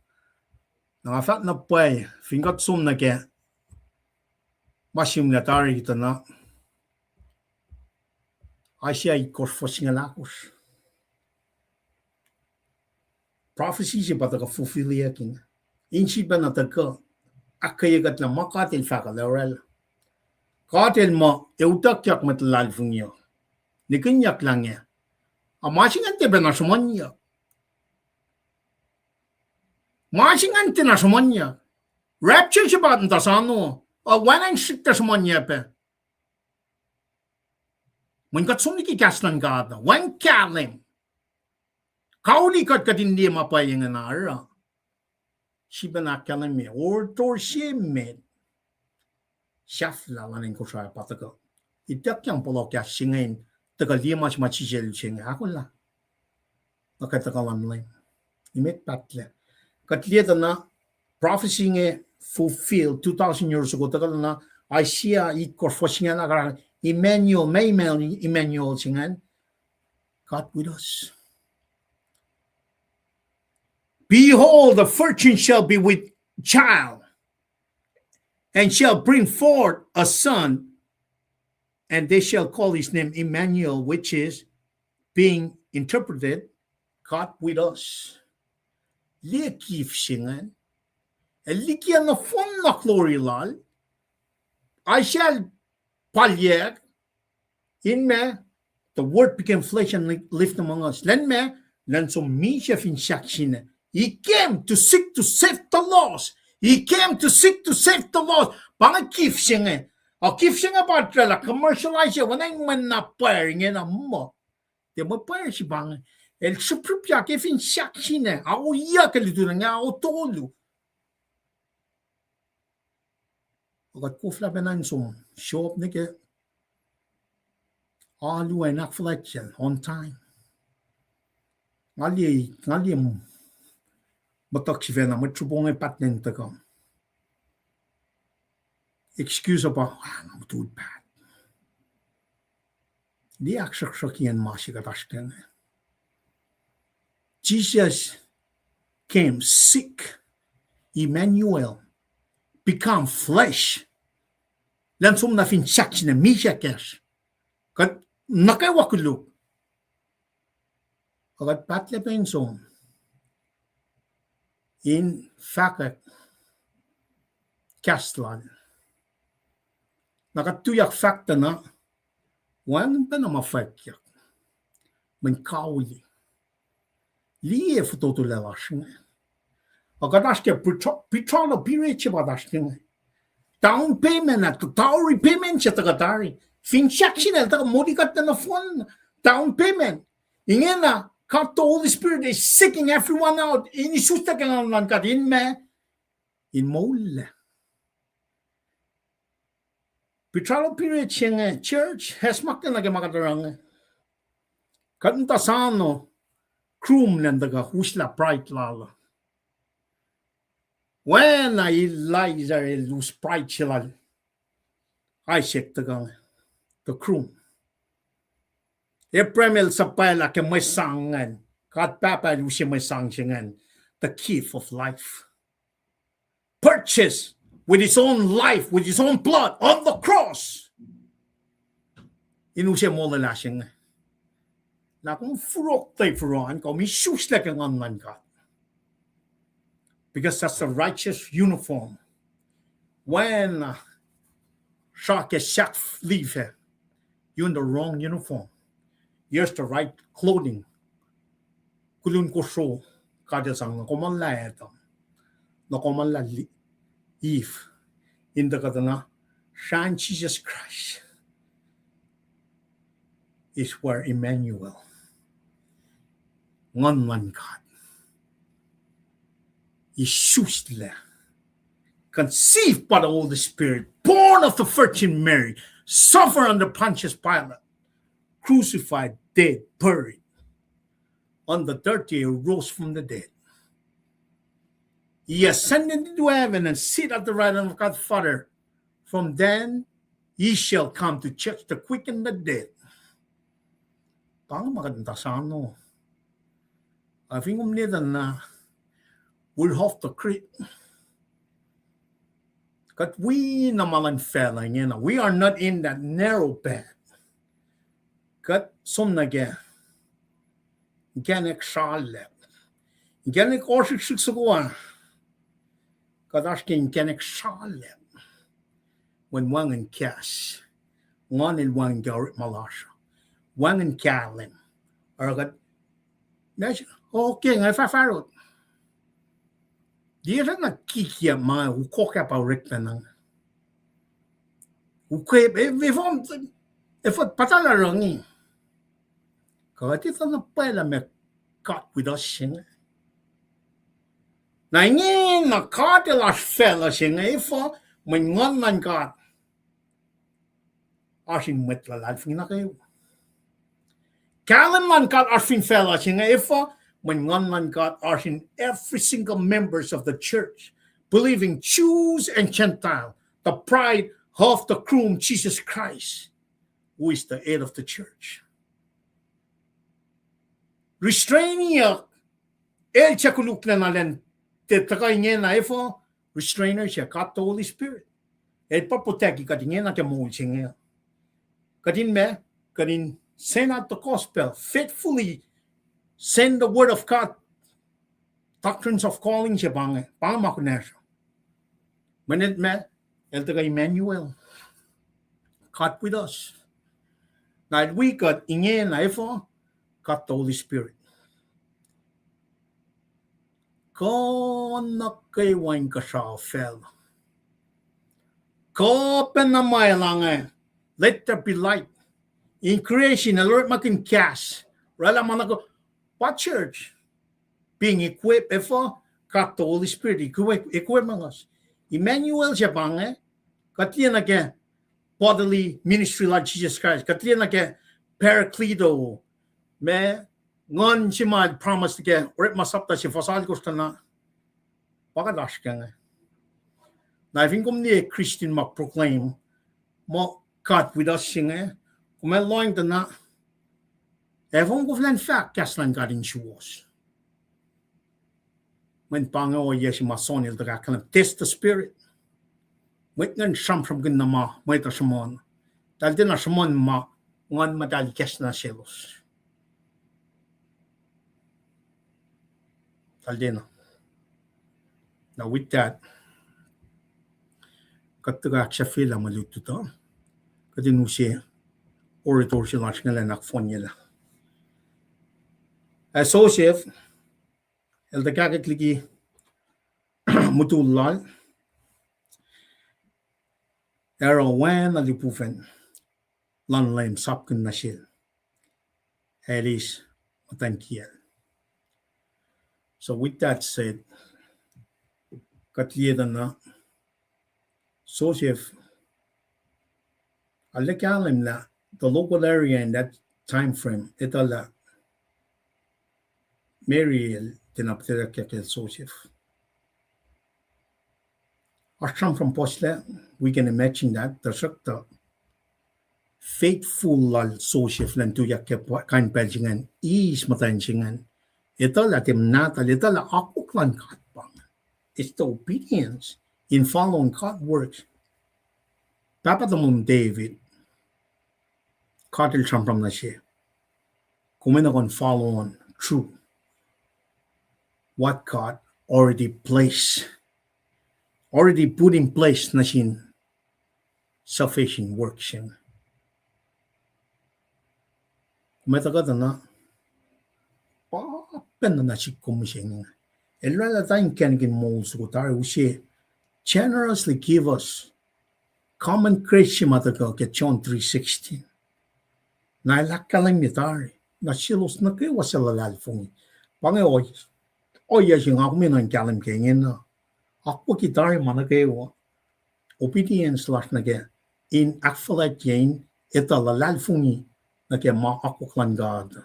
Na nga fahk na pwacye, fin kuht som nuh ke ma simlac tari tuh na Isaiah itkohsr fuhs singucul ahkosr. Prophecy se pa tuhkuh fulfilliyuck inge. Insipacna tuhkuh ahkkweye kuht lah ma God El fahk uh oraclah. God El muh ac utuckyak mwet luhlahlfongi uh, nikihnyucklah inge, a ma se ingacn tiac pacna sruhmuhnyuck. Ma se ingacn tiacna sruhmuhnyuck. Rapture se pa muhta sano, uh, wacngihn srihk tuh sruhmuhnyuck pac. Mweyen kuht som liki kahs luhn God uh, wacngihn kahlwem. Kauli kuht, kuht in liye ma pwacye ingena oruh. Srihpen ahkkahlwemye, oruh tohrohr se met, sahflah luhn acn Kosrae pa tuhkuh. Ituckyang pohloh kahs se inge in tuhkuh liye ma se ma sisel se inge ahkolah. Na kuht tuhkuh luhn Leum. Nimet pahtlac. Kuht liye tuh na prophecy inge fulfill two thousand years ago, tuhkuh na Isaiah itkohsr fuhs singucul ah, Emmanuel, ma Emmanuel, Emmanuel se ingacn, God with us. Behold, the virgin shall be with child, and shall bring forth a son, and they shall call his name Emmanuel, which is, being interpreted, God with us. Liye gift se ingacn. El liki nohfohn na glory lal. Isaiah el palyak, in ma, the word became flesh and li-, lived among us. Lwen ma, lwen som misac fin sahksina. He came to seek to save the lost. He came to seek to save the lost. Pa inge gift se inge. A gift se inge pa oraclah commercialize, oacna in mwe na pwacr ingena muh. Tiac mwe pwacr se pa inge. El srihpsrihpyak fin sahksina. Aoyak ke lututacng inge, ao tolu. Kuht koflah pacna in som, show up nuh ke alu an, ahkfuhlwactyacl, on time. Nga liye, nga liye muhtuhk sifacna, mwet sruhpo inge pahtlac in tuhkuh. Excuse pa, ah, nga mutul paht. Liye ahksruhksruhkiyacn ma se kuht oasr ke inge. Jesus came sick, Emmanuel, become flesh. Lwen som na fin sahksina, misac kacsr. Kuht nuh kwewa koluk. Kuht pahtlac pac in som in fahkwack kahs lal. Na kuht tuyak fahk tuh na, wacngihn pacna ma fwackyuck. Mweyen kauli. Liye fototo lal oasr inge. Ac kuht oasr ke betrothal period se pa oasr inge. Down payment, at the dowry payment se tuhkuh tari. Fin sahksina el tuhkuh moli kuht nuh nohfohn. Down payment. Ingena, God the Holy Spirit is seeking everyone out. In isuslac ke nguhn luhn God in ma, in moul lac. Betrothal period se inge, church, acsmaklac nuh ke ma kuht oruh inge. Kuht muhta sano, groom lwen tuhkuh uslah bride lal. Oacna Eliezer el us bride se lal Isaac tuhkuh, the groom. Abraham el suhpwaclah ke mwe sang ingacn. God Pahpah el use mwe sang se ingacn, the gift of life. Purchased with his own life, with his own blood on the cross. In use molwelah se inge. Na kom furok tuh furok an, kom isuslac ke nguhn luhn God. Because that's the righteous uniform. When, uh, srah ke sahk life, you're in the wrong uniform. Here's the right clothing. Koluk kosro, God el sang, na kom muh lah Adam, na kom muh lah Eve, in tuhkuh tuh na srahn Jesus Christ is where Emmanuel, nguhn luhn God, isuslac, conceived by the Holy Spirit, born of the Virgin Mary, suffer under Pontius Pilate, crucified, dead, buried. On the third day, he rose from the dead. He ascended into heaven and sit at the right hand of God Father. From then, he shall come to judge the quick and the dead. Pa inge ma kuht muhta sano. Ac fin kom liye tuh na, we're off the grid. Kuht wi na ma luhn facluh ingena. We are not in that narrow path. Kuht som nuh ke inkacnek sralacp. Inkacnek ohsrihksrihk soko ah. Kuht oasr ke inkacnek sralacp. Mweyen wacngihn kahs. Nguhn el wacngihn ke orekma lasr uh. Wacngihn kahlwem. Oruh kuht, okay, nga fahfahrot. Tiac na kikiacp ma ukok ah pa orekma na. Ukwe, e, efuh, efuh pa tuh lah oruh inge. Kuht etuh na pwacye lah meac God with us se inge. Na inge na God El oasr facluh se inge, efuh, mweyen Nguhn luhn God oasr in mwet luhlahlfongi nuh kwewa. Kahlwem luhn God oasr fin facluh se inge, efuh, mweyen Nguhn luhn God oasr in every single members of the church, believing Jews and Gentile, the bride of the groom, Jesus Christ, who is the head of the church. Restrainiyuck, el suc koluklacna lwen, tiac tuhkuh ingena, efuh, restrainer se God the Holy Spirit. El pa protect kuht ingena ke moul se inge. Kuht in meac, kuht in send out the gospel, faithfully send the word of God. Doctrines of calling se pa inge, pa inge ma kunacsr. Mweyen meac, el tuhkuh Emmanuel, God with us. Na el wi kuht ingena, efuh, God the Holy Spirit. Kuh nuh kwewa inkuhsrao facluh. Kuh pacna ma el ange, let there be light. In creation, el orekmakihn kahs. Oraclah ma nuh ke, pa church being equipped, efuh, God the Holy Spirit, equip, equip us. Emmanuel se pa inge, kuht liye nuh ke bodily ministry lal Jesus Christ, kuht liye nuh ke Parakleto, ma Nguhn se ma el promise nuh ke Orekma sapta se fuhs alkosr tuh na, pa kuht oasr ke inge. Na fin kom liye Christian ma proclaim muh God with us se inge, kom ac lohng tuh na, efuh kom koflah in fahk kahs luhn God in suwohs? Mweyen pa inge ohiyac se ma John el tuh ahkkahlwemye, test the spirit. Mwet ingacn sramsramkihn na ma mwet uh sruhmuhn. Eltahl tiacna sruhmuhn ma Nguhn Muhtahl ikacslah nuh selos. Eltahl tiacna. Now with that, kuht tuhkuh ahksahfyelah mwe lutlut uh. Kuht in use orator se lasr inge elan ahkfohnyelah. Ac Joseph el tuh kahkwack liki mutul lal, oruh oacna lihpufacn luhn Leum sapkihn nuh sel, ac eis muhtwacn kiyacl. So with that said, kuht liye tuh na Joseph arlac kahlwem lah the local area in that time frame, etuh lah Mary el tiacna pihtuckyuck kacl Joseph. Oasr sramsram puhslac, we can imagine that, tuhsruhktuh faithful lal Joseph elan tuyak ke kain pacl se ingacn, eis muhtwacn se ingacn, etuh lah tiac muhnahtahl, etuh lah akwuck luhn God pa inge. It's the obedience in following God works. Pahpah tomom David, God el sramsram nuh se, kom enenuh in follow on through what God already placed, already put in place nuh sin salvation work se inge. Kom etuh kuhtuh na, pa pacna nuh sihk kom mihsenge. El oraclah tuh inkacnek in moul soko tari use generously give us common grace se ma tuhkuh ke John three sixteen. Na el ahkkahlwemye tari nuh selos nuh kwewa suc luhlahlfongi. Pa inge ohiyac se nga kom enenuh in kahlwem ke ingena. Akwucki tari ma nuh kwewa. Obedience lasr nuh ke in ahkfuhlwactye in etuh luhlahlfongi nuh ke ma akwuck luhn God.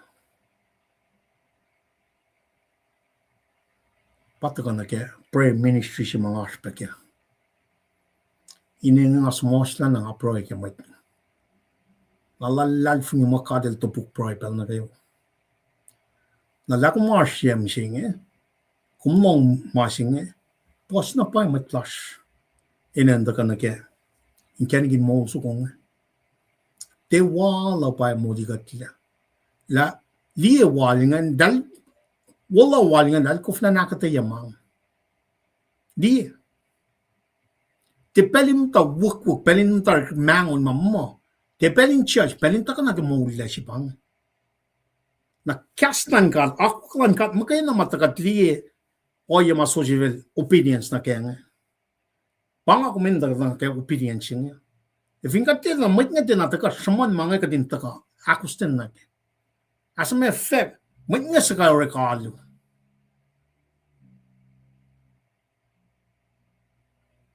Pa tuhkuh nuh ke prayer ministry se ma nga oasr pac kac. Inen nga suhmuhslah na nga pruhe ke mwet. Nga luhlahlfongi muh God el topuk pruhe pacl nuh kwewa. Na lah kom oasr yac mihsenge, kom lohng ma se inge, puhs na pwacye mwet lasr enenuh in tuhkuh nuh ke inkacnek in moul soko inge. Tiac wal uh pwacye molikuhtlac. Lah liye wal ingacn, eltahl, wal uh wal ingacn, eltahl koflah in ahkuhtweyac ma inge. Liye. Tiac pacl in muhta wukwuck, pacl in muhta mahngon ma muh. Tiac pacl in judge, pacl in tuhkuh nuh ke moul lal se pa inge. Na kahs luhn God, akwuck luhn God, muhkwena ma tuhkuh liye ohiyac ma Joseph el obedience nuh kac inge. Pa nga commend tuh ke obedience se inge. Fin kuht tiacna, mwet inge tiacna tuhkuh sruhmuhn ma inge kuht in tuhkuh ahkostwen nuh kac. As a matter of fact, mwet inge suhkawihl orek alu.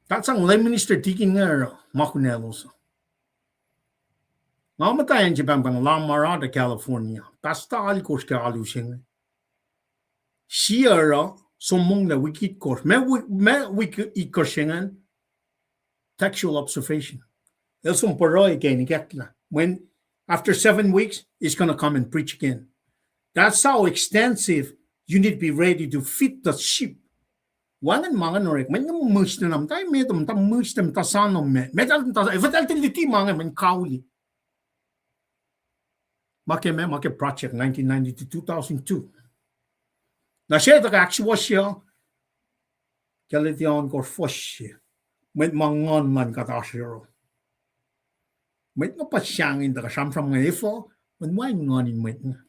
Tahl sang lay minister, tikin inge oruh ma kunaclos uh. Nga muhtwacn se pahngpahng Lamar ah tuh California. Pastor alkosr ke alu se inge. Sie oruh, som monglac wik itkohsr. Ma wi-, ma wik itkohsr se ingacn, textual observation. El som pruhe ke in ikacklah. When, after seven weeks, he's gonna come and preach again. That's how extensive you need to be ready to feed the sheep. Wacngihn ma ingacn orek, mwet inge mihs na muhta emet, muhta mihs, muhta soano me. Metal muhta, efuh eltahl tiac luti ma inge, mweyen kauli. Ma ke ma, ma ke project nineteen ninety to two thousand two. Na se tuh ke ahksuwohsye, Galatia ohnkohsr fuhsr se, mwet ma nguhn luhn God oasr yohrohl. Mwet ma pa sahngweng in tuhkuh sramsram inge efuh, mweyen wacngihn nguhn in mwet inge.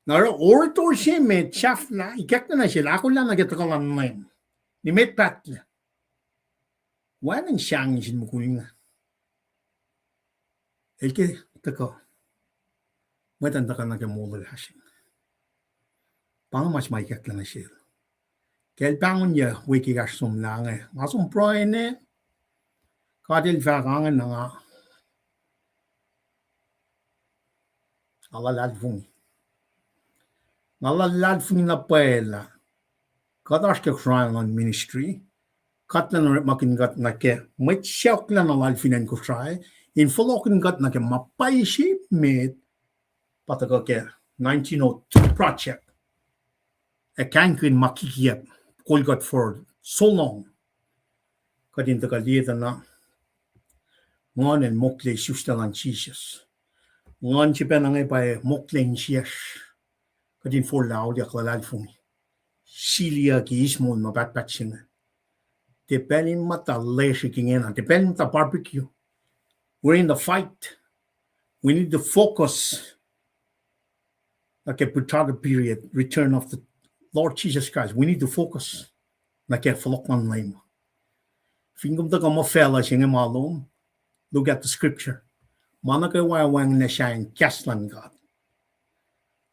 Na oruh orator se met sahflah, ikacklah nuh sel, ahkolah nuh ke tuhkuh luhn Leum. Nimet pahtlac. Wacngihn sahngweng sin mukul inge. El ke tuhkuh. Mwet an tuhkuh nuh ke moul lasr. Pa inge ma se ma ikacklah nuh sel. Ke el pahngonyuck wik ekahsr somlah inge, nga som pruhe na, God el fahk, inge na nga Nga luhlahlfongi. Nga luhlahlfongi na pwacye lah kuht oasr ke kosrae luhn ministry. Kuht enenuh orekmakihn kuht nuh ke mwet sacohk luhn luhlahlfongi fin acn Kosrae in fohlohkihn kuht nuh ke ma pwacye se met pa tuhkuh ke nineteen oh two project. Ac kahingkihn ma kikiacp kol kuht forward so long. Kuht in tuhkuh liye tuh na nguhn el mokle isuslac luhn Jisus. Nguhn se pacna inge pa mokle insiyacsr. Kuht in forlah auliyak luhlahlfongi, siliyucki eis moul ma pahtpaht se inge. Tiac pacl in muhta lesrek ingena, tiac pacl in muhta barbecue. We're in the fight. We need to focus. Nuh ke pre-Charter period, return of the Lord Jesus Christ, we need to focus nuh ke fohlohk luhn Leum. Fin kom tuhkuh muh facluh se inge ma lom, look at the scripture. Ma nuh kwewa wacngihnlac sahyacn kahs luhn God.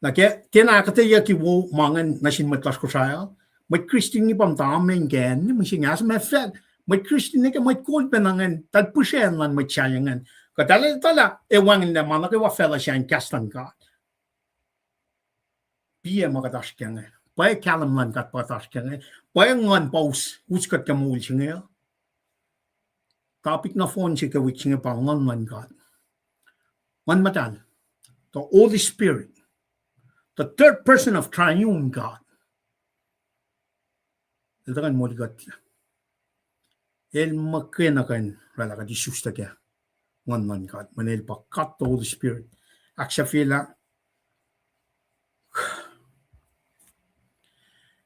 Na ke tiacna ahkuhtweyucki wo ma ingacn nuh sin mwet lasr Kosrae uh, mwet Christian inge pa muhta amen ke acn mihsenge, as a matter of fact, mwet Christian nuh ke mwet kol pacna ingacn, tahl pihsracn luhn mwet sahyac ingacn. Kuht etuh lah ac wacngihnlac ma nuh kwewa facluh sahyacn kahs luhn God. Piac ma kuht oasr kac inge. Pwacye kahlwem luhn God pa kuht oasr kac inge. Pwacye nguhn pa us, us kuht ke moul se inge. Topic nohfohn se ke wik se inge pa Nguhn luhn God. Nguhn Muhtahl, the Holy Spirit, the third person of triune God. El tuhkuh in molikuhtlac. El muhkwena kuh in oraclah kuht isuslac ke Nguhn luhn God, mweyen el pa God the Holy Spirit. Ahksahfyelah.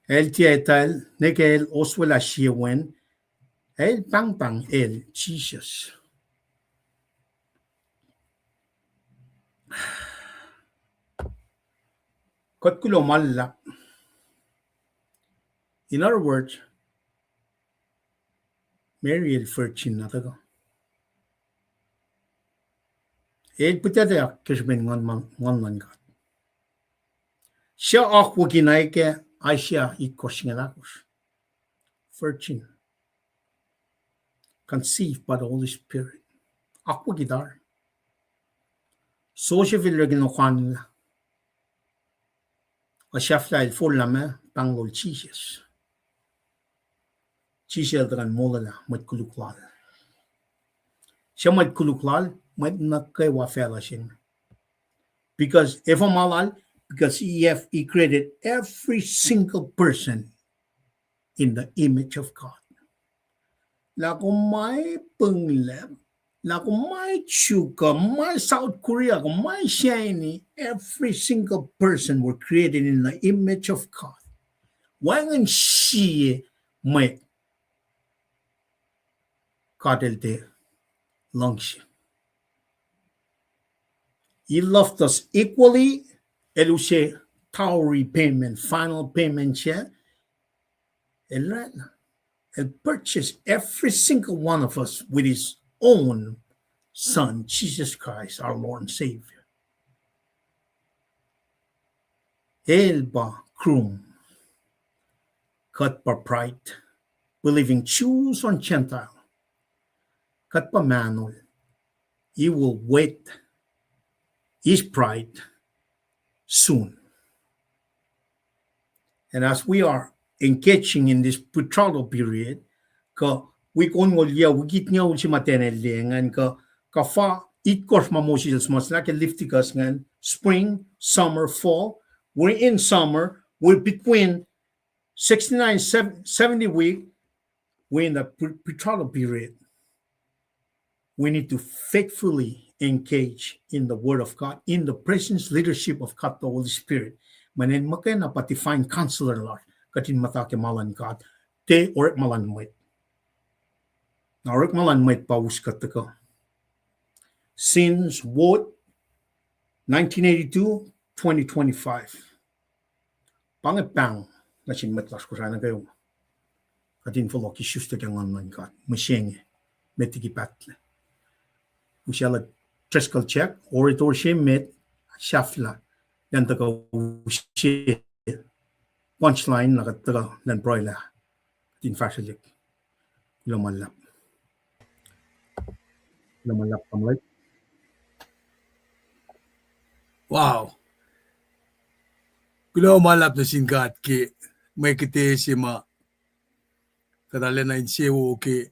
El tiac etuhl, ne ke el oswelah sie wen, el pahngpahng el Jisus. Kuht kuloh ma luhlahp. In other words, Mary el virgin na tuhkuh. El pihtuctuc ke srihpen Nguhn ma-, Nguhn luhn God. Suc akwucki na ke Isaiah itkohsr singucul ahkosr. Virgin. Conceived by the Holy Spirit. Akwucki tari. Joseph el orekmakihn okanlah. Ac sahflah el forlah ma, pahngol Jisus. Jisus el tuhkuh in molwelah mwet koluk lal. Suc mwet koluk lal? Mwet nuh kwewa facluh se inge. Because, efuh ma lal? Because he have, he created every single person in the image of God. Lah kom ma Pwnglap, lah kom ma Chuka, ma South Korea, kom ma China, every single person were created in the image of God. Wacngihn sie mwet God el tiac luhngse. He loved us equally, el use dowry payment, final payment se, el, el purchase every single one of us with his own son, Jesus Christ, our Lord and Savior. El pa groom. Kuht pa bride, believing Jews and Gentile. Kuht pa mahnol. He will wed his bride soon. And as we are engaging in this betrothal period, kuh wik onngoul yac, wik itngoul se ma tacn el lengacn, kuh, kuh fah itkohsr ma Moses el suhmuhslah ke Leviticus ingacn, spring, summer, fall. We're in summer. We're between sixty-nine, sev-, seventy week. We're in the pre-, betrothal period. We need to faithfully engage in the word of God, in the presence, leadership of God, the Holy Spirit. Mweyen muhkwena pa divine counselor lasr, kuht in muhta ke ma luhn God, tiac orekma luhn mwet. Na orekma luhn mwet pa us kuht tuhkuh. Since what? Nineteen eighty-two, twenty twenty-five. Pa inge pahng nuh sin mwet lasr Kosrae nuh kwewa. Kuht in fohlohk isuslac ke Nguhn luhn God mihsenge, met liki pahtlac. Usaclah Driscoll Jack, orator se met, sahflah, elan tuhkuh use punchline, na kuht tuhkuh elan pruhelah. Kuht in fahsrwelihk. Kuloh ma luhlahp. Kuloh ma luhlahp, tamuhlwel. Wow. Kuloh ma luhlahp nuh sin God ke mwe kihte se ma kuht arulacna insewowo ke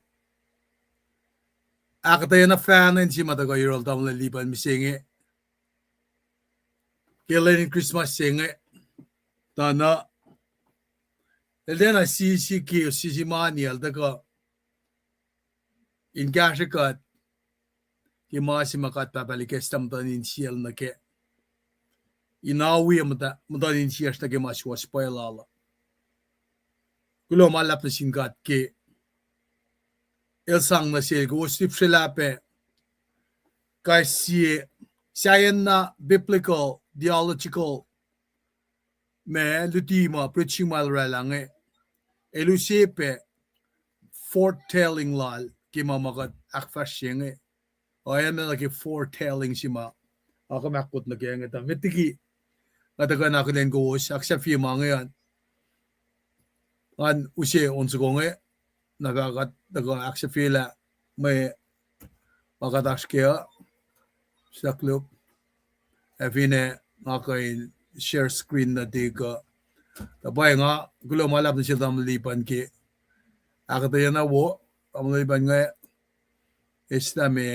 ahkuhtweyac na fahna in se ma tuhkuh yohrohl tamuhlwel Lipan mihsenge ke lwen in Christmas se inge. Tuh na el tiacna sisi ke sisi mani el tuhkuh in kahsrwe kuht ke ma se ma God Pahpah El ikacslah muhtuhn insiyacl nuh kac, in awi muhtuhn insiyacsr nuh ke ma suwohs pwacye lal uh. Kuloh ma luhlahp nuh sin God ke el sang nuh sel kowos lihpsrelah pac kais sie sahyacn na biblical, theological ma luti ma preaching ma el oraclah inge, el use pac foretelling lal ke ma ma kuht ahkfahsrye inge. Oacna nuh ke foretelling se ma nga kom ahkwot nuh ke inge, tuh met liki nga tuhkuh in akihlen kowos ahksahfye ma inge an, ngan use on soko inge, na fah kuht tuhkuh ahksahfyelah mwe ma kuht oasr kac uh, sahkluk. Ac finne nga kuh in share screen nuhtihk uh, tuh pwacye nga kuloh ma luhlahp nuh sel tamuhlwel Lipan ke ahkuhtweyac na wo, tamuhlwel Lipan inge, eslah me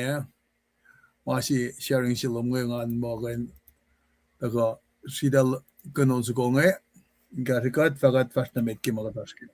ma se sharing se lom inge, ngan muh kuh in tuhkuh sritacl kuh in on soko inge, in kahsrwe kuht fah kuht fahsr nuh met ke ma kuht oasr kac.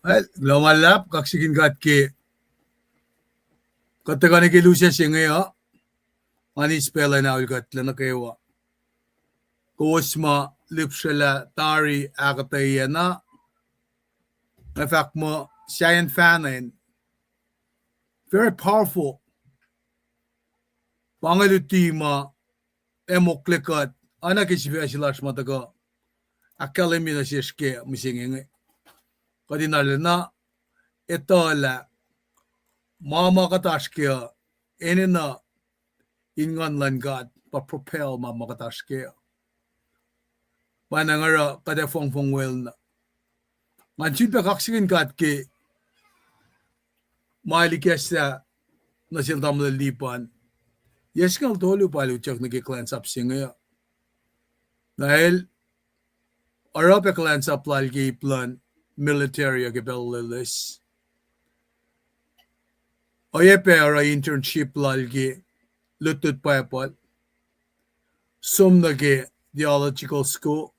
Well, kuloh ma luhlahp, kaksakihn God ke kuht tuhkuh nuh ke lusac se inge uh, nga eis pacl in aol kuht nuh kwewa. Kowos ma lihpsrelah tari ahkuhtweyac na, nga fahk muh sahyacn fahna in very powerful. Pa inge luti ma ac mokle kuht, oacna ke sifac se lasr ma tuhkuh ahkkahlwemye nuh sesr ke mihsenge inge. Kuht in arulacna etuh lah ma ma kuht oasr ke uh enenuh in Nguhn luhn God pa propel ma ma kuht oasr ke uh. Pa na nga oruh kuht ac fongfong wel na. Ngan sun pac kaksakihn God ke ma el ikacslah nuh sel tamuhlwel Lipan. Yac singucul tolu pa el utyak nuh ke kuhlwacnsap se inge uh. Na el oruh pac kuhlwacnsap lal ke ip luhn military uh ke pacl loeloes. Oacyacpac oruh internship lal ke lutlut Bible, som nuh ke theological school,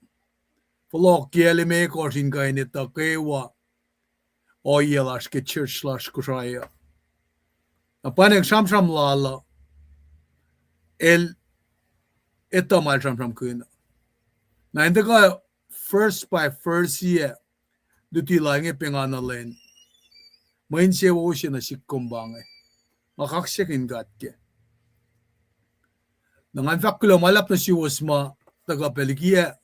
fohlohk yac limekohsr in kuh in etuh kwewa ohiyac lasr ke church lasr Kosrae uh. Na pa inge sramsram lal uh, el etuh ma el sramsramkihn. Na in tuhkuh first by first yac luti lal inge pa nga na lwen. Mwe insewowo se nuh sihk kom pa inge. Nga kaksakihn God ke. Na ngan fahk kuloh ma luhlahp nuh suwos ma tuhkuh pac likiyac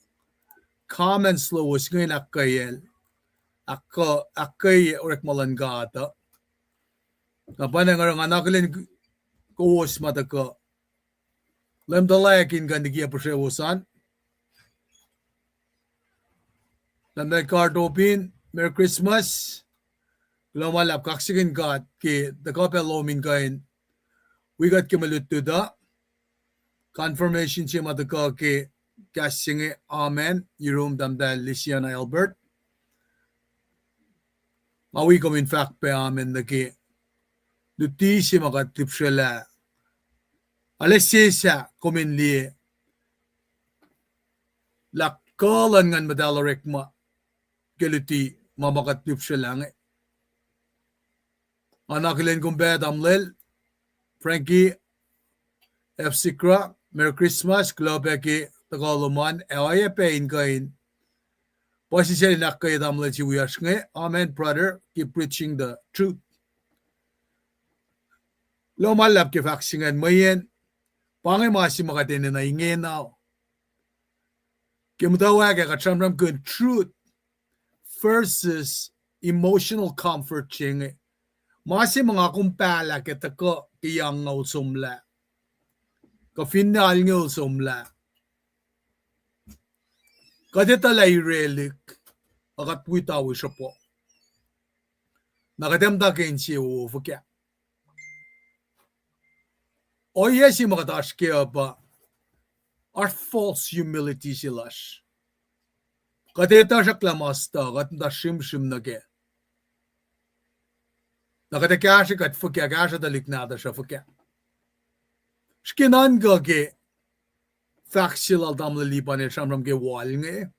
comments lowos inge in ahkkweyacl, ahk-, ahkkweye orekma luhn God uh. Na pa inge nga oruh ngan akihlen kowos ma tuhkuh. Leum tuhlac in kuh in likiyac puhsrewos an. Leum tuhlac Kardopin, Merry Christmas. Kuloh ma luhlahp, kaksakihn God ke tuhkuh pac lom in kuh in wi kuht ke mwe lutlut uh. Confirmation se ma tuhkuh ke kahs se inge, amen, yurum Tahmtahel Lisiana Albert. Nga wi kom in fahk pac amen nuh ke luti se ma kuht lihpsrelah. Arlac sesah kom in liye lah kuh luhn Nguhn Muhtahl orekma ke luti ma ma kuht lihpsrelah inge. Nga na akihlen kom pac tamuhlwel Frankie F. Sikra, Merry Christmas, kuloh pac ke tuhkuh lom an, ac oacyacpac in kuh in puhsisacl in ahkkweye tamuhlwel se wiyacsr inge. Amen, brother. Keep preaching the truth. Kuloh ma luhlahp ke fahk se ingacn, mweyen pa inge ma se ma kuht enenuh ingena. Ke muhtwacwacack ah kuht sramsramkihn truth versus emotional comfort se inge. Ma se ma nga kom pahlah ke tuhkuh ke yac angngaul somlah, kuh finne alngoul somlah. Kuht etuh lah irelihk, a kuht wi tawi sruhpuh. Na kuht ac muhta ke insewowo fuhkah? Ohiyac se ma kuht oasr kac uh pa oasr false humility se lasr. Kuht etuh sracklah ma stuh, kuht muhta srihmsrihm nuh kac. Na kuht ac kahsrwe kuht fuhkah, kahsruh tuhlihk nahtuhsr uh fuhkah. Srihke nuhnkuh ke fahk se lal tamuhlwel Lipan el sramsram ke wal inge.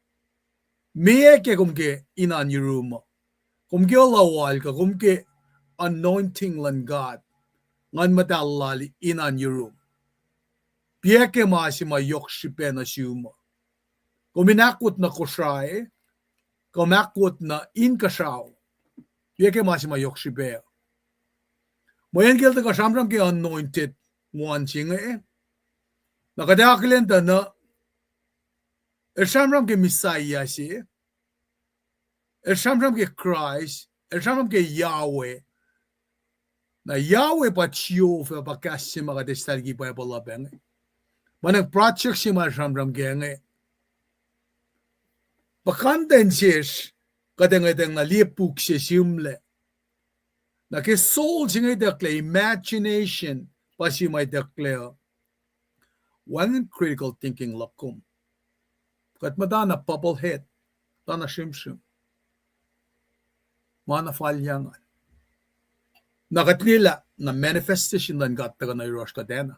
Meac ke kom ke inan yurum uh? Kom ke ola wal kuh kom ke anointing luhn God, Nguhn Muhtahl lal inan yurum? Piac ke ma se ma yohk srihpac nuh sum uh? Kom in ahkwot nuh Kosrae, kom ahkwot nuh inkuhsrao? Piac ke ma se ma yohk srihpac uh? Mweyen ke el tuhkuh sramsram ke anointed one se inge, na kuht akihlen tuh na el sramsram ke Messiah se, el sramsram ke Kraist, el sramsram ke Yahweh. Na Yahweh pa Jehovah, pa kahs se ma kuht eslah liki Bible uh pac inge. Ma na project se ma el sramsram ke inge, puhkantwen sesr kuht ngwetacng na liye puk se sihmlac. Na ke soul se inge itucklac, imagination pa se ma itucklac uh, wacngihn critical thinking luhk kom. Kuht muhta na bubble head, muhta na srihmsrihm, ma na fal yangan. Na kuht liye lah na manifestation luhn God tuhkuh nuh yohrohsr kuhtwena.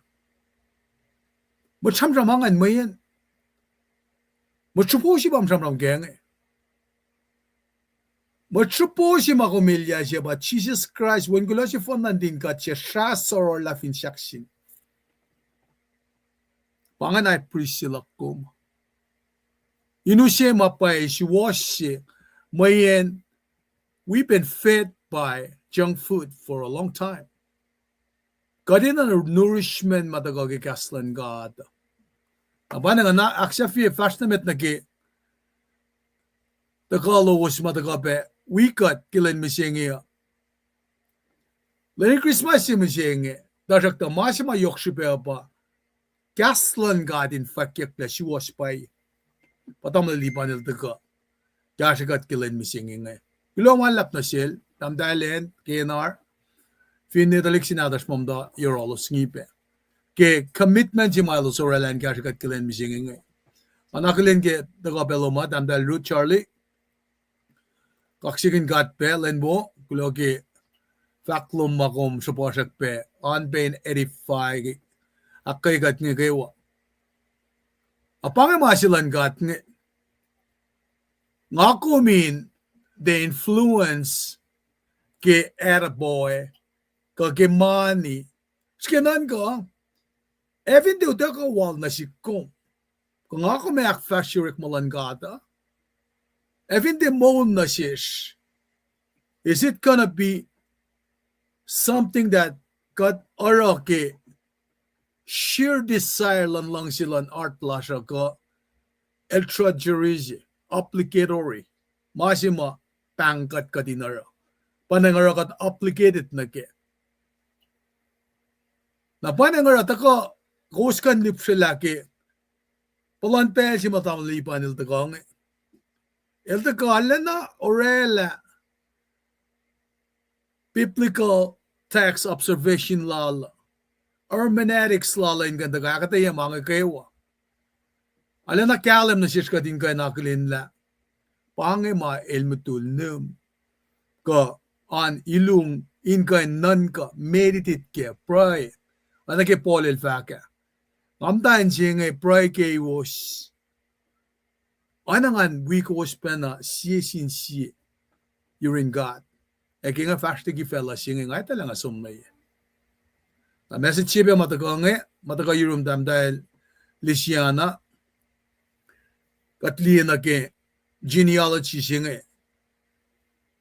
Mwet sramsram ingacn mweyen mwet sruhpuhsr pa sramsram ke inge. Mwet sruhpuhsr ma kom elyah se pa Jisus Kraist, Wen kuloh sefanna nuhtin God, se srah sororlah fin sahk sin. Pa ingacn high priest se luhk kom. In use ma pwacye suwohs se, mweyen we've been fed by junk food for a long time. Kuht enenuh nourishment ma tuhkuh ke kahs luhn God. Na pa ingacn ahksahfye fahsr nuh met nuh ke tuhkuh lowos ma tuhkuh pac wi kuht ke lwen mihsenge uh. Lwen Christmas se mihsenge, tuhsruhktuh ma se ma yohk srihpac uh pa kahs luhn God in fwackyucklac suwohs pwacye. Pa tamuhlwel Lipan el tuhkuh kahsre kuht ke lwen mihsenge inge. Kuloh ma luhlahp nuh sel, tahmtahel acn Kenar, finne tuhlihk se nahtuhsr ma muhta yohrohlos inge pac ke commitment se ma elos oraclah in kahsre kuht ke lwen mihsenge inge. Nga na akihlen ke tuhkuh pac lom ah, tahmtahel Ruth Charlie, kaksakihn God pac lwen wo, kuloh ke fahk lom ma kom sruhpuhsrak pac, an pac in edify, ahkkweye kuht inge kwewa. A pa inge ma se luhn God inge. Nga kom in the influence ke attaboy, kuh ke mani, srihke nuhnkuh, ac fin tiac utuckuh wal nuh sihk kom, kuh nga kom ac ahkfahsrye orekma luhn God uh, ac fin tiac moul nuh sesr, is it gonna be something that kuht oruh ke sheer desire luhn luhngse luhn heart lasr uh, kuh el drudgery se, obligatory, ma se ma pahng kuht kuht in oruh, pa na oruh kuht obligated nuh kac. Na pa na oruh tuhkuh, kowos kuh in lihpsrelah ke puhlan pacl se ma tamuhlwel Lipan el tuhkuh inge. El tuhkuh arulacna orwaclah biblical text observation lal, hermeneutics lal in kuh in tuhkuh ahkuhtweyac ma inge kwewa. Arulacna kahlwem nuh sesr kuht in kuh in akihlen lah pa inge ma el mutul nuhm, kuh an ilung in kuh in nuhnkuh, meditate kac, pruhe. Oacna ke Paul el fahk ah, nga muhta in se inge pruhe keiwos, oacna ngan wi kowos pacna sie sin sie yurin God. Ac ke nga fahsr liki facluh se inge, nga etuh lah nga som nuh ye. Na message se pac ma tuhkuh inge, ma tuhkuh yurum tahmtahel Lisiana, kuht liye nuh ke genealogy se inge,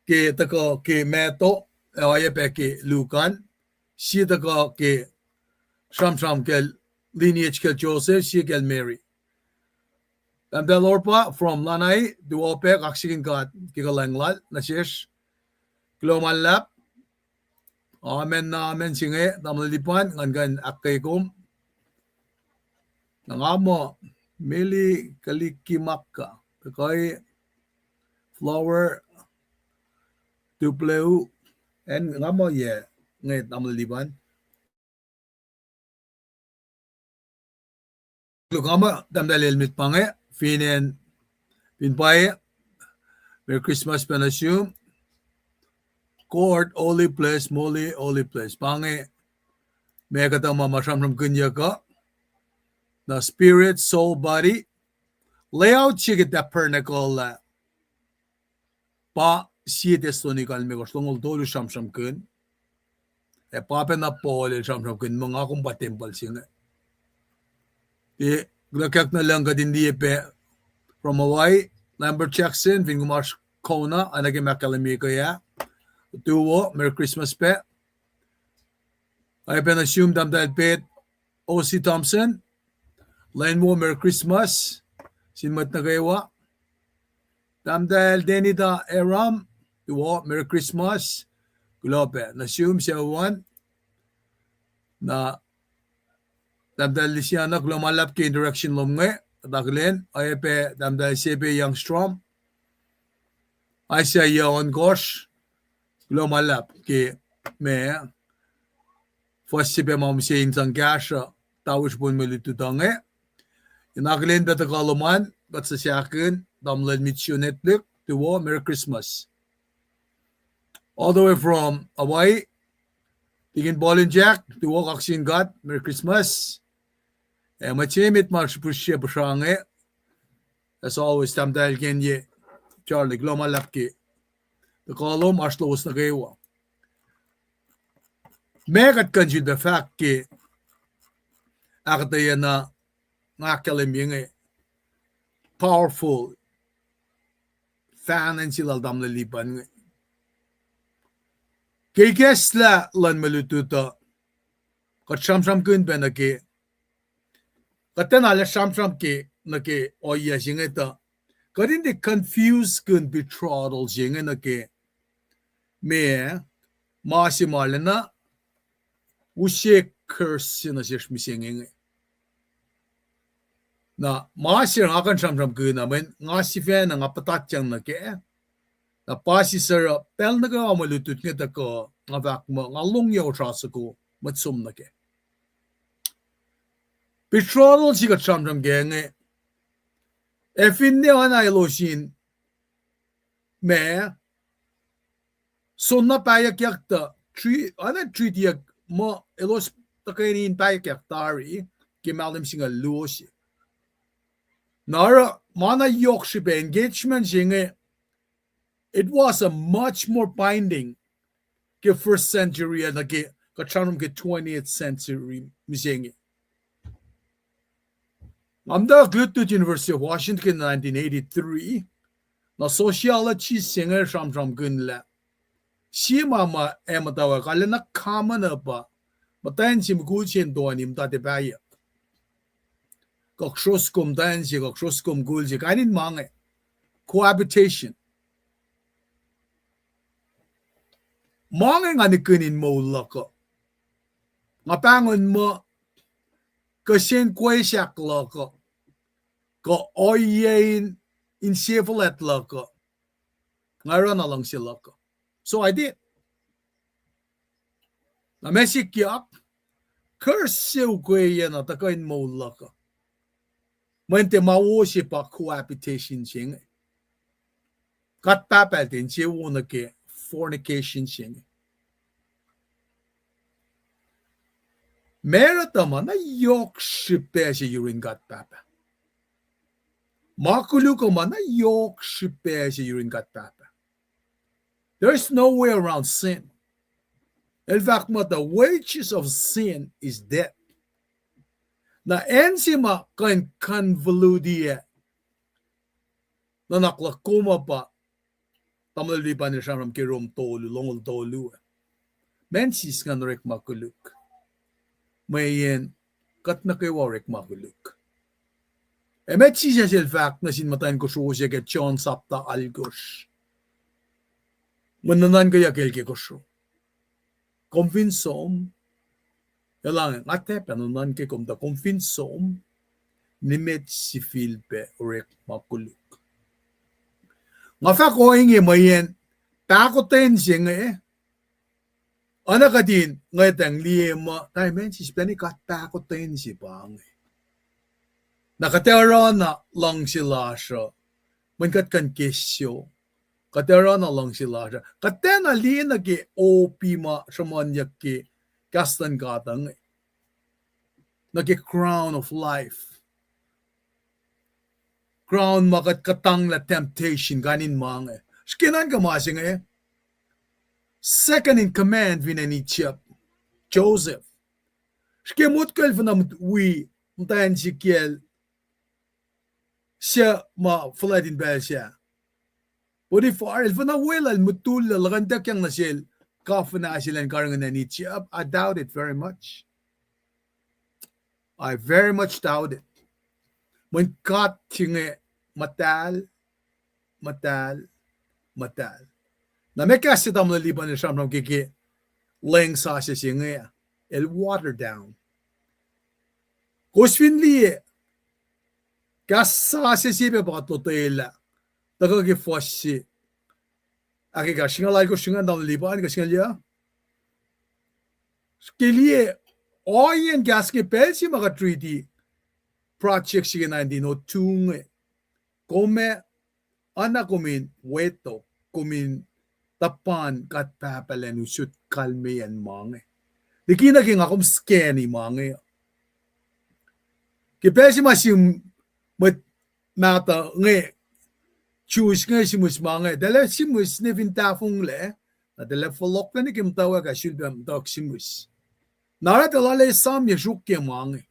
ke tuhkuh ke Matthew, ac oacyacpac ke Luke an, sie tuhkuh ke sramsram kacl lineage kacl Joseph, sie kacl Mary. Tahmtahel Orpa from Lanai, tuh oacyacpac kaksakihn God ke kuhlwacng lal nuh sesr. Kuloh ma luhlahp. Amen na amen se inge, tamuhlwel Lipan, ngan kuh in ahkkweye kom. Na nga muh Meli Kaliki Makka, tuhkuh Flower Tupleu, acn nga muh yac inge tamuhlwel Lipan. Kuloh ma tahmtahel Elmit pa inge, fin acn, fin pwacye, Merry Christmas pac nuh sum. Court, holy place, moly, holy place. Pa inge, ma kuhtuh ma ma sramsramkihnyuck uh. Na spirit, soul, body. Layout se ke tabernacle ah pa sie Thessalonica limekohsr longoul tolu sramsramkihn. Ac pa pacna Paul el sramsramkihn muh nga kom pa tempuhl se inge. Ke kuloh kak nuh lucng kuht in liye pac from Hawaii, Lambert Jackson, fin kom oasr Kona, oacna ke ma ahkkahlwemye ke ah. Tuwo, Merry Christmas pac. Oacyacpac nuh sum tahmtahel Pet, O C Thompson, lwen wo, Merry Christmas sin mwet nuh kwewa. Tahmtahel Denita Aram, tuwo, Merry Christmas. Kuloh pac nuh sum suc an. Na tahmtahel Lisiana, kuloh ma luhlahp ke interaction lom inge, kuht akihlen, oacyacpac tahmtahel Sebe Youngstrom, Isaiah Ohnkohsr, kuloh ma luhlahp ke ma fuhs se pac ma mihsenge in sang kahsruh tawisr pun mwe lutlut uh inge. In akihlen pac tuhkuh lom an, kuht suc sahkihn, tamuhlwel Mitsu Netlik, tuwo, Merry Christmas. All the way from Hawaii, Tikin Paul in Jack, tuwo, kaksakihn God, Merry Christmas. Ac mwet se met ma srihpihsrye puhsra inge, as always, tahmtahel Kenye Charlie, kuloh ma luhlahp ke Tuh kuh lom oasr lowos nuh kwewa. Ma kuht kuh in sifilpac fahk ke ahkuhtweyac na nga ahkkahlwemye inge, powerful, fahnan se lal tamuhlwel Lipan inge. Ke ikacslah luhn mwe lutlut uh, kuht sramsramkihn pac nuh ke, kuht tiacna lah sramsram ke, nuh ke ohiyac se inge tuh, kuht in tiac confusekihn betrothal se inge nuh ke ma, ma se ma lacna use curse se nuh sesr mihsenge inge. Na ma se nga kuh in sramsramkihn uh, mweyen nga sifacna nga puhtatyang nuh kac. Na pa sisor uh pacl nuh kwewa mwe lutlut inge tuhkuh, nga fahk muh nga longyac osra soko, mwet som nuh kac. Betrothal se kuht sramsram kac inge, ac finne oacna elos in ma, soenna pahyuckyak tuh, tre-, oacna treaty-yak muh elos tuhkweni in pahyuckyak tari ke mahlwem singucul luo se. Na oruh ma na yohk srihpac engagement se inge, it was a much more binding ke first century ac nuh ke kuht sramsram ke twentieth century mihsenge. Nga muhta koluk tuh University of Washington ke nineteen eighty-three, na sociologist se inge sramsramkihn lah sie ma ma ac muhtwacwacack arulacna common uh pa muhtwacn se mukul se in toeni muhta tiac pahyuck. Kuh kosro soko muhtwacn se, kuh kosro soko mukul se, kain in ma inge, cohabitation. Ma inge nga nihkihn in moul luhk uh. Nga pahngon muh kihsen kwacsahk luhk uh, kuh ohiyac in, insefuhlwact luhk uh, nga oruh na luhngse luhk uh. So I did. Na ma sikyak, curse se ukweyacna tuhkuh in moul luhk uh. Mweyen tiac ma wo se pa cohabitation se inge. God Pahpah El tiac insewowo nuh ke fornication se inge. Marriage uh ma na yohk srihpac se yurin God Pahpah. Ma koluk uh ma na yohk srihpac se yurin God Pahpah. There is no way around sin. El fahk muh the wages of sin is death. Na acn se ma kuh in convolute-iyac nuhnak luhk kom uh pa, tamuhlwel Lipan el sramsram ke Rom tolu, longoul tolu, man sis ingacn orekma koluk. Mweyen kuht nuh kwewa orekma koluk. Ac met Jisus El fahk nuh sin muhtwacn kosro se ke John sapta alkosr, mwe nuhnuhnkweyuck El ke kosro: Kom fin som, elange nga tiac pac nuhnuhnke kom, tuh kom fin som, nimet sifilpac orekma koluk. Nga fahk ohinge mweyen pahkotwen se inge, oacna kuht in ngwetacng liye muh, na man sis pacna God pahkotwen se pa inge. Na kuht ac oruh na luhngse lasr uh, mweyen kuht kuh in ke sio, kuht ac oruh na luhngse lasr uh. Kuht tiacna liye nuh ke opi ma sruhmuhnyuck ke kahs luhn God uh inge, nuh ke crown of life. Crown ma kuht kuhtanglah temptation, kain in ma inge. Srihke nuhnkuh ma se inge, second in command fin acn Egypt, Joseph. Srihke motko el fin na wi muhtwacn se kiyacl, suc ma fuhlwact in pacl sac, Potiphar, el fin na weluhl, el mutullac, luhkuhntuckyang nuh sel governor se elan karihngihn acn Egypt. I doubt it very much. I very much doubt it. Mweyen God se inge muhtahl, muhtahl, muhtahl. Na ma kahs se tamuhlwel Lipan el sramsram ke, ke leng sasuc se inge, el water down. Kowos fin liye, kahs sasuc se pac pa kuht lotwelah, tuhkuh ke fuhs se, ahkkahlwemye singucul alkosr, singucul, tamuhlwel Lipan, kuh singucul yac? Ke liye, ohiyacn kahs inge pacl se ma kuht riti project se ke nineteen oh two inge. Kom ac, oacna kom in wetok, kom in tuhpan God Pahpah elan usot kalmeyacn ma inge. Likina ke nga kom scanni ma inge. Ke pacl se ma sim mwet mahtuh inge Jews inge sihmihs ma inge, tahl ac sihmihs ne fin tahfonglac, na tahl ac fohlohklac nuh ke muhtwacwacack ac sulpac muhtwacwacack sihmihs. Na oruh tahl ac esamyac sruok ke ma inge.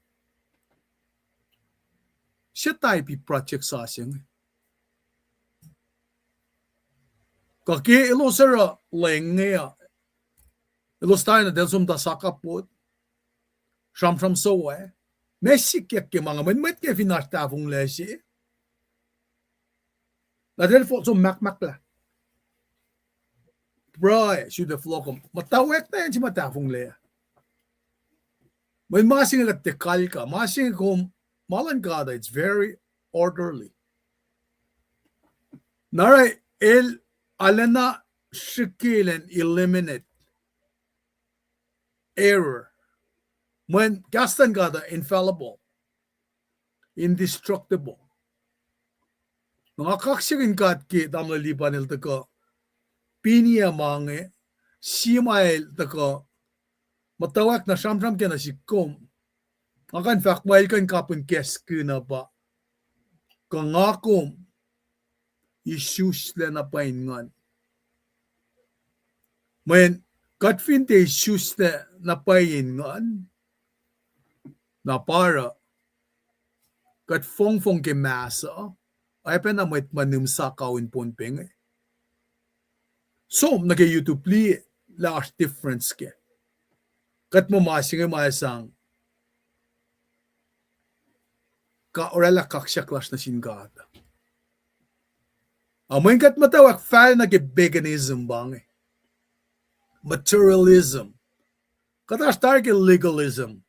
Se type project sasuc inge. Kuh ke elos oruh leng inge uh, elos tari na tahl som tuh sakapot, sramsram suwohs, ma sikyak ke ma inge, mweyen mwet inge fin oasr tahfonglac se, na tahl fo-, som mahkmahklah. Pruhe, sule fohlohk kom. Muhtwacwacack na acn se ma tahfonglac. Mweyen ma se inge kuht tiac kalka, ma se inge kom, ma luhn God uh, it's very orderly. Na oruh el arulacna srihke elan eliminate error. Mweyen kahs luhn God uh infallible, indestructible. Na nga kaksakihn God ke tamuhlwel Lipan el tuhkuh piniyac ma inge, sie ma el tuhkuh muhtwacwacack na sramsram ke nuh sihk kom. Nga kuh in fahk muh el kuh in kapihn kahskihn uh pa, kuh nga kom isuslac na pwacye in nguhn. Mweyen kuht fin tiac isuslac na pwacye in nguhn, na pa oruh kuht fongfong ke mahs uh, oacpacna mwet ma nihm sakau in poun pacl inge. Som nuh ke YouTube liye lah oasr difference kac. Kuht muh ma se inge ma ac sang ka oraclah kaksak lasr nuh sin God. A mweyen kuht muhtwacwacack fal nuh ke paganism pa inge, materialism. Kuht oasr tari ke legalism.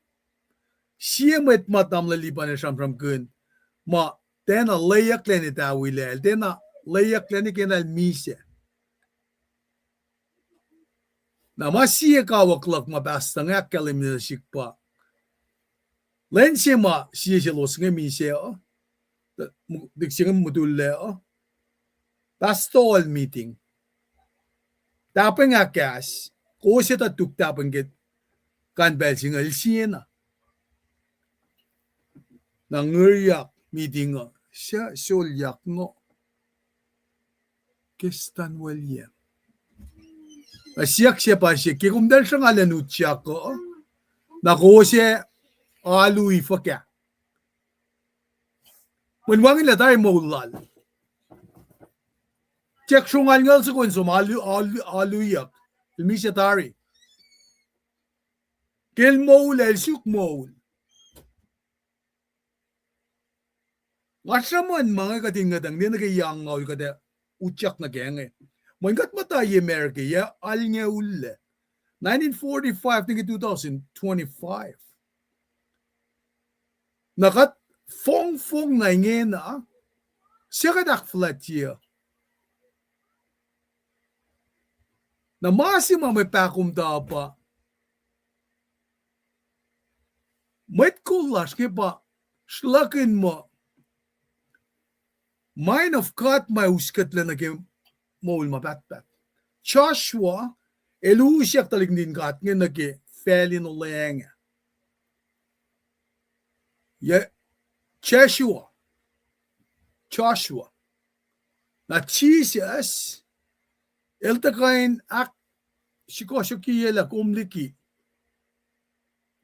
Sie mwet ma tamuhlwel Lipan el sramsramkihn, ma tiacna lweyucklac in etawilac, el tiacna lweyucklac in kena el misac. Na ma sie kawuck luhk ma pahstuh inge ahkkahlwemye nuh sihk pa, lwen se ma sie selos inge misac uh, dik se inge mutullac uh, pahstuhl meeting, tahpweng ah kahs, kowos etuh tuk tahpweng ke kain pacl se inge el siena. Na ngiryak meeting uh, suc solyak ngo? Ke Stanwell yac? Na siyuck se pa se, ke kom tiac sruhnga lwen utyak uh, na kowos ac alu fuhkah? Mweyen wacngihnlac tari moul lal. Tiac sruhnga el ngal soko in som alu, alu, aluyuck. El misac tari. Ke el moul, el suk moul. Nga sruhmuhn ma inge kuht in ngwetacng ne nuh ke yac ngaul kuht ac utyak nuh kac inge. Mweyen kuht muhta ye America yac alngoul lac, nineteen forty-five nuh ke two thousand twenty-five. Na kuht fongfong na ingena, se kuht ahkfuhlwactye. Na ma se ma mwe pahkomuhta pa, mwet kol lasr inge pa sruhlahkihn muh mind of God ma uskuhtlac nuh ke moul ma pahtpaht. Joshua el usyak tuhlihk nuhtin God inge nuh ke facl in olweacng ah. Yac, Joshua. Joshua. Na Jisus el tuhkuh in ahksukohsohkyelah kom liki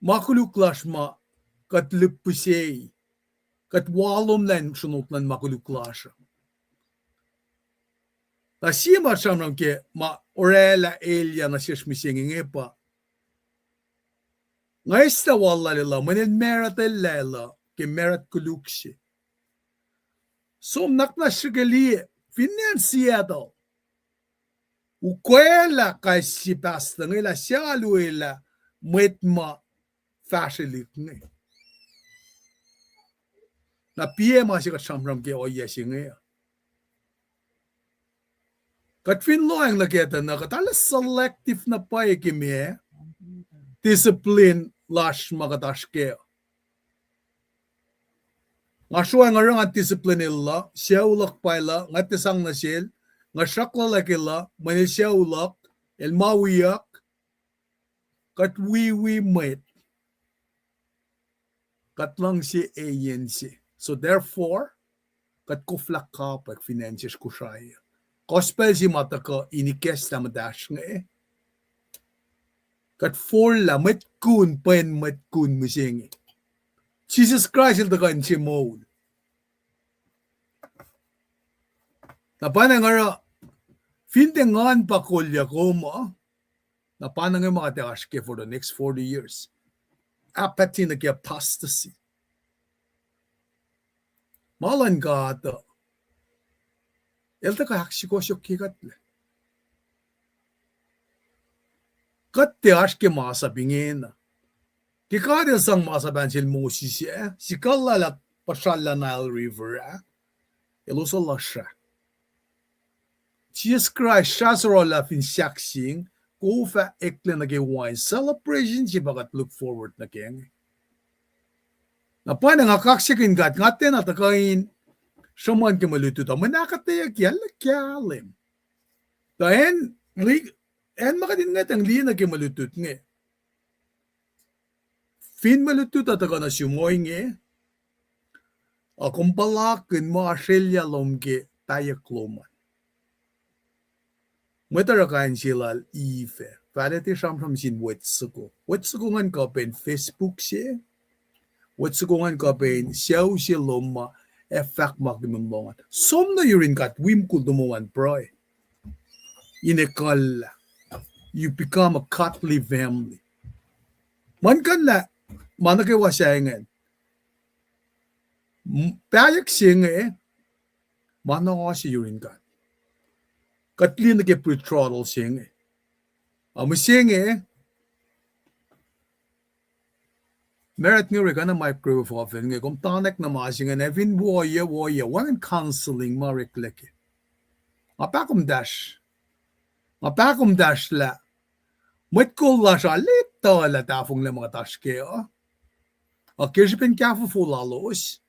ma koluk lasr ma kuht lihpihsei, kuht walomlah in sronot luhn ma koluk lasr uh. Na sie ma sramsram ke ma oraclah elyah nuh sesr mihsenge inge pa, nga eslah wal lal el uh, mweyen el marutacllah el uh ke marut koluk se. Som nuhnak na srihke liye, finne acn Seattle, ukwaclah kais sie pahstuh inge lah se alu elah mwet ma fahsrwelihk inge. Na piac ma se kuht sramsram ke ohiyac se inge uh. Kuht fin lohacng nuh kac tuh na kuht arlac selective na pwacye ke ma discipline lasr ma kuht oasr kac. Nga sruhacng oruh ngan discipline el uh, sucu luhk pa el uh, nga tiac sang nuh sel, nga sruhk luhlahp el uh, mweyen el sucu luhk, el ma wiyuck, kuht wiwi mwet. Kuht luhngse eyan se. So therefore, kuht koflah kapwack fin acn sesr Kosrae. Gospel se ma tuhkuh in ikacslah muhtahsr inge, kuht forlah mwet kun, pwen mwet kun mihsenge. Jisus Kraist el tuhkuh in se moul. Na pa na nga oruh, fin tiac ngan pa kolyuck kom uh, na pa na nge ma kuht ac oasr ke for the next forty years. Apathy nuh ke apostasy. Ma luhn God uh, el tuhkuh ahksukohsohkye kuhtlac. Kuht tiac oasr ke masap ingena. Ke God el sang masap an sel Moses ah, sikuhllah lah puhsrallah Nile River ah, elos lusra. Jisus Kraist srah soraclah fin sahk sing, kof ah eklac nuh ke wain, celebration se pa kuht look forward nuh ke inge. Na pa na nga kaksakihn God, nga tiacna tuhkuh in sruhmuhn ke mwe lutlut uh, mwe ahkuhtweyucki, arlac kahlwem. Tuh acn, acn ma kuht in ngetang liye nuh ke mwe lutlut inge, fin mwe lutlut uh tuhkuh nuh sum ohinge, ac kom puhlakihn muh asrelya lom ke pahyuck lom an. Mwet oruh kain se lal Eve, fahlac tiac sramsram sin wet soko. Wet soko ingacn kuh pac in Facebook se, wet soko ingacn kuh pac in sucu se lom ma ac fahk ma kom in lohng an. Som nuh yurin God wi mukul tomom an pruhe in ekuhllah. You become a godly family. Muhlkuhnlah ma nuh kwewa sahyac ingacn. Pahyuck se inge, ma na oasr yurin God. Kuht liye nuh ke betrothal se inge. Ac mihsenge, married inge orek na microwave oven inge, kom tanwack na ma se inge, ac fin woiyac, woiyac, wacngihn counseling ma oreklac ke. Nga pahkomtahsr. Nga pahkomtahsr lah mwet kol lasr uh lituhlah tahfonglac ma kuht oasr kac uh. Ac ke srihpen kahfofo lalos,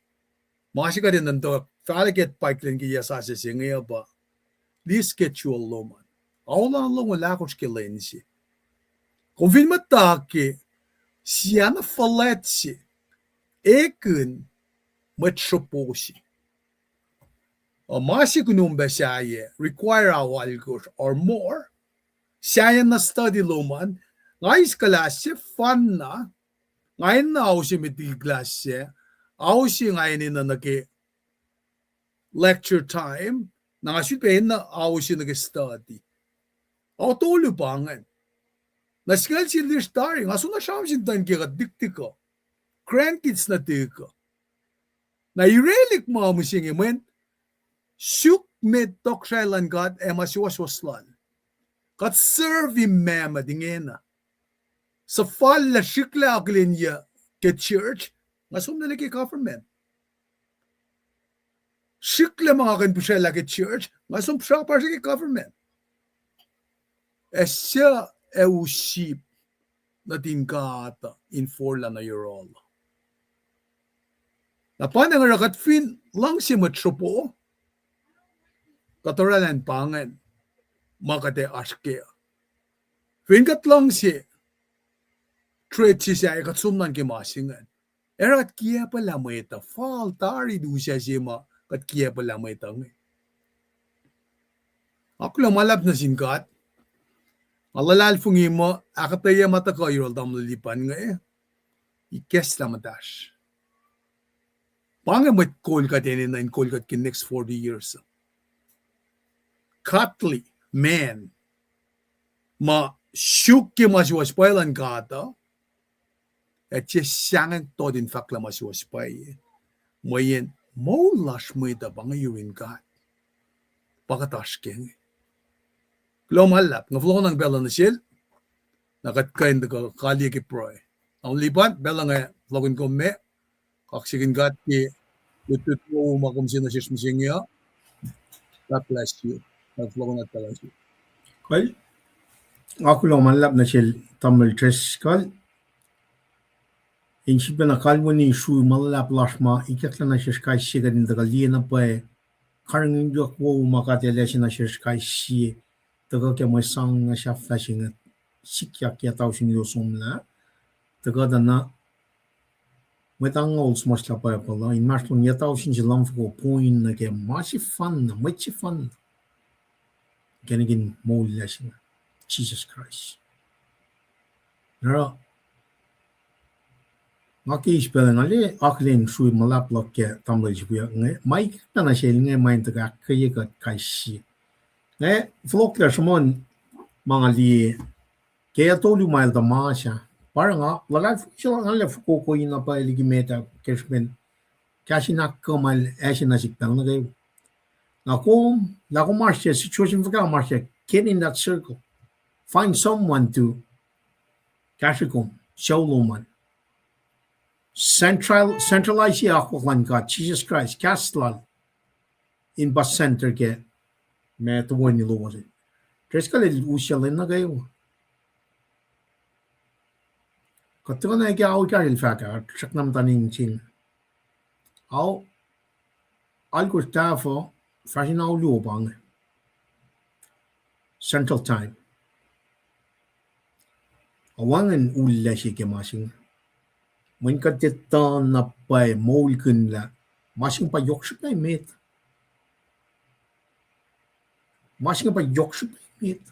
ma se kuht enenuh in tuh fahlac ke pike lwen ke yac sasuc se inge uh pa, liye schedule lom an. Aola longoul ahkosr ke lwen se. Kom fin muhta ke siana fuhlwact se, ekihn mwet sropo se. Ac ma se kunom pac sahyac, require ao alkosr or more, sahyac na study lom an, nga eis kuhlahs se fanna, nga enenuh ao se met liki kuhlahs se, ao se nga enenuh nuh ke lecture time, na nga sulpac enenuh ao se nuh ke study. Ao tolu pa ingacn. Na singucul sie lisr tari, nga soenna sramsram sin tuh ke kuht tiktihk uh, grandkids nuh tik uh. Na irelihk ma mihsenge mweyen suk met tohkohsrahi luhn God ac ma suwohswohs lal. Kuht serve-i mamot ingena. Suhfal lah srihklac akihlenyuc ke church, nga som nuh ke government. Srihklac ma nga kuh in pihsraclah ke church, nga som pihsrapasr ke government. Ac suc ac us sip nuhtin God in forlah nuh yohrohl? Na pa na nga oruh kuht fin luhngse mwet sropo, kuht oraclah in pa ingacn ma kuht ac oasr kac. Fin kuht luhngse trade se sahyac, kuht som nuh ke ma se ingacn. Ac oruh kuht kiacpwelah mwet uh, fal tari lusac se ma kuht kiacpwelah mwet uh inge. Nga kuloh ma luhlahp nuh sin God. Nga luhlahlfongi muh ahkuhtweyac ma tuhkuh yohrohl tamuhlwel Lipan inge, ikacslah muhtahsr. Pa inge mwet kol kuht enenuh in kol kuht ke next forty years. Godly man, ma suk ke ma suwohs pwacye luhn God uh, ac tiac sahngweng tot in fahklah ma suwohs pwacye. Mweyen moul lasr mwet uh pa inge yurin God. Pa kuht oasr ke inge. Kuloh ma luhlahp, nga fohlohkohnang pacl uh nuh sel, na kuht kuh in tuhkuh kaliyac ke pruhe. Tamuhlwel Lipan, pacl uh nga fohlohkihn kom me, kaksakihn God ke lutlut wowo ma kom se nuh sesr mihsenge uh. God bless you. Nga fohlohkohnang pacl uh nuh sel. Kal, nga kuloh ma luhlahp nuh sel tamuhlwel Driscoll. In sifacna kalweni srui ma luhlahp lasr ma ikacklah nuh sesr kais sie kuht in tuhkuh liye na pwacye karihngihnyuck wowo ma God El ase nuh sesr kais sie, tuhkuh ke mwe sang na sahflah se inge, sikyak yac tausin luo somlah, tuhkuh tuh na Mwet angngaul suhmuhslah Bible uh, inmahsrlon yac tausin se lumfoko poin nuh ke ma sefanna, mwet sefanna ke nihkihn moul lasr in Jisus Kraist. Oruh, nga ke eis pacl inge, nga liye akihlen srui ma luhlahp luhk ke tamuhlwel se wiyuck inge, ma ikackna nuh sel inge ma in tuhkuh ahkkweye kuht kais sie. Inge fohlohklac sruhmuhn ma nga liye ke yac tolu ma el tuh mas ah. Pa oruh nga luhlahlfongi se lal nga lah fokoko in pwacye liki met ah ke srihpen kahs in ahkkuh ma el ase nuh sihk pacl nuh kwewa. Na kom, lah kom oasr ke situation fuhkah, kom oasr ke, get in that circle. Find someone to kahsre kom, sucu lom an. Central, centralize akwuck luhn God, Jisus Kraist, kahs lal in pa center ke ma toeni lowos. Driscoll el usyuclin nuh kwewa. Kuht tuhkuh na ke ao kahsrel fahk ah, srackna muhta in sin. Ao, alkosr tahfuh, fahsr in ao luo pa inge, Central Time. Ac wacngihn ullac se ke ma se inge. Mweyen kuht etuh na pwacye moulkihnlah ma se inge pa yohk srihpac met. Ma se inge pa yohk srihpac met.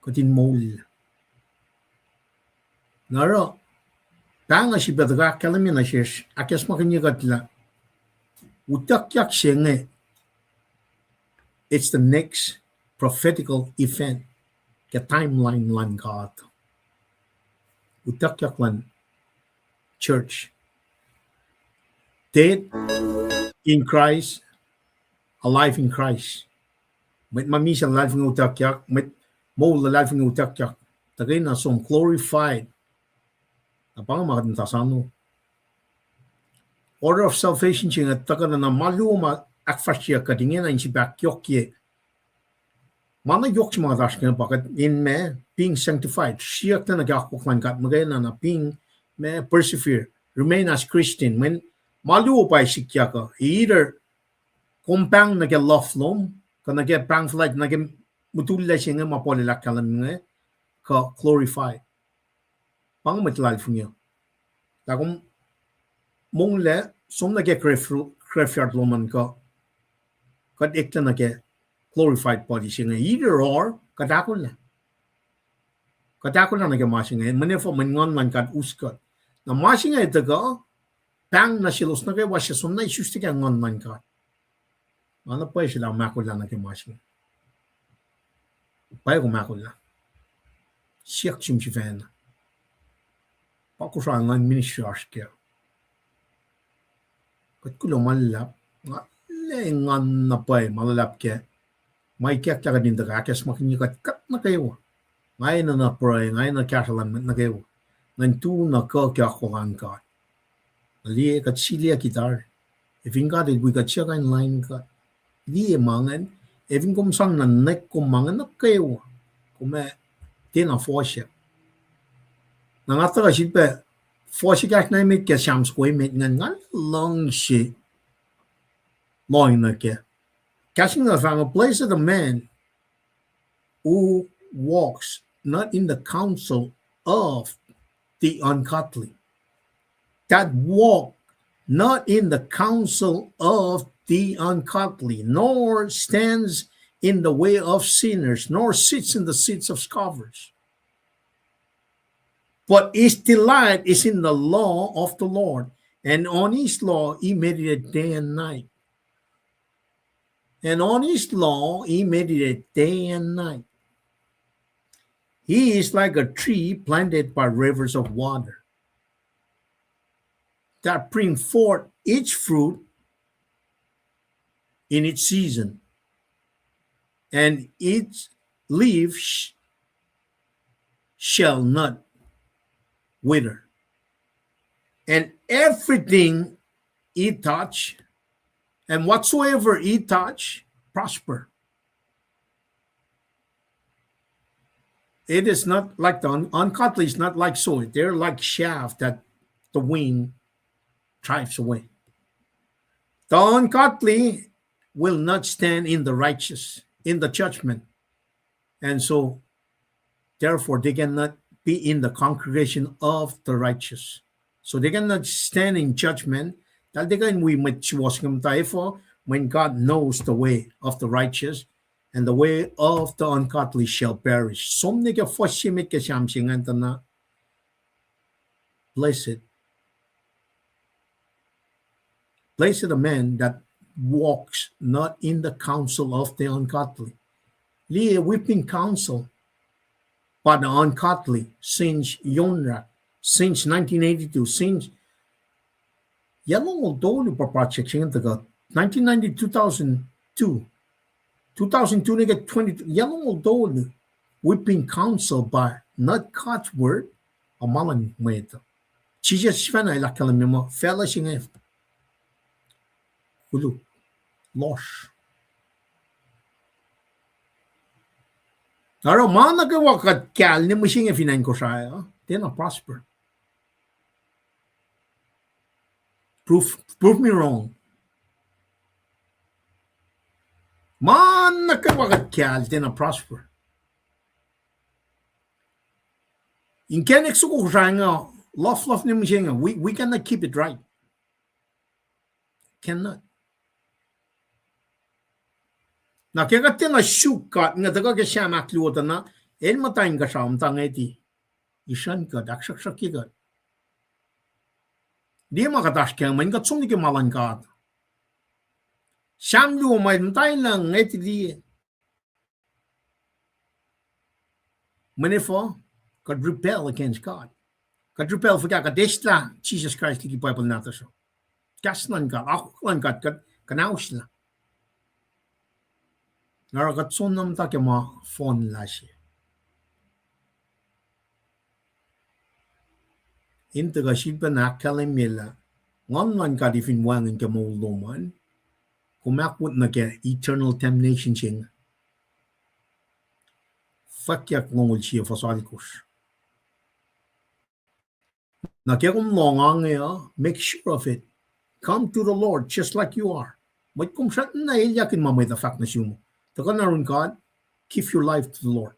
Kuht in moul. Na oruh, pahng uh srihpac tuhkuh ahkkahlwemye nuh sesr, ahkacsmakihnye kuht lah utuckyak se inge, it's the next prophetical event ke timeline luhn God. Utuckyak luhn church. Dead in Christ, alive in Christ. Mwet ma misac luhlahlfongi utuckyak, mwet moul luhlahlfongi utuckyak. Tuhkweni som glorified. Na pa inge ma kuht muhta sano. Order of salvation se inge tuhkuh na ma luo ma ahkfahsryeyuck kuht ingena in srihpac ahkyohkye. Ma na yohk se ma kuht oasr ke pa kuht in ma, being sanctified, sriyucklac nuh ke akwuck luhn God muhkwena, na being ma, persevere, remain as Christian. Mweyen ma luo pa sikyak uh, either kom pahng nuh ke luf lom, kuh nuh ke pahng fuhlwact nuh ke mutullac se inge ma Paul el ahkkahlwemye inge, kuh glorified. Pa inge mwet luhlahlfongi uh. Lah kom monglac, som nuh ke grave, graveyard lom an kuh kuht eklac nuh ke glorified body se inge. Either or, kuht ahkolah. Kuht ahkolah nuh ke ma se inge, mweyen efuh? Mweyen Nguhn luhn God us kuht. Na ma se inge tuhkuh, pahng nuh selos nuh kwewa suc soenna isuslac ke Nguhn luhn God. Nga na pwacye sel ahkolah nuh ke ma se inge. Pwacye kom ahkolah. Siyuck sum sifacna. Pa Kosrae luhn ministry oasr kac. Kuht kuloh ma luhlahp, nga, lah Nguhn na pwacye ma luhlahp kac. Ma ikacklah kuht in tuhkuh ahkacsmakihnye kuht, kuht nuh kwewa. Nga enenuh pruhe, nga enenuh kahsruh luhn mwet nuh kwewa. Ngan tu na kuh ke akwuck luhn God. Na liye kuht siliyucki tari. Efin God el wi kuht siyuck in lain God. Liye ma ingacn, efin kom sang nuh neck kom ma ingacn nuh kwewa, kom ac tiacna fohsyak. Na nga tuhkuh sifilpac fohsyak ahknai met ke Sam soko emet ingacn, nga luhngse lohng nuh kac. Kahs inge fahk muh, Blessed the man who walks not in the counsel of the ungodly, that walk not in the counsel of the ungodly, nor stands in the way of sinners, nor sits in the seats of scoffers. But his delight is in the law of the Lord, and on his law he meditates day and night. And on his law he meditates day and night. He is like a tree planted by rivers of water that bring forth its fruit in its season, and its leaf sh-, shall not wither. And everything he touch, and whatsoever he touch, prosper. It is not like the un-, ungodly is not like so. They're like chaff that the wind drives away. The ungodly will not stand in the righteous, in the judgment. And so, therefore, they cannot be in the congregation of the righteous. So they cannot stand in judgment. Eltahl tiac kuh in wi mwet suwohs inge muhta efuh, when God knows the way of the righteous, and the way of the ungodly shall perish. Som nuh ke fuhs se met ke Sam se ingacn tuh na, blessed Blessed a man that walks not in the counsel of the ungodly. Liye, we've been counseled by the ungodly since Yonrak, since nineteen eighty-two, since, yac longoul tolu pa project se inge tuhkuh, nineteen ninety, two thousand two, two thousand two nuh ke twenty, yac longoul tolu, we've been counseled by not God's word, a ma luhn mwet uh. Jisus sifacna el ahkkahlwemye muh facluh se inge koluk, lohsr. Oruh ma nuh kwewa kuht kahl ne mihsenge fin acn Kosrae uh, tiacna prosper. Prove, prove me wrong. Ma nuh kwewa kuht kahl tiacna prosper. Inkacnek soko Kosrae inge, lohflohf ne mihsenge, we, we cannot keep it right. Cannot. Na ke kuht tiacna suk God inge tuhkuh ke Sam ahkluo tuh na, el muhta inkuhsrao, muhta ngeti, isrucn kuht, ahksruhksruhkye kuht. Liye ma kuht oasr kac, mweyen kuht som nuh ke ma luhn God. Sam luo ma el muhtwacta ngeti liye. Mweyen efuh? Kuht rebel against God. Kuht rebel fuhkah? Kuht eslah Jisus Kraist liki Bible nahtuhsr uh. Kahs luhn God, akwuck luhn God, kuht kuhnaoslah. Na oruh kuht soenna muhta ke ma fohnlah se. In tuhkuh sifilpacna ahkkahlwemye lah Nguhn luhn God fin wacngihn ke moul lom an, kom ahkwot nuh ke eternal damnation se inge. Fwackyuck longoul sie fuhs alkosr. Na ke kom lohng inge uh, make sure of it. Come to the Lord just like you are. Mwet kom srackna elyah in ma mwet uh fahk nuh sum. Tuhkuh na yurin God, give your life to the Lord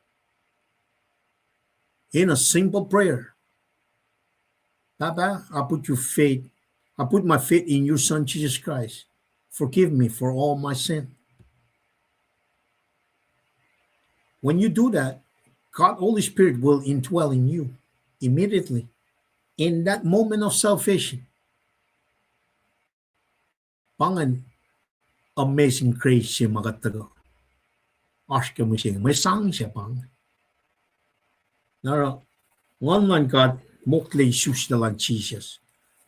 in a simple prayer. Pahpah, I put your faith, I put my faith in your Son, Jesus Christ. Forgive me for all my sin. When you do that, God, Holy Spirit will indwell in you immediately, in that moment of salvation. Pa ingacn amazing grace se ma kuht tuhkuh oasr ke mihsenge, mwe sang se pa ingacn. Na oruh, Nguhn luhn God mokle isuslac luhn Jisus.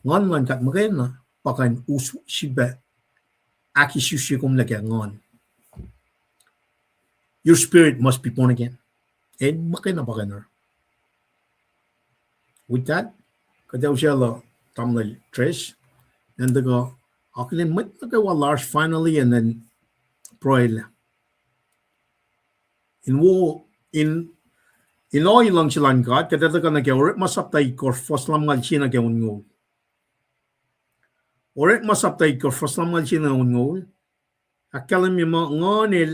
Nguhn luhn God muhkwena pa kuh in us sifilpac ahkisuslac kom nuh ke Nguhn. Your spirit must be born again. El muhkwena pa kuh in oruh. With that, kuht ac usaclah tamuhlwel Tres, and tuhkuh akihlen mwet nuh kwewa lasr finally and then pruhelah. In wo, in, in ohiyac luhngse luhn God, kuht ac tuhkuh nuh ke Orekma sapta itkohsr fuhs lumngaul sie nuh ke onngoul. Orekma sapta itkohsr fuhs lumngaul sie nuh ke onngoul. Ahkkahlwemye muh Nguhn el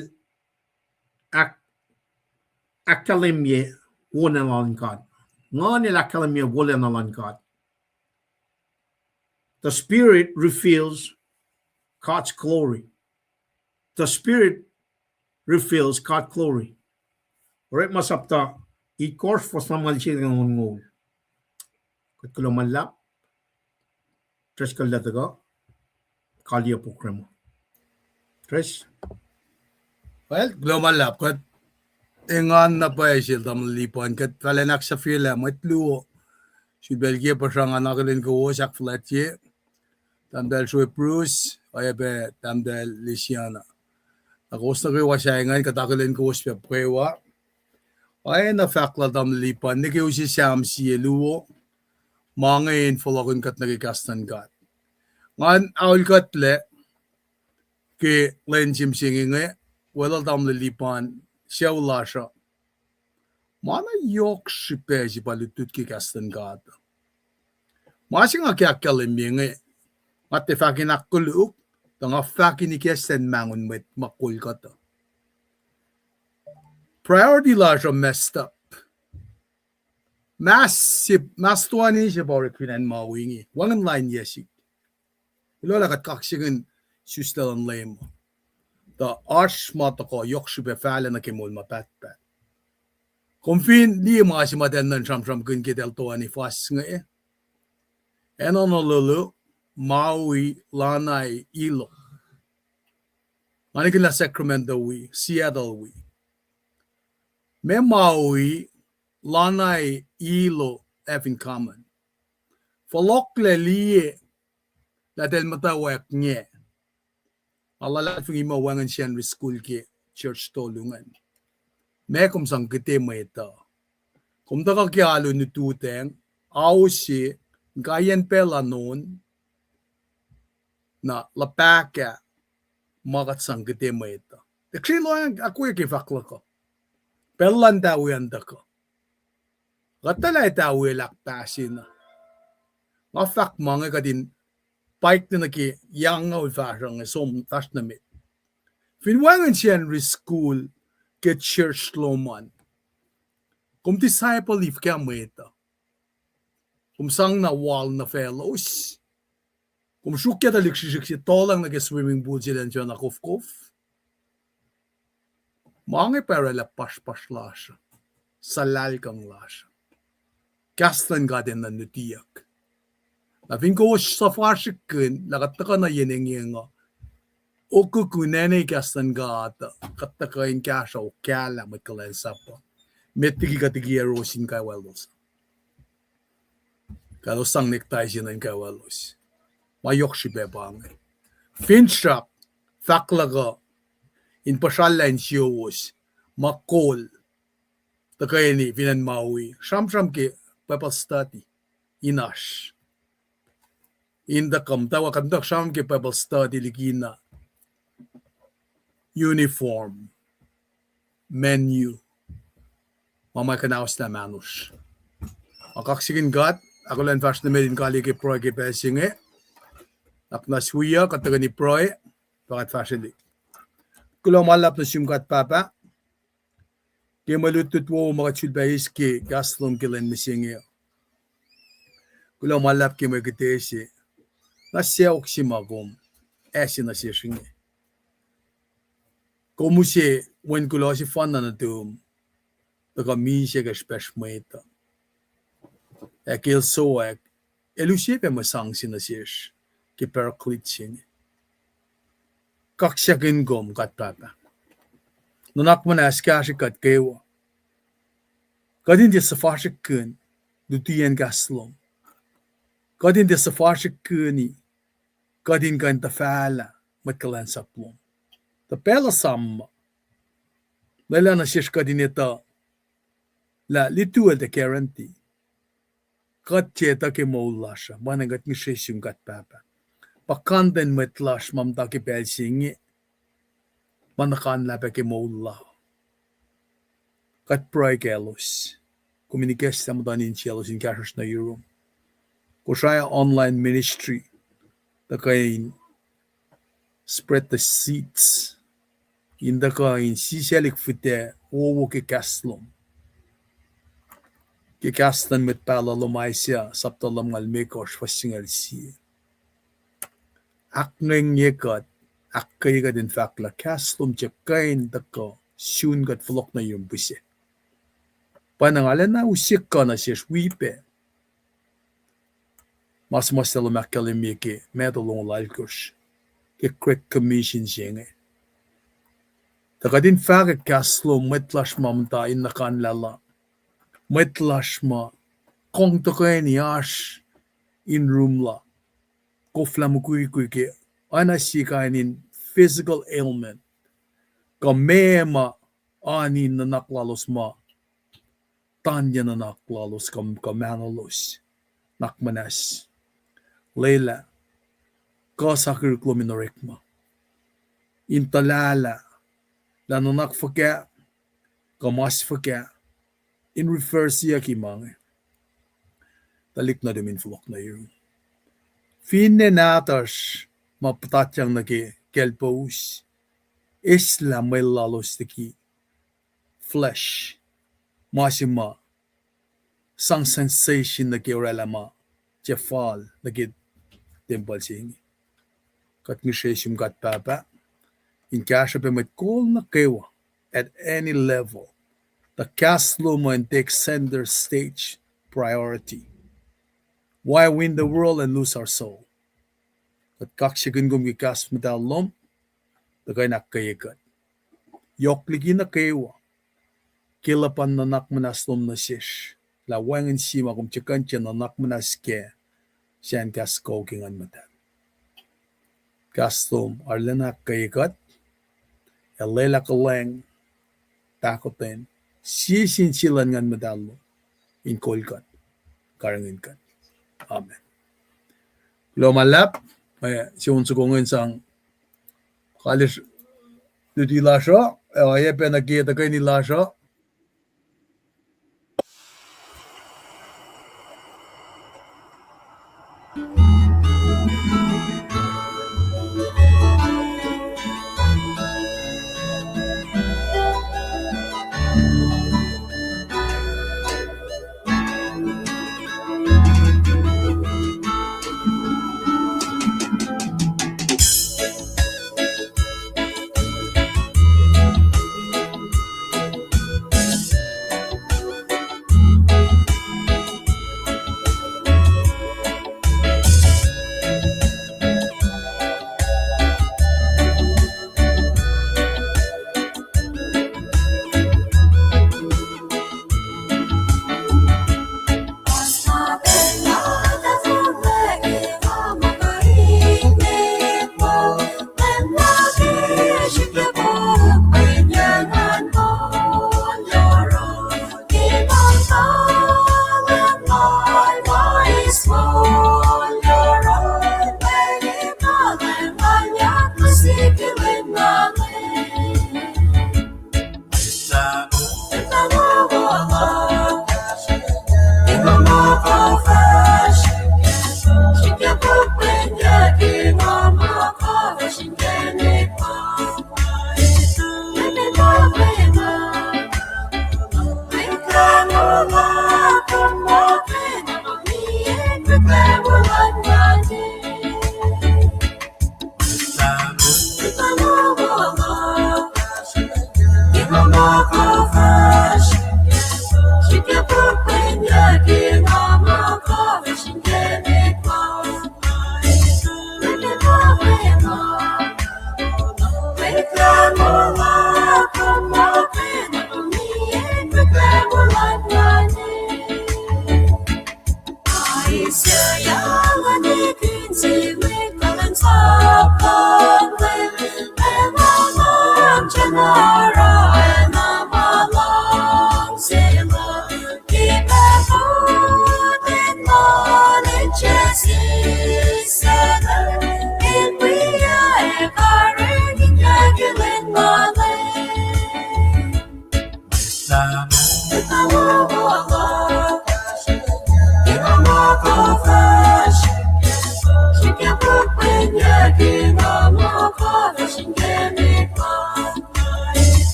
ahk-, ahkkahlwemye wolacna luhn God. Nguhn el ahkkahlwemye wolacna luhn God. The Spirit reveals God's glory. The Spirit reveals God's glory. Orekma sapta itkohsr fuhs lumngaul sie nuh ke onngoul. Kuht kuloh ma luhlahp, Tres, kuht lah tuhkuh kaliyac program. Tres? Well, kuloh ma luhlahp, kuht engan na pwacye sel tamuhlwel Lipan, kuht fahlen ahksahfyelah mwet luo. Sifilpac ke puhsra ngan akihlen kowos ahkfuhlwactye. Tahmtahel Sue Bruce, oacyacpac tahmtahel Lisiana. Na kowos nuh kwewa sahyacn kuht akihlen kowos pac kwewa. Oacna fahk lal tamuhlwel Lipan, nuh ke use Sam sie luo, ma inge in fohlohkihn kuht nuh ke kahs luhn God. Ngan aol kuhtlac ke lwen se mihsenge inge, weluhl tamuhlwel Lipan, sucu lasr uh. Ma na yohk srihpac se pa lutlut ke kahs luhn God. Ma se nga ke ahkkahlwemye inge, nga tiac fahk in ahkkoluk, tuh nga fahk in ikacslah in mahngon mwet ma kol kuht uh. Priority lasr uh messed up. Mas, mas toeni se pa orek fin acn Maui inge. Wacngihn lain yac sihk. Kuloh lah kuht kaksakihn isuslac luhn Leum. Tuh oasr ma tuhkuh yohk srihpac fahlac nuh ke moul ma pahtpaht. Kom fin liye ma se ma eltahl nuhn sramsramkihn ke eltahl toeni fas inge, acn Honolulu, Maui, Lanai, Hilo. Nga nihkihn lah Sacramento wi, Seattle wi. Ma Maui, Lanai, Hilo have in common? Fohlohklac liye lah eltahl muhtwacwacack inge. Nga luhlahlfongi muh wacngihn Sacnri School ke church tolu ingacn. Ma kom sang kihte mwet uh. Kom tuhkuh ke alu in ututacng, ao se, inkaiyacn pacl uh nohn, na luhpahkah ma kuht sang kihte mwet uh. Tiac srihke lohacng ahkwoye ke fahk luhk uh. Pacl luhn tawi an tuhkuh. Kuht tuhlac tawi el ahkpahsena. Nga fahk ma inge kuht in paik nuh ke yang uh fahsruh inge som fahsr nuh met. Fin wacngihn Sacnri School ke church lom an, kom disciple-i fuhkah mwet uh? Kom sang na wal nuh faclos? Kom sruokyac tuhlihk srihsrihk se tohlacng nuh ke swimming pool se elan sifacna kofkof? Ma inge pa oraclah puhspuhs lasr uh, suhlahlkihn lasr uh. Kahs luhn God enenuh nutiyuck. Na fin kowos suhfasrihkihn lah kuht tuhkuh nuh yen engyeng uh, okukun ane kahs luhn God uh, kuht tuhkuh in kahsruh okahlah mwet kuhlwacnsap uh. Met liki kuht liki yohrohsr in kaiwaclos, kuh elos sang nektai se nuh in kaiwaclos. Ma yohk srihpac pa inge. Finsrak, fahk luhk uh, in puhsrallah insiyowos, ma kol, tuhkweni fin acn Maui, sramsram ke Bible study in oasr. In tuhkuh muhtwacwacack, kuht muhtwacwacack sramsram ke Bible study likina uniform, menu, ma ma kuhnaoslah mahnosr. Nga kaksakihn God, ahkolah in fahsr nuh met in kaliyac ke pruhe ke pacl se inge. Ahknwacsnwacs wiyuc, kuht tuhkweni pruhe, pa kuht fahsrwelihk. Kuloh ma luhlahp nuh sum God Pahpah, ke mwe lutlut wowo ma kuht sulpac eis ke kahs lom ke lwen mihsenge. Kuloh ma luhlahp ke mwe kihte se, na sacohk se ma kom ase nuh sesr inge. Kom use Wen kuloh sefanna nuhtum, tuhkuh misac ke srihpacsr mwet uh. Ac ke el sowack, el use pac mwe sang se nuh sesr ke Paraclete se inge. Kaksakihn kom God Pahpah. Nuhnak muhnahs kahsrwe kuht kwewa. Kuht in tiac suhfasrihkkihn lutiyacn kahs lom. Kuht in tiac suhfasrihkkihni kuht in kuh in tuhfahlah mwet kuhlwacnsap lom. Tuh pacl uh esam muh lwelah nuh sesr kuht in etuh lah lituwel tiac guarantee. Kuht tiac etuh ke moul lasr uh, ma na kuht ngihsre sum God Pahpah. Puhkantwen mwet lasr ma muhta ke pacl se inge, ma nuhkanlah pac ke moul la. Kuht pruhe kaclos. Kom in ikacslah muhtuhn insiyaclos in kahsruhsr nuh yurum. Kosrae online ministry, tuhkuh in spread the seeds, in tuhkuh in sisaclihk fihtac wowo ke kahs lom. Ke kahs luhn mwet pahluh lom Isaiah, sapta lumngaul limekohsr, fuhs singucul sie. Ahkngwengye kuht, ahkkweye kuht in fahk lah kahs lom tiac kuh in tuhkuh sun kuht fohlohk nuh yurum pihsac. Pa na nga lwelah na use kuh nuh sesr wi pac ma suhmuhslah lom ahkkahlwemye ke Matthew longoul alkosr, ke Great Commission se inge. Tuh kuht in fahkwack kahs lom mwet lasr ma muhta in nuhkanlah la, mwet lasr ma kong tuhkweni oasr in rum la, koflah mukwikwi ke oacna sie kain in physical ailment, kuh meac ma oan in nuhnak lalos ma tanye nuhnak lalos kuh, kuh mahnolos. Nuhnak muhnahs, lwelah kuh sakihrihk lom in orekma, in tuhlahlah lah nuhnak fuhkah kuh mas fuhkah in reverse-iyucki ma inge. Tuhlihk nuhtum in fohlohk nuh yurum. Finne nahtuhsr ma puhtatyang nuh ke kaclpous, eslah mwel lalos liki flesh, ma se ma sang sensation nuh ke orwaclah ma tiac fal nuh ke tempuhl se inge. Kuht ngihsre sum God Pahpah in kahsruh pac mwet kol nuh kwewa at any level, tuh kahs lom uh in take center stage, priority. Why win the world and lose our soul? Kuht kaksakihn kom ke kahs muhtahl lom, tuh kuh in ahkkweye kuht. Yohk liki nuh kwewa, ke luhpan nuhnak muhnahs lom nuh sesr, lah wacngihn sie ma kom tuhkuh in nuhnak muhnahs kac, sacn kahs kuh ke Nguhn Muhtahl. Kahs lom arulacna ahkkweye kuht, ac lwelah kuhlwacng, pahkotwen, sie sin sie luhn Nguhn Muhtahl lom, in kol kuht, karihngihn kuht. Amen. Kuloh ma luhlahp, eh, sie on soko ingacn sang kaliyac luti lasr uh, ac oacyacpac nuh ke tuhkweni lasr uh.